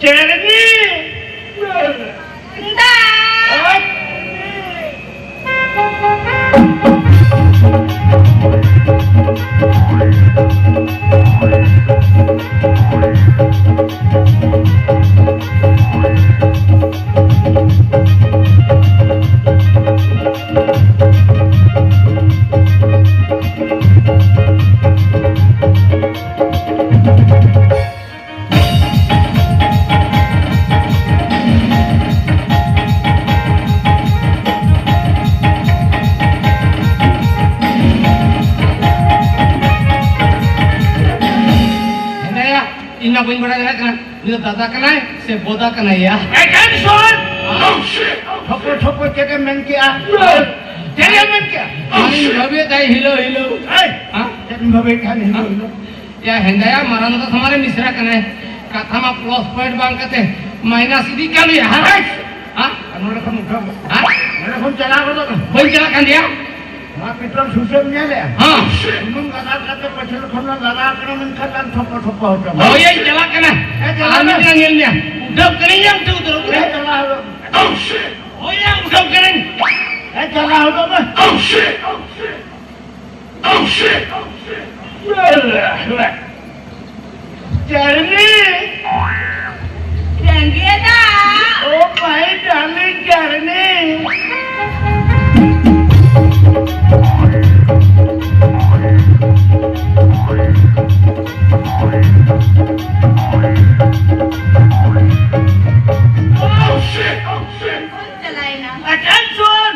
ᱪᱟᱹᱨᱱᱤ᱾ ᱫᱟ᱾ ᱳᱭ᱾ ᱦᱮᱸᱫᱟᱭᱟ, ᱤᱧ ᱢᱟ ᱵᱟᱹᱧ ᱵᱟᱲᱟᱭ ᱫᱟᱲᱮᱭᱟᱜ ᱠᱟᱱᱟ, ᱩᱱᱤ ᱫᱚ ᱫᱟᱫᱟ ᱠᱟᱱᱟᱭ ᱥᱮ ᱵᱚᱫᱟ ᱠᱟᱱᱟᱭ ᱭᱟ? Attention! ᱴᱷᱚᱯᱚ ᱴᱷᱚᱯᱚ ᱪᱮᱫ ᱮᱢ ᱢᱮᱱ ᱠᱮᱜᱼᱟ? ᱪᱮᱫ ᱮᱢ ᱢᱮᱱ ᱠᱮᱜᱼᱟ? ᱟᱢᱤᱧ ᱵᱷᱟᱵᱮ ᱛᱟᱭ ᱦᱤᱞᱳ ᱦᱤᱞᱳ᱾ ᱮᱭ! ᱦᱮᱸ? ᱪᱮᱫ ᱮᱢ ᱵᱷᱟᱵᱮ ᱠᱷᱟᱱ ᱦᱤᱞᱳ ᱦᱤᱞᱳ? ᱭᱟ ᱦᱮᱸᱫᱟᱭᱟ, ᱢᱟᱨᱟᱝ ᱫᱟᱫᱟ ᱥᱟᱢᱟᱝ ᱨᱮ ᱢᱤᱥᱨᱟ ᱠᱟᱱᱟᱭ᱾ ᱠᱟᱛᱷᱟ ᱢᱟ plus point ᱵᱟᱝ ᱠᱟᱛᱮ minus ᱤᱫᱤ ᱠᱟᱱ ᱜᱮᱭᱟ, ᱦᱮᱸ? ᱦᱮᱸ? ᱟᱨ ᱱᱚᱰᱮ ᱠᱷᱚᱱ ᱩᱴᱷᱟᱹᱣ ᱢᱮ᱾ ᱦᱮᱸ? ᱱᱚᱰᱮ ᱠᱷᱚᱱ ᱪᱟᱞᱟᱣ ᱜᱚᱫᱚᱜ ᱢᱮ᱾ ᱵᱟᱹᱧ ᱪᱟᱞᱟᱜ ᱠᱟᱱ ᱜᱮᱭᱟ᱾ ᱱᱚᱣᱟ petrol ᱥᱩᱥᱮᱢ ᱧᱮᱞᱮᱜᱼᱟ? ᱦᱮᱸ᱾ ᱥᱩᱱᱩᱢ ᱞᱟᱜᱟᱣ ᱠᱟᱛᱮ ᱯᱟᱹᱪᱷᱞᱟᱹ ᱠᱷᱚᱱ ᱞᱟᱜᱟᱣ ᱠᱟᱱᱟ, ᱢᱮᱱᱠᱷᱟᱱ ᱵᱟᱝ ᱴᱷᱚᱯᱚ ᱴᱷᱚᱯᱚ ᱦᱚᱪᱚ ᱢᱮ᱾ ᱦᱳᱭ, ᱤᱧ ᱪᱟᱞᱟᱜ ᱠᱟᱱᱟ᱾ ᱦᱮᱸ, ᱪᱟᱞᱟᱜ ᱟᱨ ᱢᱤᱫ ᱢᱮ᱾ ᱫᱷᱟᱣ ᱧᱮᱞ ᱢᱮᱭᱟ᱾ ᱩᱰᱷᱟᱹᱣ ᱠᱟᱹᱱᱟᱹᱧ ᱭᱟ, ᱩᱰᱷᱟᱹᱣ ᱩᱛᱟᱹᱨᱚᱜ ᱦᱮᱸ, ᱠᱟᱹᱱᱟᱹᱧ᱾ ᱪᱟᱞᱟᱣ ᱦᱚᱫᱚᱜ ᱢᱮ᱾ ᱦᱳᱭ ᱭᱟ, ᱩᱰᱷᱟᱹᱣ ᱠᱟᱹᱱᱟᱹᱧ᱾ ᱦᱮᱸ, ᱪᱟᱞᱟᱣ ᱦᱚᱫᱚᱜ ᱢᱮ᱾ Oh, shit! Oh, shit! Oh, shit! ᱪᱟᱨᱱᱤ! ᱨᱮᱸᱜᱮᱡ ᱫᱟ! Oh, my darling ᱪᱟᱨᱱᱤ! Oh, shit! Oh, shit! ᱪᱟᱞᱟᱭᱮᱱᱟ᱾ Attention!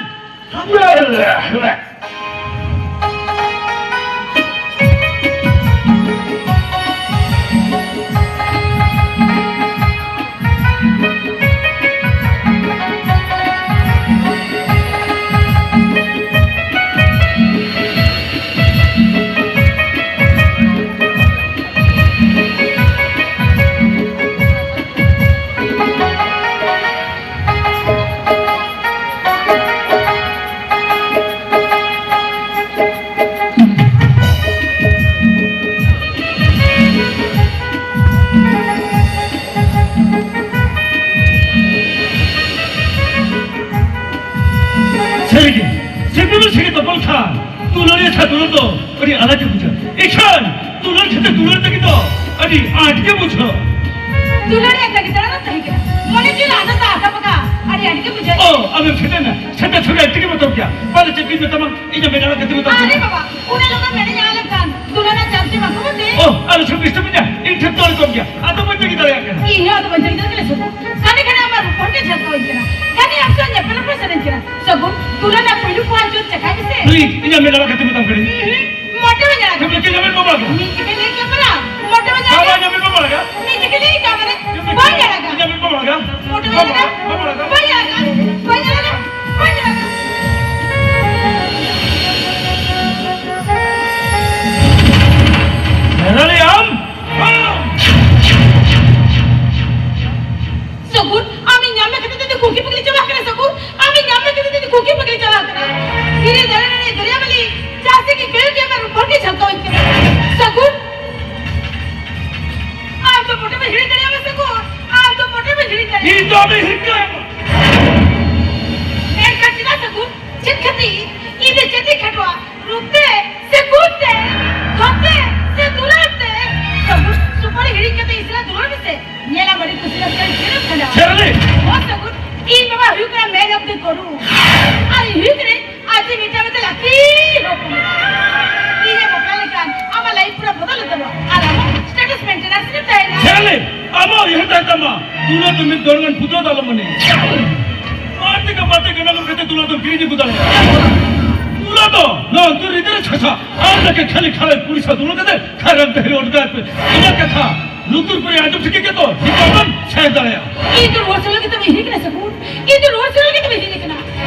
ᱫᱩᱞᱟᱹᱲ ᱫᱚ ᱟᱹᱰᱤ ᱟᱞᱟᱜ ᱜᱮ ᱵᱩᱡᱷᱟᱹᱜᱼᱟ᱾ ᱤᱠᱷᱟᱹᱱ ᱫᱩᱞᱟᱹᱲ ᱥᱟᱛᱮ ᱫᱩᱞᱟᱹᱲ ᱞᱟᱹᱜᱤᱫ ᱫᱚ ᱟᱹᱰᱤ ᱟᱸᱴ ᱜᱮ ᱵᱩᱡᱷᱟᱹᱜᱼᱟ᱾ ᱫᱩᱞᱟᱹᱲ ᱮ ᱞᱟᱹᱜᱤᱫ ᱫᱟᱬᱟᱱ ᱛᱟᱦᱮᱸ ᱠᱟᱱᱟ᱾ ᱢᱚᱱᱮ ᱡᱤᱣᱤ ᱟᱱᱟᱫᱟ ᱟᱠᱟ ᱵᱟᱠᱟ ᱟᱹᱰᱤ ᱟᱸᱴ ᱜᱮ ᱵᱩᱡᱷᱟᱹᱜᱼᱟ᱾ ᱚ, ᱟᱢᱮᱢ ᱥᱮᱴᱮᱨ ᱮᱱᱟ᱾ ᱥᱮᱴᱮᱨ ᱥᱚᱸᱜᱮ ᱟᱹᱰᱤ ᱜᱮ ᱵᱚᱛᱚᱨ ᱜᱮᱭᱟ᱾ ᱵᱟᱞᱮ ᱪᱮᱫ ᱵᱤᱱ ᱢᱮᱛᱟᱢᱟ, ᱤᱧᱟᱹᱜ ᱢᱮᱱᱟᱜ ᱠᱟᱛᱮ ᱵᱚᱛᱚᱨ ᱟᱨᱮ ᱜᱮᱭᱟ᱾ ᱵᱟᱵᱟ, ᱚᱱᱟ ᱞᱚᱜᱚᱱ ᱢᱮᱱᱮ ᱧᱟᱢ ᱞᱮᱱᱠᱷᱟᱱ ᱫᱩᱞᱟᱹᱲ ᱨᱮᱱᱟᱜ ᱪᱟᱱᱥ ᱜᱮ ᱵᱟᱠᱚ ᱵᱚᱱᱫᱮ᱾ ᱚ, ᱟᱞᱚ ᱥᱮ ᱵᱤᱥᱛᱟᱹ ᱢᱮᱱᱟ, ᱤᱧ ᱴᱷᱮᱱ ᱫᱚ ᱟᱹᱰᱤ ᱠᱚᱢ ᱜᱮᱭᱟ᱾ ᱟᱫᱚ ᱵᱟᱹᱧ ᱛᱟᱺᱜᱤ ᱫᱟᱲᱮᱭᱟᱜ ᱠᱟᱱᱟ᱾ ᱤᱧ ᱦᱚᱸ ᱟᱫᱚ ᱵᱟᱹᱧ ᱛᱟᱺᱜᱤ ᱫᱟᱲᱮᱭᱟᱜ ᱠᱟᱱᱟ, ᱥᱩᱫᱷᱩ᱾ ᱠᱟᱹᱢᱤ ᱠᱟᱱᱟ ᱟᱢᱟᱜ ᱨᱩᱯᱚᱲ ᱜᱮ ᱡᱷᱟᱞᱠᱟᱣ ᱤᱧ ᱠᱟᱱᱟ᱾ ᱠᱟᱹᱢᱤ ᱟᱢ ᱥᱟᱶ ᱧᱮᱯᱮᱞ ᱨᱚᱯᱚᱲ ᱥᱟᱱᱟᱧ ᱠᱟᱱᱟ᱾ ᱥᱟᱹᱜᱩᱱ, ᱫᱩᱞᱟᱹᱲ ᱨᱮᱱᱟᱜ ᱯᱩᱭᱞᱩ ᱯᱚᱦᱟ ᱪᱚᱴ ᱪᱟᱠᱷᱟᱭ ᱢᱮᱥᱮ᱾ ᱯᱞᱤᱡ, ᱤᱧᱟᱹᱜ ᱢᱮᱫ ᱞᱟᱜᱟ ᱠᱟᱛᱮ ᱢᱮᱛᱟᱢ ᱠᱟᱹᱱᱟᱹᱧ᱾ ᱢᱚᱴᱮ ᱵᱟᱹᱧ ᱟᱲᱟᱜᱟ᱾ ᱪᱮᱫ ᱞᱮᱠᱟ ᱤᱧᱟᱹᱜ ᱢᱮᱫ ᱵᱟᱢ ᱟᱲᱟᱜᱟ? ᱱᱤᱡᱮ ᱜᱮ ᱞᱟᱹᱭ ᱠᱮᱫ ᱯᱟᱨᱟ, ᱢᱚᱴᱮ ᱵᱟᱹᱧ ᱟᱲᱟᱜᱟ᱾ ᱵᱟᱵᱟ, ᱤᱧᱟᱹᱜ ᱢᱮᱫ ᱵᱟᱢ ᱟᱲᱟᱜᱟ? ᱱᱤᱡᱮ ᱜᱮ ᱞᱟᱹᱭ ᱠᱮᱫ ᱯᱟᱨᱟ, ᱵᱟᱹᱧ ᱟᱲᱟᱜᱟ᱾ ᱤᱧᱟᱹᱜ ᱢᱮᱫ ᱵᱟᱢ ᱟᱲᱟᱜᱟ? ᱢᱚᱴᱮ ᱵᱟᱹᱧ ᱟᱲᱟᱜᱟ᱾ ᱵᱟᱢ ᱟᱲᱟᱜᱟ? ᱵᱟᱹᱧ ᱟᱲᱟᱜᱟ᱾ ᱵᱟᱢ ᱟᱲᱟᱜᱟ? ᱵᱟᱹᱧ ᱟᱲᱟᱜᱟ᱾ ᱵᱟᱹᱧ ᱟᱲᱟᱜᱟ᱾ ᱵᱟᱹᱧ ᱟᱲᱟᱜᱟ᱾ ᱢᱮᱱᱟᱞᱤ ᱟᱢ, ᱟᱢ᱾ ᱥᱟᱹᱜᱩᱱ, ᱟᱢᱤᱧ ᱧᱟᱢ ᱞᱮᱠᱷᱟᱱ ᱫᱚ ᱠᱩᱠᱤ ᱯᱟᱹᱜᱽᱞᱤ ᱪᱟᱵᱟᱜ ᱠᱟᱱᱟ, ᱥᱟᱹᱜᱩᱱ᱾ ᱟᱢᱤᱧ ᱧᱟᱢ ᱞᱮᱠᱷᱟᱱ ᱫᱚ ᱠᱩᱠᱤ ᱯᱟᱹᱜᱽᱞᱤ ᱪᱟᱵᱟᱜ ᱠᱟᱱᱟ᱾ ᱫᱷᱤᱨᱤ ᱫᱟᱨᱮ ᱱᱟᱹᱲᱤ ᱫᱚᱨᱭᱟ ᱵᱟᱹᱞᱤ, ᱡᱟᱦᱟᱸ ᱥᱮᱫ ᱜᱮ ᱠᱚᱭᱚᱜ ᱜᱮ ᱟᱢᱟᱜ ᱨᱩᱯ ᱵᱷᱚᱨ ᱜᱮ ᱡᱷᱟᱞᱠᱟᱣ ᱤᱧ ᱠᱟᱱᱟ᱾ ᱥᱟᱹᱜᱩᱱ, ᱟᱢ ᱫᱚ ᱢᱚᱴᱮ ᱵᱟᱹᱧ ᱦᱤᱲᱤᱧ ᱫᱟᱲᱮᱭᱟᱢᱟ, ᱥᱟᱹᱜᱩᱱ᱾ ᱟᱢ ᱫᱚ ᱢᱚᱴᱮ ᱵᱟᱹᱧ ᱦᱤᱲᱤᱧ ᱫᱟᱲᱮᱭᱟᱢᱟ᱾ ᱤᱧ ᱫᱚ ᱟᱢᱤᱧ ᱦᱤᱲᱤᱧ ᱫᱟᱲᱮᱭᱟᱢᱟ᱾ ᱮᱱᱠᱷᱟᱱ ᱪᱮᱫᱟᱜ, ᱥᱟᱹᱜᱩᱱ? ᱪᱮᱫ ᱠᱷᱟᱹᱛᱤᱨ? ᱤᱧ ᱫᱚ ᱪᱮᱫ ᱤᱧ ᱠᱷᱟᱴᱚᱜᱼᱟ? ᱨᱩᱯ ᱛᱮ ᱥᱮ ᱜᱩᱱ ᱛᱮ, ᱫᱷᱚᱱ ᱛᱮ ᱥᱮ ᱫᱩᱞᱟᱹᱲ ᱛᱮ? ᱥᱟᱹᱜᱩᱱ, ᱥᱩᱯᱟᱹᱲᱤ ᱦᱤᱲᱤᱧ ᱠᱟᱛᱮ ᱤᱧ ᱥᱟᱞᱟᱜ ᱫᱩᱞᱟᱹᱲ ᱢᱮᱥᱮ᱾ ᱧᱮᱞᱟᱢ ᱟᱹᱰᱤ ᱠᱩᱥᱤ ᱨᱟᱹᱥᱠᱟᱹ ᱨᱮ ᱡᱤᱭᱚᱱᱮᱢ ᱠᱷᱟᱸᱰᱟᱣᱟ᱾ ᱥᱮᱨᱞᱤ! ᱦᱚᱸ ᱥᱟᱹᱜᱩᱱ, ᱤᱧ ᱵᱟᱵᱟ ᱦᱩᱭᱩᱜ ᱠᱟᱱᱟ man of the ᱠᱚᱨᱩ᱾ ᱟᱨ ᱤᱧ ᱦᱩᱭᱩᱜ ᱠᱟᱹᱱᱟᱹᱧ ᱟᱡ ᱢᱤᱫᱴᱟᱝ ᱢᱤᱫᱴᱟᱝ ᱞᱟᱹᱠᱤ ᱦᱚᱯᱚᱱ᱾ ᱤᱧᱮ ᱵᱟᱯᱞᱟ ᱞᱮᱠᱷᱟᱱ ᱟᱢᱟᱜ life ᱯᱩᱨᱟᱹ ᱵᱚᱫᱚᱞ ᱩᱛᱟᱹᱨᱚᱜᱼᱟ᱾ ᱟᱨ ᱟᱢᱟᱜ status maintenance ᱨᱮᱢ ᱛᱟᱦᱮᱱᱟ᱾ ᱥᱮᱨᱞᱤ! ᱟᱢᱟᱜ ᱩᱭᱦᱟᱹᱨ ᱛᱟᱦᱮᱱ ᱛᱟᱢᱟ, ᱫᱩᱞᱟᱹᱲ ᱫᱚ ᱢᱤᱫ ᱫᱚᱱᱜᱟᱱ ᱯᱩᱛᱲᱟᱹ ᱫᱚ ᱟᱞᱚᱢ ᱢᱚᱱᱮᱭᱟ᱾ ᱵᱟᱨ ᱴᱟᱠᱟ ᱵᱟᱨ ᱴᱟᱠᱟ ᱱᱟᱜᱟᱢ ᱠᱟᱛᱮ ᱫᱩᱞᱟᱹᱲ ᱫᱚᱢ ᱠᱤᱨᱤᱧ ᱟᱹᱜᱩ ᱫᱟᱲᱮᱭᱟᱜᱼᱟ᱾ ᱫᱩᱞᱟᱹᱲ ᱫᱚ ᱱᱚᱣᱟ ᱟᱹᱛᱩ ᱨᱤᱛᱤ ᱨᱮ ᱪᱷᱟᱪᱟ᱾ ᱟᱢ ᱞᱮᱠᱟ ᱠᱷᱟᱹᱞᱤ ᱠᱷᱟᱲᱟᱭ ᱠᱩᱲᱤ ᱥᱟᱶ ᱫᱩᱞᱟᱹᱲ ᱠᱟᱛᱮ ᱠᱷᱟᱨᱟᱯ ᱰᱟᱹᱦᱤ ᱨᱮ ᱚᱰᱚᱠ ᱯᱮ᱾ ᱤᱧᱟᱹᱜ ᱠᱟᱛᱷᱟ ᱞᱩᱛᱩᱨ ᱠᱚᱨᱮ ᱟᱸᱡᱚᱢ ᱴᱷᱤᱠ ᱜᱮᱛᱚ ᱱᱤᱛᱚᱜ ᱟᱢᱮᱢ ᱥᱮᱱ ᱫᱟᱲᱮᱭᱟᱜᱼᱟ᱾ ᱤᱧ ᱫᱚ ᱨᱩᱣᱟᱹᱲ ᱥᱮᱱᱚᱜ ᱞᱟᱹᱜᱤᱫ ᱛᱮ ᱵᱟᱹᱧ ᱦᱮᱡ ᱠᱟᱱᱟ ᱥᱟᱹᱜᱩᱱ᱾ ᱤᱧ ᱫᱚ ᱨᱩᱣᱟᱹᱲ ᱥᱮᱱᱚᱜ ᱞᱟᱹᱜᱤᱫ ᱛᱮ ᱵᱟᱹᱧ ᱦᱮᱡ ᱠᱟᱱᱟ᱾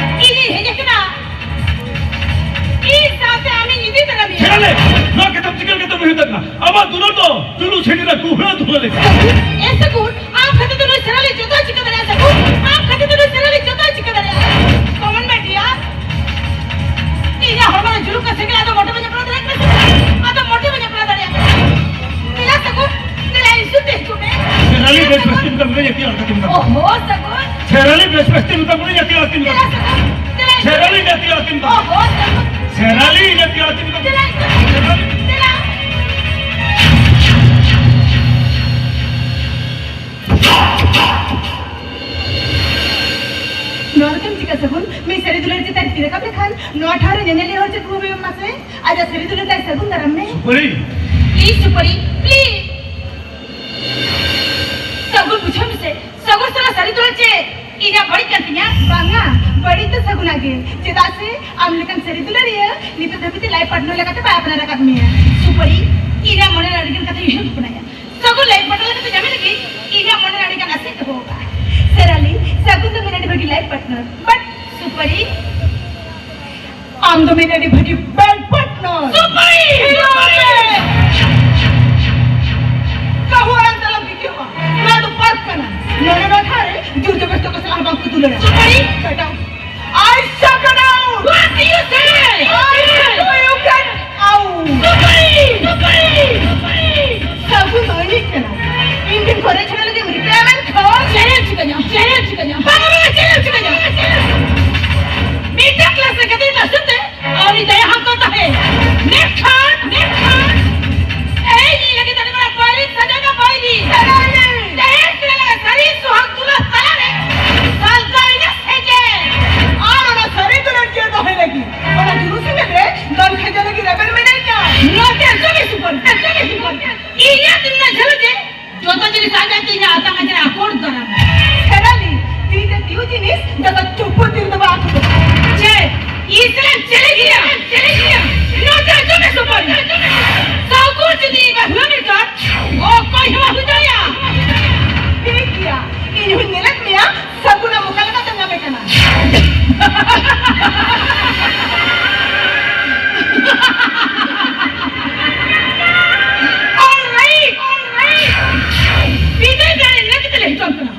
ᱤᱧᱤᱧ ᱦᱮᱡ ᱠᱟᱱᱟ ᱤᱧ ᱥᱟᱶᱛᱮ ᱟᱢᱤᱧ ᱤᱫᱤ ᱛᱟᱨᱟ ᱢᱮᱭᱟ᱾ ᱪᱮᱫ ᱞᱮ? ᱱᱚᱣᱟ ᱠᱟᱛᱷᱟᱢ ᱪᱤᱠᱟᱹ ᱞᱮᱠᱟᱛᱮᱢ ᱩᱭᱦᱟᱹᱨ ᱫᱟᱲᱮᱭᱟᱜ ᱠᱟᱱᱟ? ᱟᱢᱟᱜ ᱫᱩᱞᱟᱹᱲ ᱫᱚ ᱪᱩᱞᱩ ᱥᱮᱸᱜᱮᱞ ᱨᱮ ᱠᱩᱦᱲᱟᱹ ᱫᱷᱩᱣᱟᱹ ᱞᱮᱠᱟ᱾ ᱮ ᱥᱟᱹᱜᱩᱱ, ᱟᱢ ᱠᱷᱟᱹᱛᱤᱨ ᱛᱮ ᱱᱩᱭ ᱥᱮᱨᱟᱞᱤ ᱡᱚᱛᱚᱭ ᱪᱤᱠᱟᱹ ᱫᱟᱲᱮᱭᱟᱜᱼᱟ ᱥᱟᱹᱜᱩᱱ᱾ ᱟᱢ ᱠᱷᱟᱹᱛᱤᱨ ᱛᱮ ᱱᱩᱭ ᱥᱮᱨᱟᱞᱤ ᱡᱚᱛᱚᱭ ᱪᱤᱠᱟᱹ ᱫᱟᱲᱮᱭᱟᱜᱼᱟ᱾ Come on, my dear. ᱤᱧᱟᱹᱜ ᱦᱚᱲᱢᱚ ᱨᱮ ᱡᱩᱞᱩᱜ ᱠᱟᱱ ᱥᱮᱸᱜᱮᱞ ᱟᱫᱚ ᱢᱚᱴᱮ ᱵᱟᱹᱧ ᱟᱯᱱᱟᱨ ᱫᱟᱲᱮᱭᱟᱜ ᱠᱟᱱᱟ ᱥᱟᱹᱜᱩᱱ᱾ ᱟᱫᱚ ᱢᱚᱴᱮ ᱵᱟᱹᱧ ᱟᱯᱱᱟᱨ ᱫᱟᱲᱮᱭᱟᱜ ᱠᱟᱱᱟ᱾ ᱫᱮᱞᱟ ᱥᱟᱹᱜᱩᱱ, ᱫᱮᱞᱟ ᱤᱧ ᱥᱩᱨ ᱛᱮ ᱦᱤᱡᱩᱜ ᱢᱮ᱾ ᱥᱮᱨᱟᱞᱤ ᱫᱮᱞᱟ ᱵᱮᱥ ᱥᱟᱹᱜᱩᱱ᱾ ᱵᱮᱥ ᱛᱮᱢ ᱠᱟᱹᱢᱤ ᱠᱟᱱᱟ, ᱡᱟᱹᱛᱤ ᱟᱲᱟᱜ ᱠᱟᱛᱮᱢ ᱫᱚ᱾ ᱚᱦᱚ, ᱥᱟᱹᱜᱩᱱ᱾ ᱥᱮᱨᱟᱞᱤ ᱵᱮᱥ ᱵᱮᱥ ᱛᱮᱢ ᱠᱟᱹᱢᱤ ᱠᱟᱱᱟ, ᱡᱟᱹᱛᱤ ᱟᱲᱟᱜ ᱠᱟᱛᱮᱢ ᱫᱚ᱾ ᱫᱮᱞᱟ ᱥᱟᱹᱜᱩᱱ, ᱫᱮᱞᱟ ᱤᱧ ᱥᱩᱨ ᱥᱮᱨᱟᱞᱤ ᱛᱮ᱾ ᱡᱟᱹᱛᱤ ᱟᱲᱟᱜ ᱠᱟᱛᱮᱢ ᱫᱚ᱾ ᱚᱦᱚ, ᱥᱟᱹᱜᱩᱱ᱾ ᱨᱟᱞᱤ ᱡᱟᱹᱛᱤ ᱟᱹᱛᱤᱧ ᱫᱚ ᱪᱟᱞᱟᱜ ᱤᱧ ᱪᱟᱞᱟᱜ᱾ ᱱᱚᱣᱟ ᱫᱚ ᱪᱮᱫ ᱮᱢ ᱪᱤᱠᱟᱹ ᱥᱟᱹᱜᱩᱱ? ᱢᱤᱫ ᱥᱟᱹᱨᱤ ᱫᱩᱞᱟᱹᱲ ᱪᱮᱛᱟᱱ ᱛᱤ ᱨᱟᱠᱟᱵ ᱞᱮᱠᱷᱟᱱ ᱱᱚᱣᱟ ᱴᱷᱟᱶ ᱨᱮ ᱧᱮᱧᱮᱞᱤᱭᱟᱹ ᱦᱚᱲ ᱪᱮᱫ ᱠᱚ ᱵᱷᱟᱵᱤᱭᱟ ᱢᱟᱥᱮ? ᱟᱡᱟᱜ ᱥᱟᱹᱨᱤ ᱫᱩᱞᱟᱹᱲ ᱛᱟᱭ ᱥᱟᱹᱜᱩᱱ ᱫᱟᱨᱟᱢ ᱢᱮ᱾ ᱥᱩᱯᱟᱹᱨᱤ᱾ ᱯᱞᱤᱡ ᱥᱩᱯᱟᱹᱨᱤ, ᱯᱞᱤᱡ᱾ ᱥᱟᱹᱜᱩᱱ, ᱵᱩᱡᱷᱟᱹᱣ ᱢᱮᱥᱮ, ᱥᱟᱹᱜᱩᱱ ᱥᱟᱞᱟᱜ ᱥᱟᱹᱨᱤ ᱫᱩᱞᱟᱹᱲ ᱪᱮᱫ ᱤᱧᱟᱜ ᱵᱟᱹᱲᱤᱡ ᱠᱟᱱ ᱛᱤᱧᱟ? ᱵᱟᱝᱟ, ᱵᱟᱹᱲᱤᱡ ᱫᱚ ᱥᱟᱹᱜᱩᱱᱟᱜ ᱜᱮ, ᱪᱮᱫᱟᱜ ᱥᱮ ᱟᱢ ᱞᱮᱠᱟᱱ ᱥᱟᱹᱨᱤ ᱫᱩᱞᱟᱹᱲᱤᱭᱟᱹ ᱱᱤᱛᱚᱜ ᱫᱷᱟᱹᱵᱤᱡ ᱛᱮ ᱞᱟᱭᱤᱯᱷ ᱯᱟᱨᱴᱱᱟᱨ ᱞᱮᱠᱟᱛᱮ ᱵᱟᱭ ᱟᱯᱱᱟᱨ ᱟᱠᱟᱫ ᱢᱮᱭᱟ᱾ ᱥᱩᱯᱟᱹᱨᱤ, ᱤᱧᱟᱜ ᱢᱚᱱᱮ ᱨᱮ ᱟᱹᱰᱤᱜᱟᱱ ᱠᱟᱛᱷᱟ ᱩᱭᱦᱟᱹᱨ ᱵᱷᱟᱵᱽᱱᱟᱭᱟ᱾ ᱥᱟᱹᱜᱩᱱ ᱞᱟᱭᱤᱯᱷ ᱯᱟᱨᱴᱱᱟᱨ ᱞᱮᱠᱟᱛᱮ ᱧᱟᱢᱮ ᱞᱟᱹᱜᱤᱫ ᱤᱧᱟᱜ ᱢᱚᱱᱮ ᱨᱮ ᱟᱹᱰᱤᱜᱟᱱ ᱟᱥᱟᱧ ᱫᱚᱦᱚ ᱟᱠᱟᱫᱼᱟ᱾ ᱥᱮᱨᱟᱞᱤ, ᱥᱟᱹᱜᱩᱱ ᱫᱚ ᱢᱤᱫ ᱟᱹᱰᱤ ᱵᱷᱟᱹᱜᱤ ᱞᱟᱭᱤᱯᱷ ᱯᱟᱨᱴᱱᱟᱨ, but ᱥᱩᱯᱟᱹᱨᱤ, ᱟᱢ ᱫᱚ ᱢᱤᱫ ᱟᱹᱰᱤ ᱵᱷᱟᱹᱜᱤ ᱵᱮᱰ ᱯᱟᱨᱴᱱᱟᱨ᱾ ᱥᱩᱯᱟᱹᱨᱤ! ᱥᱩᱯᱟᱹᱨᱤ! ᱠᱟᱹᱦᱩ ᱟᱲᱟᱝ ᱫᱚ ᱟᱞᱚᱢ ᱵᱤᱠᱤᱭᱟ᱾ ᱱᱚᱣᱟ ᱫᱚ ᱯᱟᱨᱠ ᱠᱟᱱᱟ᱾ ᱱᱚᱰᱮ ᱱᱚᱣᱟ ᱴᱷᱟᱶ ᱨᱮ ᱡᱳᱨ ᱡᱚᱵᱚᱨᱫᱚᱥᱛᱤ ᱠᱚ ᱥᱟᱞᱟᱜ ᱦᱚᱸ ᱵᱟᱝ ᱠᱚ ᱫᱩᱞᱟᱹᱲᱟ᱾ ᱥᱩᱯᱟᱹᱨᱤ! Shut up! I shut down! What do you say? I shut down! You get out! ᱥᱩᱯᱟᱹᱨᱤ! ᱥᱩᱯᱟᱹᱨᱤ! ᱥᱩᱯᱟᱹᱨᱤ! ᱥᱟᱹᱜᱩᱱ ᱫᱚ ᱟᱹᱱᱤᱡ ᱠᱟᱱᱟ᱾ ᱤᱧ ᱴᱷᱮᱱ ᱠᱷᱚᱨᱚᱪ ᱪᱷᱟᱲᱟ ᱞᱟᱹᱜᱤᱫ requirement ᱠᱷᱚᱱ ᱪᱮᱞᱮᱧᱡᱽ ᱠᱟᱹᱧᱟ, ᱪᱮᱞᱮᱧᱡᱽ ᱠᱟᱹᱧᱟ, ᱵᱟᱝᱟ, ᱵᱟᱝᱟ, ᱪᱮᱞᱮᱧᱡᱽ ᱠᱟᱹᱧᱟ᱾ ᱢᱤᱫᱴᱟᱝ ᱠᱞᱟᱥ ᱨᱮ ᱜᱟᱛᱮ ᱛᱟᱥᱮᱛᱮ ᱟᱹᱣᱨᱤ ᱫᱟᱭᱟ ᱦᱟᱢ ᱠᱚ ᱛᱟᱦᱮᱸ᱾ ᱢᱮᱱᱠᱷᱟᱱ, ᱢᱮᱱᱠᱷᱟᱱ, ᱮᱭ ᱤᱧ ᱞᱟᱹᱜᱤᱫ ᱟᱹᱰᱤ ᱢᱟᱨᱟᱝ ᱵᱟᱹᱭᱨᱤ ᱥᱟᱡᱟᱣ ᱮᱱᱟ, ᱵᱟᱹᱭᱨᱤ᱾ ᱥᱟᱹᱨᱤ᱾ ᱛᱮᱦᱮᱧ ᱥᱟᱹᱨᱤ ᱥᱩᱦᱟᱜ ᱫᱩᱞᱟᱹᱲ ᱛᱟᱞᱟᱨᱮ ᱥᱟᱞᱛᱟᱲ ᱮᱱᱟ ᱥᱮᱪᱮᱫ᱾ ᱟᱨ ᱚᱱᱟ ᱥᱟᱹᱨᱤ ᱫᱩᱞᱟᱹᱲ ᱡᱤᱭᱟᱹᱲ ᱫᱚᱦᱚᱭ ᱞᱟᱹᱜᱤᱫ ᱚᱱᱟ ᱡᱩᱞᱩᱥ ᱮᱱᱮᱡ ᱨᱮ ᱫᱚᱞ ᱠᱷᱟᱡᱟ ᱞᱟᱹᱜᱤᱫ ᱨᱮᱵᱮᱱ ᱢᱮᱱᱟᱧᱟ᱾ ᱱᱚᱛᱮ ᱡᱚᱢᱤ ᱥᱩᱯᱟᱹᱨ, ᱡᱚᱢᱤ ᱥᱩᱯᱟᱹᱨ᱾ ᱤᱧᱟᱜ ᱛᱤᱱᱟᱹᱜ ᱡᱷᱟᱹᱞ ᱡᱮ ᱡᱚᱛᱚ ᱡᱤᱱᱤᱥ ᱟᱡ ᱟᱡ ᱛᱮ ᱤᱧᱟᱜ ᱟᱛᱟᱝ ᱟᱡ ᱨᱮ ᱟᱠᱚᱴ ᱫᱟᱨᱟᱢ᱾ ᱥᱮᱨᱟᱞᱤ, ᱛᱤ ᱛᱮ ᱛᱤᱭᱩ ᱡᱤᱱᱤᱥ ᱡᱚᱛᱚ ᱪᱩᱯᱩ ᱛᱤ ᱨᱮᱫᱚ ᱵᱟᱝ ᱟᱠᱚᱴᱚᱜᱼᱟ᱾ ᱪᱮᱫ? ᱤᱧ ᱥᱮᱨᱟᱞᱤ ᱪᱮᱞᱮᱧᱡᱽ ᱜᱮᱭᱟ, ᱪᱮᱞᱮᱧᱡᱽ ᱜᱮᱭᱟ᱾ ᱱᱚᱛᱮ ᱡᱚᱢᱤ ᱥᱩᱯᱟᱹᱨ᱾ ᱥᱟᱹᱜᱩᱱ ᱡᱩᱫᱤ ᱤᱧ ᱵᱟᱹᱦᱩ ᱢᱮᱱᱠᱷᱟᱱ, ᱚᱠᱚᱭ ᱦᱚᱸ ᱵᱟᱹᱦᱩ ᱫᱟᱲᱮᱭᱟᱜᱼᱟ᱾ ᱴᱷᱤᱠ ᱜᱮᱭᱟ, ᱤᱧ ᱦᱚᱸᱧ ᱧᱮᱞᱮᱫ ᱢᱮᱭᱟ, ᱥᱟᱹᱜᱩᱱ ᱟᱢ ᱚᱠᱟ ᱞᱮᱠᱟᱛᱮᱢ ᱧᱟᱢᱮ ᱠᱟᱱᱟ? All right, all right. ᱵᱤᱫᱟᱹᱭ ᱫᱟᱲᱮ ᱞᱟᱹᱜᱤᱫ ᱞᱮ ᱦᱤᱡᱩᱜ ᱠᱟᱱᱟ᱾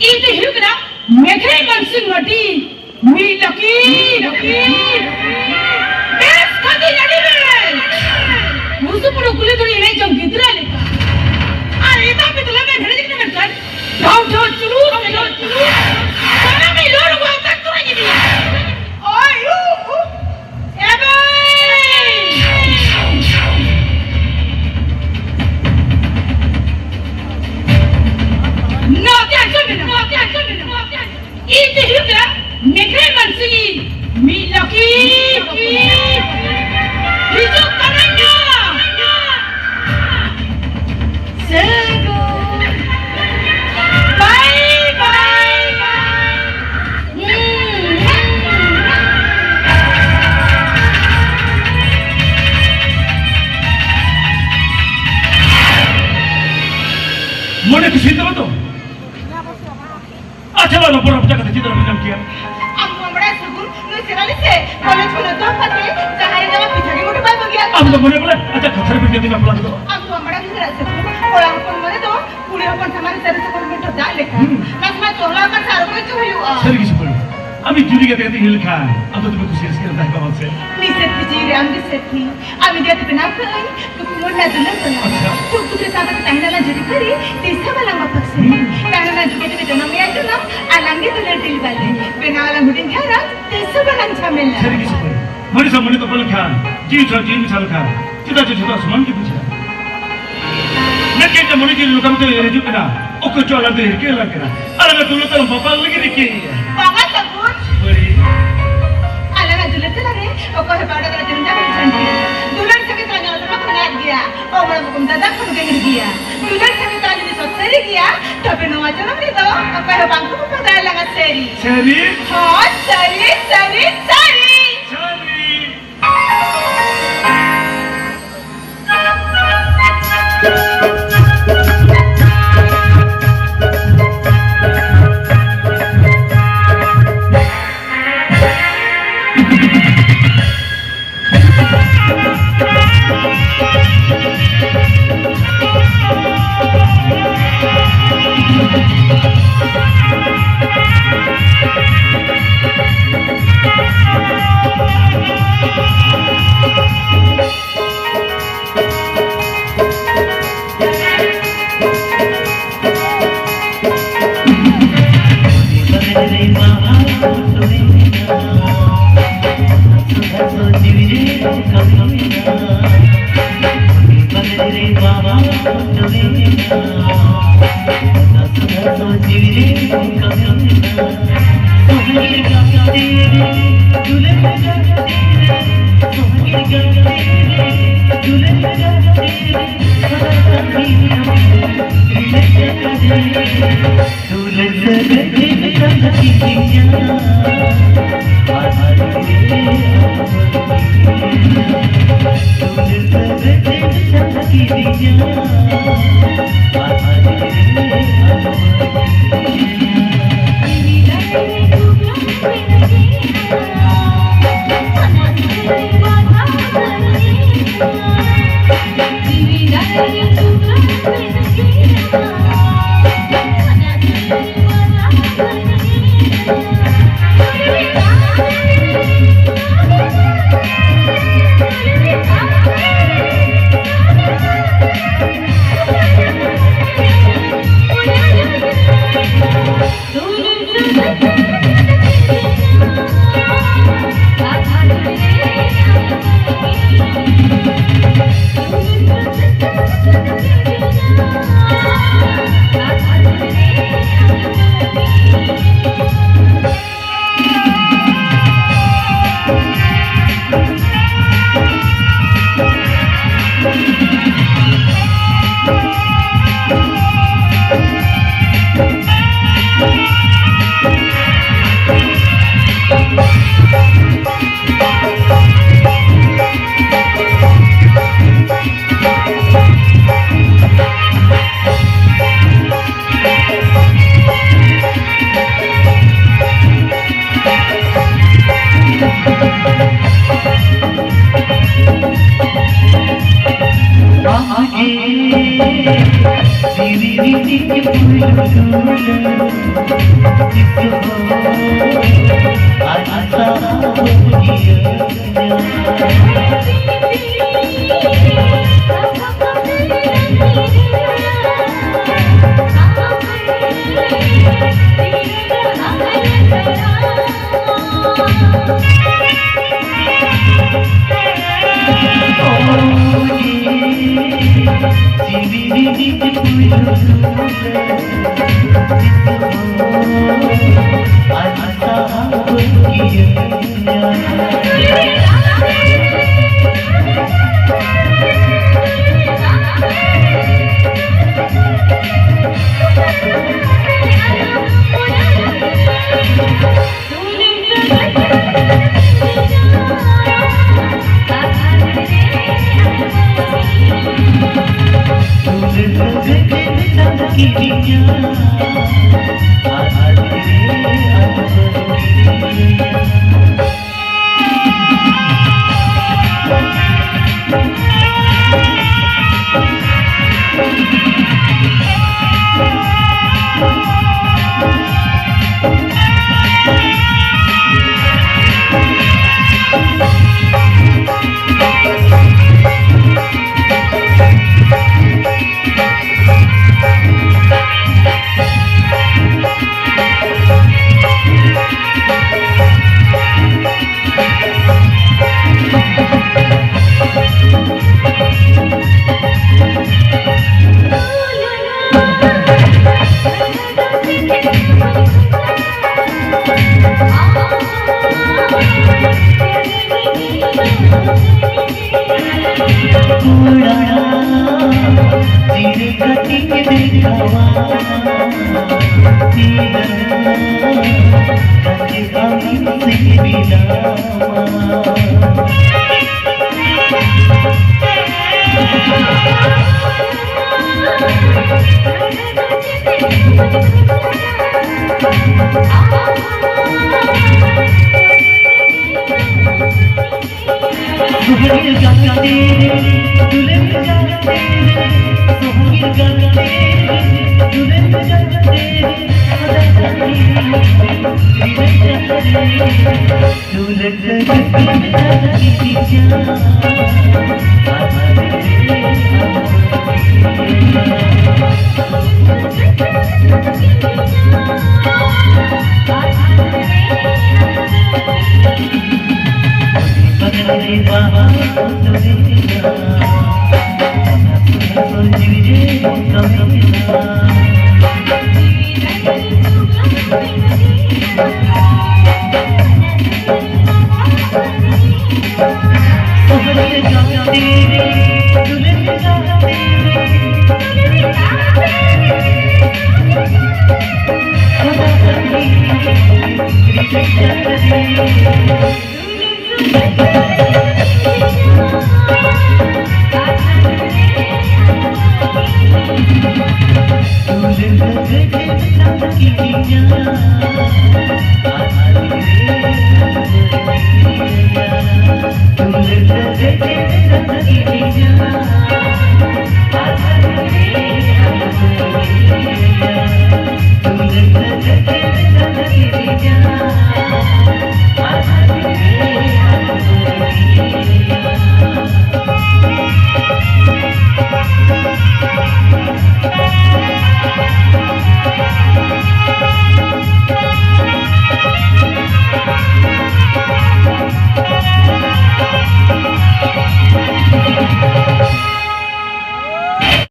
ᱤᱧ ᱫᱚ ᱦᱩᱭᱩᱜ ᱠᱟᱱᱟ ᱢᱮᱠᱷᱮᱞ ᱢᱟᱱᱥᱤᱝ ᱢᱟᱹᱴᱤ᱾ ᱢᱤᱫ ᱞᱟᱹᱠᱤ, ᱞᱟᱹᱠᱤ᱾ ᱵᱮᱥ ᱠᱷᱟᱹᱛᱤᱨ ᱟᱹᱰᱤ ᱵᱮᱥ᱾ ᱵᱩᱥᱩᱵ ᱯᱩᱨᱟᱹ ᱠᱩᱞᱦᱤ ᱫᱷᱩᱲᱤ ᱮᱱᱮᱡ ᱡᱚᱝ ᱜᱤᱫᱽᱨᱟᱹ ᱞᱮᱠᱟ᱾ ᱟᱨ ᱮᱴᱟᱜ ᱯᱮ ᱛᱟᱞᱟ ᱢᱮ ᱵᱷᱮᱲᱮᱡ ᱠᱟᱱᱟ ᱢᱮᱱᱠᱷᱟᱱ ᱰᱷᱟᱣ ᱰᱷᱟᱣ ᱪᱩᱞᱩ, ᱰᱷᱟᱣ ᱰᱷᱟᱣ ᱪᱩᱞᱩ᱾ ᱥᱟᱱᱟᱢ ᱢᱤᱫ ᱞᱚᱲ ᱟᱹᱜᱩ ᱟᱠᱟᱫ ᱛᱚᱨᱟ ᱧᱤᱫᱤᱭᱟ᱾ ᱳᱭ, ᱩ, ᱩ᱾ ᱮᱵᱮ! ᱢᱚᱱᱮ ᱠᱩᱥᱤ ᱛᱟᱢᱟ ᱛᱚ? ᱟᱪᱪᱷᱟ, ᱵᱟᱵᱟ, ᱯᱚᱨᱚᱵᱽ ᱪᱟᱠᱟ ᱛᱮ ᱪᱮᱫ ᱞᱮᱠᱟ ᱢᱮᱱᱟᱢ ᱠᱮᱭᱟ? ᱟᱢ ᱫᱚ ᱵᱟᱲᱟᱭ ᱥᱟᱹᱜᱩᱱ, ᱱᱩᱭ ᱥᱮᱨᱟᱞᱤ ᱥᱮ ᱠᱚᱞᱮᱡᱽ ᱠᱷᱚᱱ ᱮᱛᱚᱦᱚᱵ ᱠᱟᱛᱮ ᱡᱟᱦᱟᱸ ᱨᱮ ᱧᱟᱢᱟ ᱯᱤᱪᱷᱟ ᱜᱮ ᱢᱚᱴᱷᱮ ᱵᱟᱭ ᱵᱟᱹᱜᱤᱭᱟ᱾ ᱟᱢ ᱫᱚ ᱢᱚᱱᱮ ᱵᱚᱞᱮ, ᱟᱪᱪᱷᱟ, ᱠᱟᱛᱷᱟ ᱨᱮ ᱵᱤᱱ ᱡᱟᱹᱛᱤ ᱵᱟᱯᱞᱟ ᱫᱚ᱾ ᱟᱢ ᱫᱚ ᱵᱟᱲᱟᱭ ᱥᱮᱨᱟᱞᱤ ᱥᱟᱹᱜᱩᱱ, ᱠᱚᱲᱟ ᱦᱚᱯᱚᱱ ᱢᱟᱱᱮ ᱫᱚ ᱠᱩᱲᱤ ᱦᱚᱯᱚᱱ ᱥᱟᱢᱟᱝ ᱨᱮ ᱥᱟᱹᱨᱤ ᱥᱟᱹᱜᱩᱱ ᱢᱤᱫ ᱴᱷᱚᱯ ᱫᱟᱜ ᱞᱮᱠᱟ᱾ ᱦᱩᱸ᱾ ᱱᱟᱥᱮᱱᱟᱜ ᱪᱚᱦᱞᱟ ᱟᱠᱟᱱ ᱥᱮ ᱟᱨᱚ ᱵᱟᱹᱲᱤᱡ ᱦᱩᱭᱩᱜᱼᱟ᱾ ᱥᱟᱹᱨᱤ ᱜᱮ ᱥᱮ ᱵᱟᱹᱲᱤᱡ? ᱟᱢ ᱡᱩᱨᱤ ᱜᱟᱛᱮ ᱠᱟᱛᱮ ᱦᱤᱞ ᱠᱷᱟᱱ, ᱟᱢ ᱫᱚ ᱛᱚᱵᱮ ᱠᱩᱥᱤ ᱨᱟᱹᱥᱠᱟᱹ ᱨᱮᱢ ᱛᱟᱦᱮᱸ ᱠᱚᱜᱼᱟ ᱥᱮ? ᱱᱤᱥᱮᱛ ᱯᱤᱪᱷᱤ ᱨᱮ ᱟᱢ ᱜᱮ ᱥᱮᱛᱷᱤ᱾ ᱟᱢ ᱤᱫᱤ ᱠᱟᱛᱮ ᱵᱮᱱᱟᱣ ᱠᱟᱜ ᱟᱹᱧ ᱠᱩᱠᱢᱩ ᱨᱮᱱᱟᱜ ᱫᱩᱞᱟᱹᱲ ᱠᱟᱱᱟ᱾ ᱟᱪᱪᱷᱟ᱾ ᱥᱩᱠ ᱫᱩᱠ ᱨᱮ ᱥᱟᱶ ᱠᱟᱛᱮ ᱛᱟᱦᱮᱱ ᱟᱞᱟᱝ ᱡᱩᱨᱤ ᱯᱟᱹᱨᱤ, ᱛᱤᱥ ᱦᱚᱸ ᱵᱟᱞᱟᱝ ᱵᱟᱯᱟᱜ ᱥᱮ᱾ ᱦᱩᱸ᱾ ᱛᱟᱦᱮᱱ ᱟᱞᱟᱝ ᱡᱩᱜᱮ ᱡᱩᱜᱮ ᱡᱚᱱᱚᱢ ᱨᱮᱭᱟᱜ ᱡᱚᱱᱚᱢ, ᱟᱞᱟᱝ ᱜᱮ ᱫᱩᱞᱟᱹᱲ ᱫᱤᱞ ᱵᱟᱞᱮ᱾ ᱦᱩᱸ᱾ ᱵᱮᱱᱟᱣ ᱟᱞᱟᱝ ᱦᱩᱰᱤᱧ ᱜᱷᱟᱨᱚᱸᱡᱽ, ᱛᱤᱥ ᱦᱚᱸ ᱵᱟᱞᱟᱝ ᱡᱷᱟᱢᱮᱞᱟ᱾ ᱥᱟᱹᱨᱤ ᱜᱮ ᱥᱮ ᱵᱟᱹᱲᱤᱡ? ᱢᱟᱹᱱᱤᱥ ᱟᱜ ᱢᱚᱱᱮ ᱛᱚᱯᱚᱞ ᱞᱮᱱᱠᱷᱟᱱ, ᱡᱤᱣᱤ ᱪᱷᱟᱲᱟ ᱡᱤᱣᱤ ᱢᱮᱥᱟ ᱞᱮᱠᱷᱟᱱ, ᱪᱮᱫᱟᱜ ᱪᱚ ᱡᱷᱚᱛᱚ ᱥᱚᱢᱟᱱ ᱜᱮ ᱵᱩᱡᱷᱟᱹᱜᱼᱟ᱾ ᱢᱮᱱᱠᱮᱫ ᱡᱮ ᱢᱚᱱᱮ ᱡᱤᱣᱤ ᱞᱚᱴᱟᱢ ᱛᱮ ᱩᱭᱦᱟᱹᱨ ᱦᱤᱡᱩᱜ ᱠᱟᱱᱟ, ᱚᱠᱚᱭ ᱪᱚ ᱟᱞᱟᱝ ᱫᱚ ᱦᱤᱨᱠᱟᱹ ᱟᱞᱟᱝ ᱠᱟᱱᱟ᱾ ᱟᱞᱟᱝ ᱫᱚ ᱫᱩᱞᱟᱹᱲ ᱛᱟᱞᱟᱝ ᱵᱟᱯᱟᱞ ᱞᱟᱹᱜᱤᱫ ᱨᱤᱠᱟᱹᱭᱮᱫᱼᱟ᱾ ᱵᱟᱝᱟ ᱥᱟᱹᱜᱩᱱ᱾ ᱵᱟᱹᱲᱤᱡ᱾ ᱟᱞᱟᱝᱟᱜ ᱫᱩᱞᱟᱹᱲ ᱛᱟᱞᱟᱨᱮ ᱚᱠᱚᱭ ᱦᱚᱸ ᱵᱟᱰᱚ ᱫᱚ ᱡᱚᱢ ᱡᱟᱢ ᱡᱷᱟᱱᱴᱤ᱾ ᱫᱩᱞᱟᱹᱲ ᱥᱟᱸᱜᱮ ᱛᱟᱞᱟᱝ ᱟᱞᱟᱝ ᱢᱟ ᱢᱮᱱᱟᱜ ᱜᱮᱭᱟ᱾ ᱚᱢᱲᱟ ᱵᱩᱠᱩᱢ ᱫᱟᱫᱟ ᱠᱷᱚᱱ ᱜᱮ ᱦᱤᱨ ᱜᱮᱭᱟ᱾ ᱫᱩᱞᱟᱹᱲ ᱥᱟᱸᱜᱮ ᱛᱟᱞᱟᱝ ᱡᱩᱫᱤ ᱥᱚᱛ ᱥᱟᱹᱨᱤ ᱜᱮᱭᱟ, ᱛᱚᱵᱮ ᱱᱚᱣᱟ ᱡᱚᱱᱚᱢ ᱨᱮᱫᱚ ᱚᱠᱚᱭ ᱦᱚᱸ ᱵᱟᱝ ᱠᱚ ᱵᱟᱯᱟ ᱫᱟᱲᱮ ᱞᱟᱝᱟ ᱥᱟᱹᱨᱤ᱾ ᱥᱟᱹᱨᱤ? ᱦᱳᱭ, ᱥᱟᱹᱨᱤ, ᱥᱟᱹᱨᱤ, ᱥᱟᱹᱨᱤ᱾ ᱥᱟᱹᱨᱤ᱾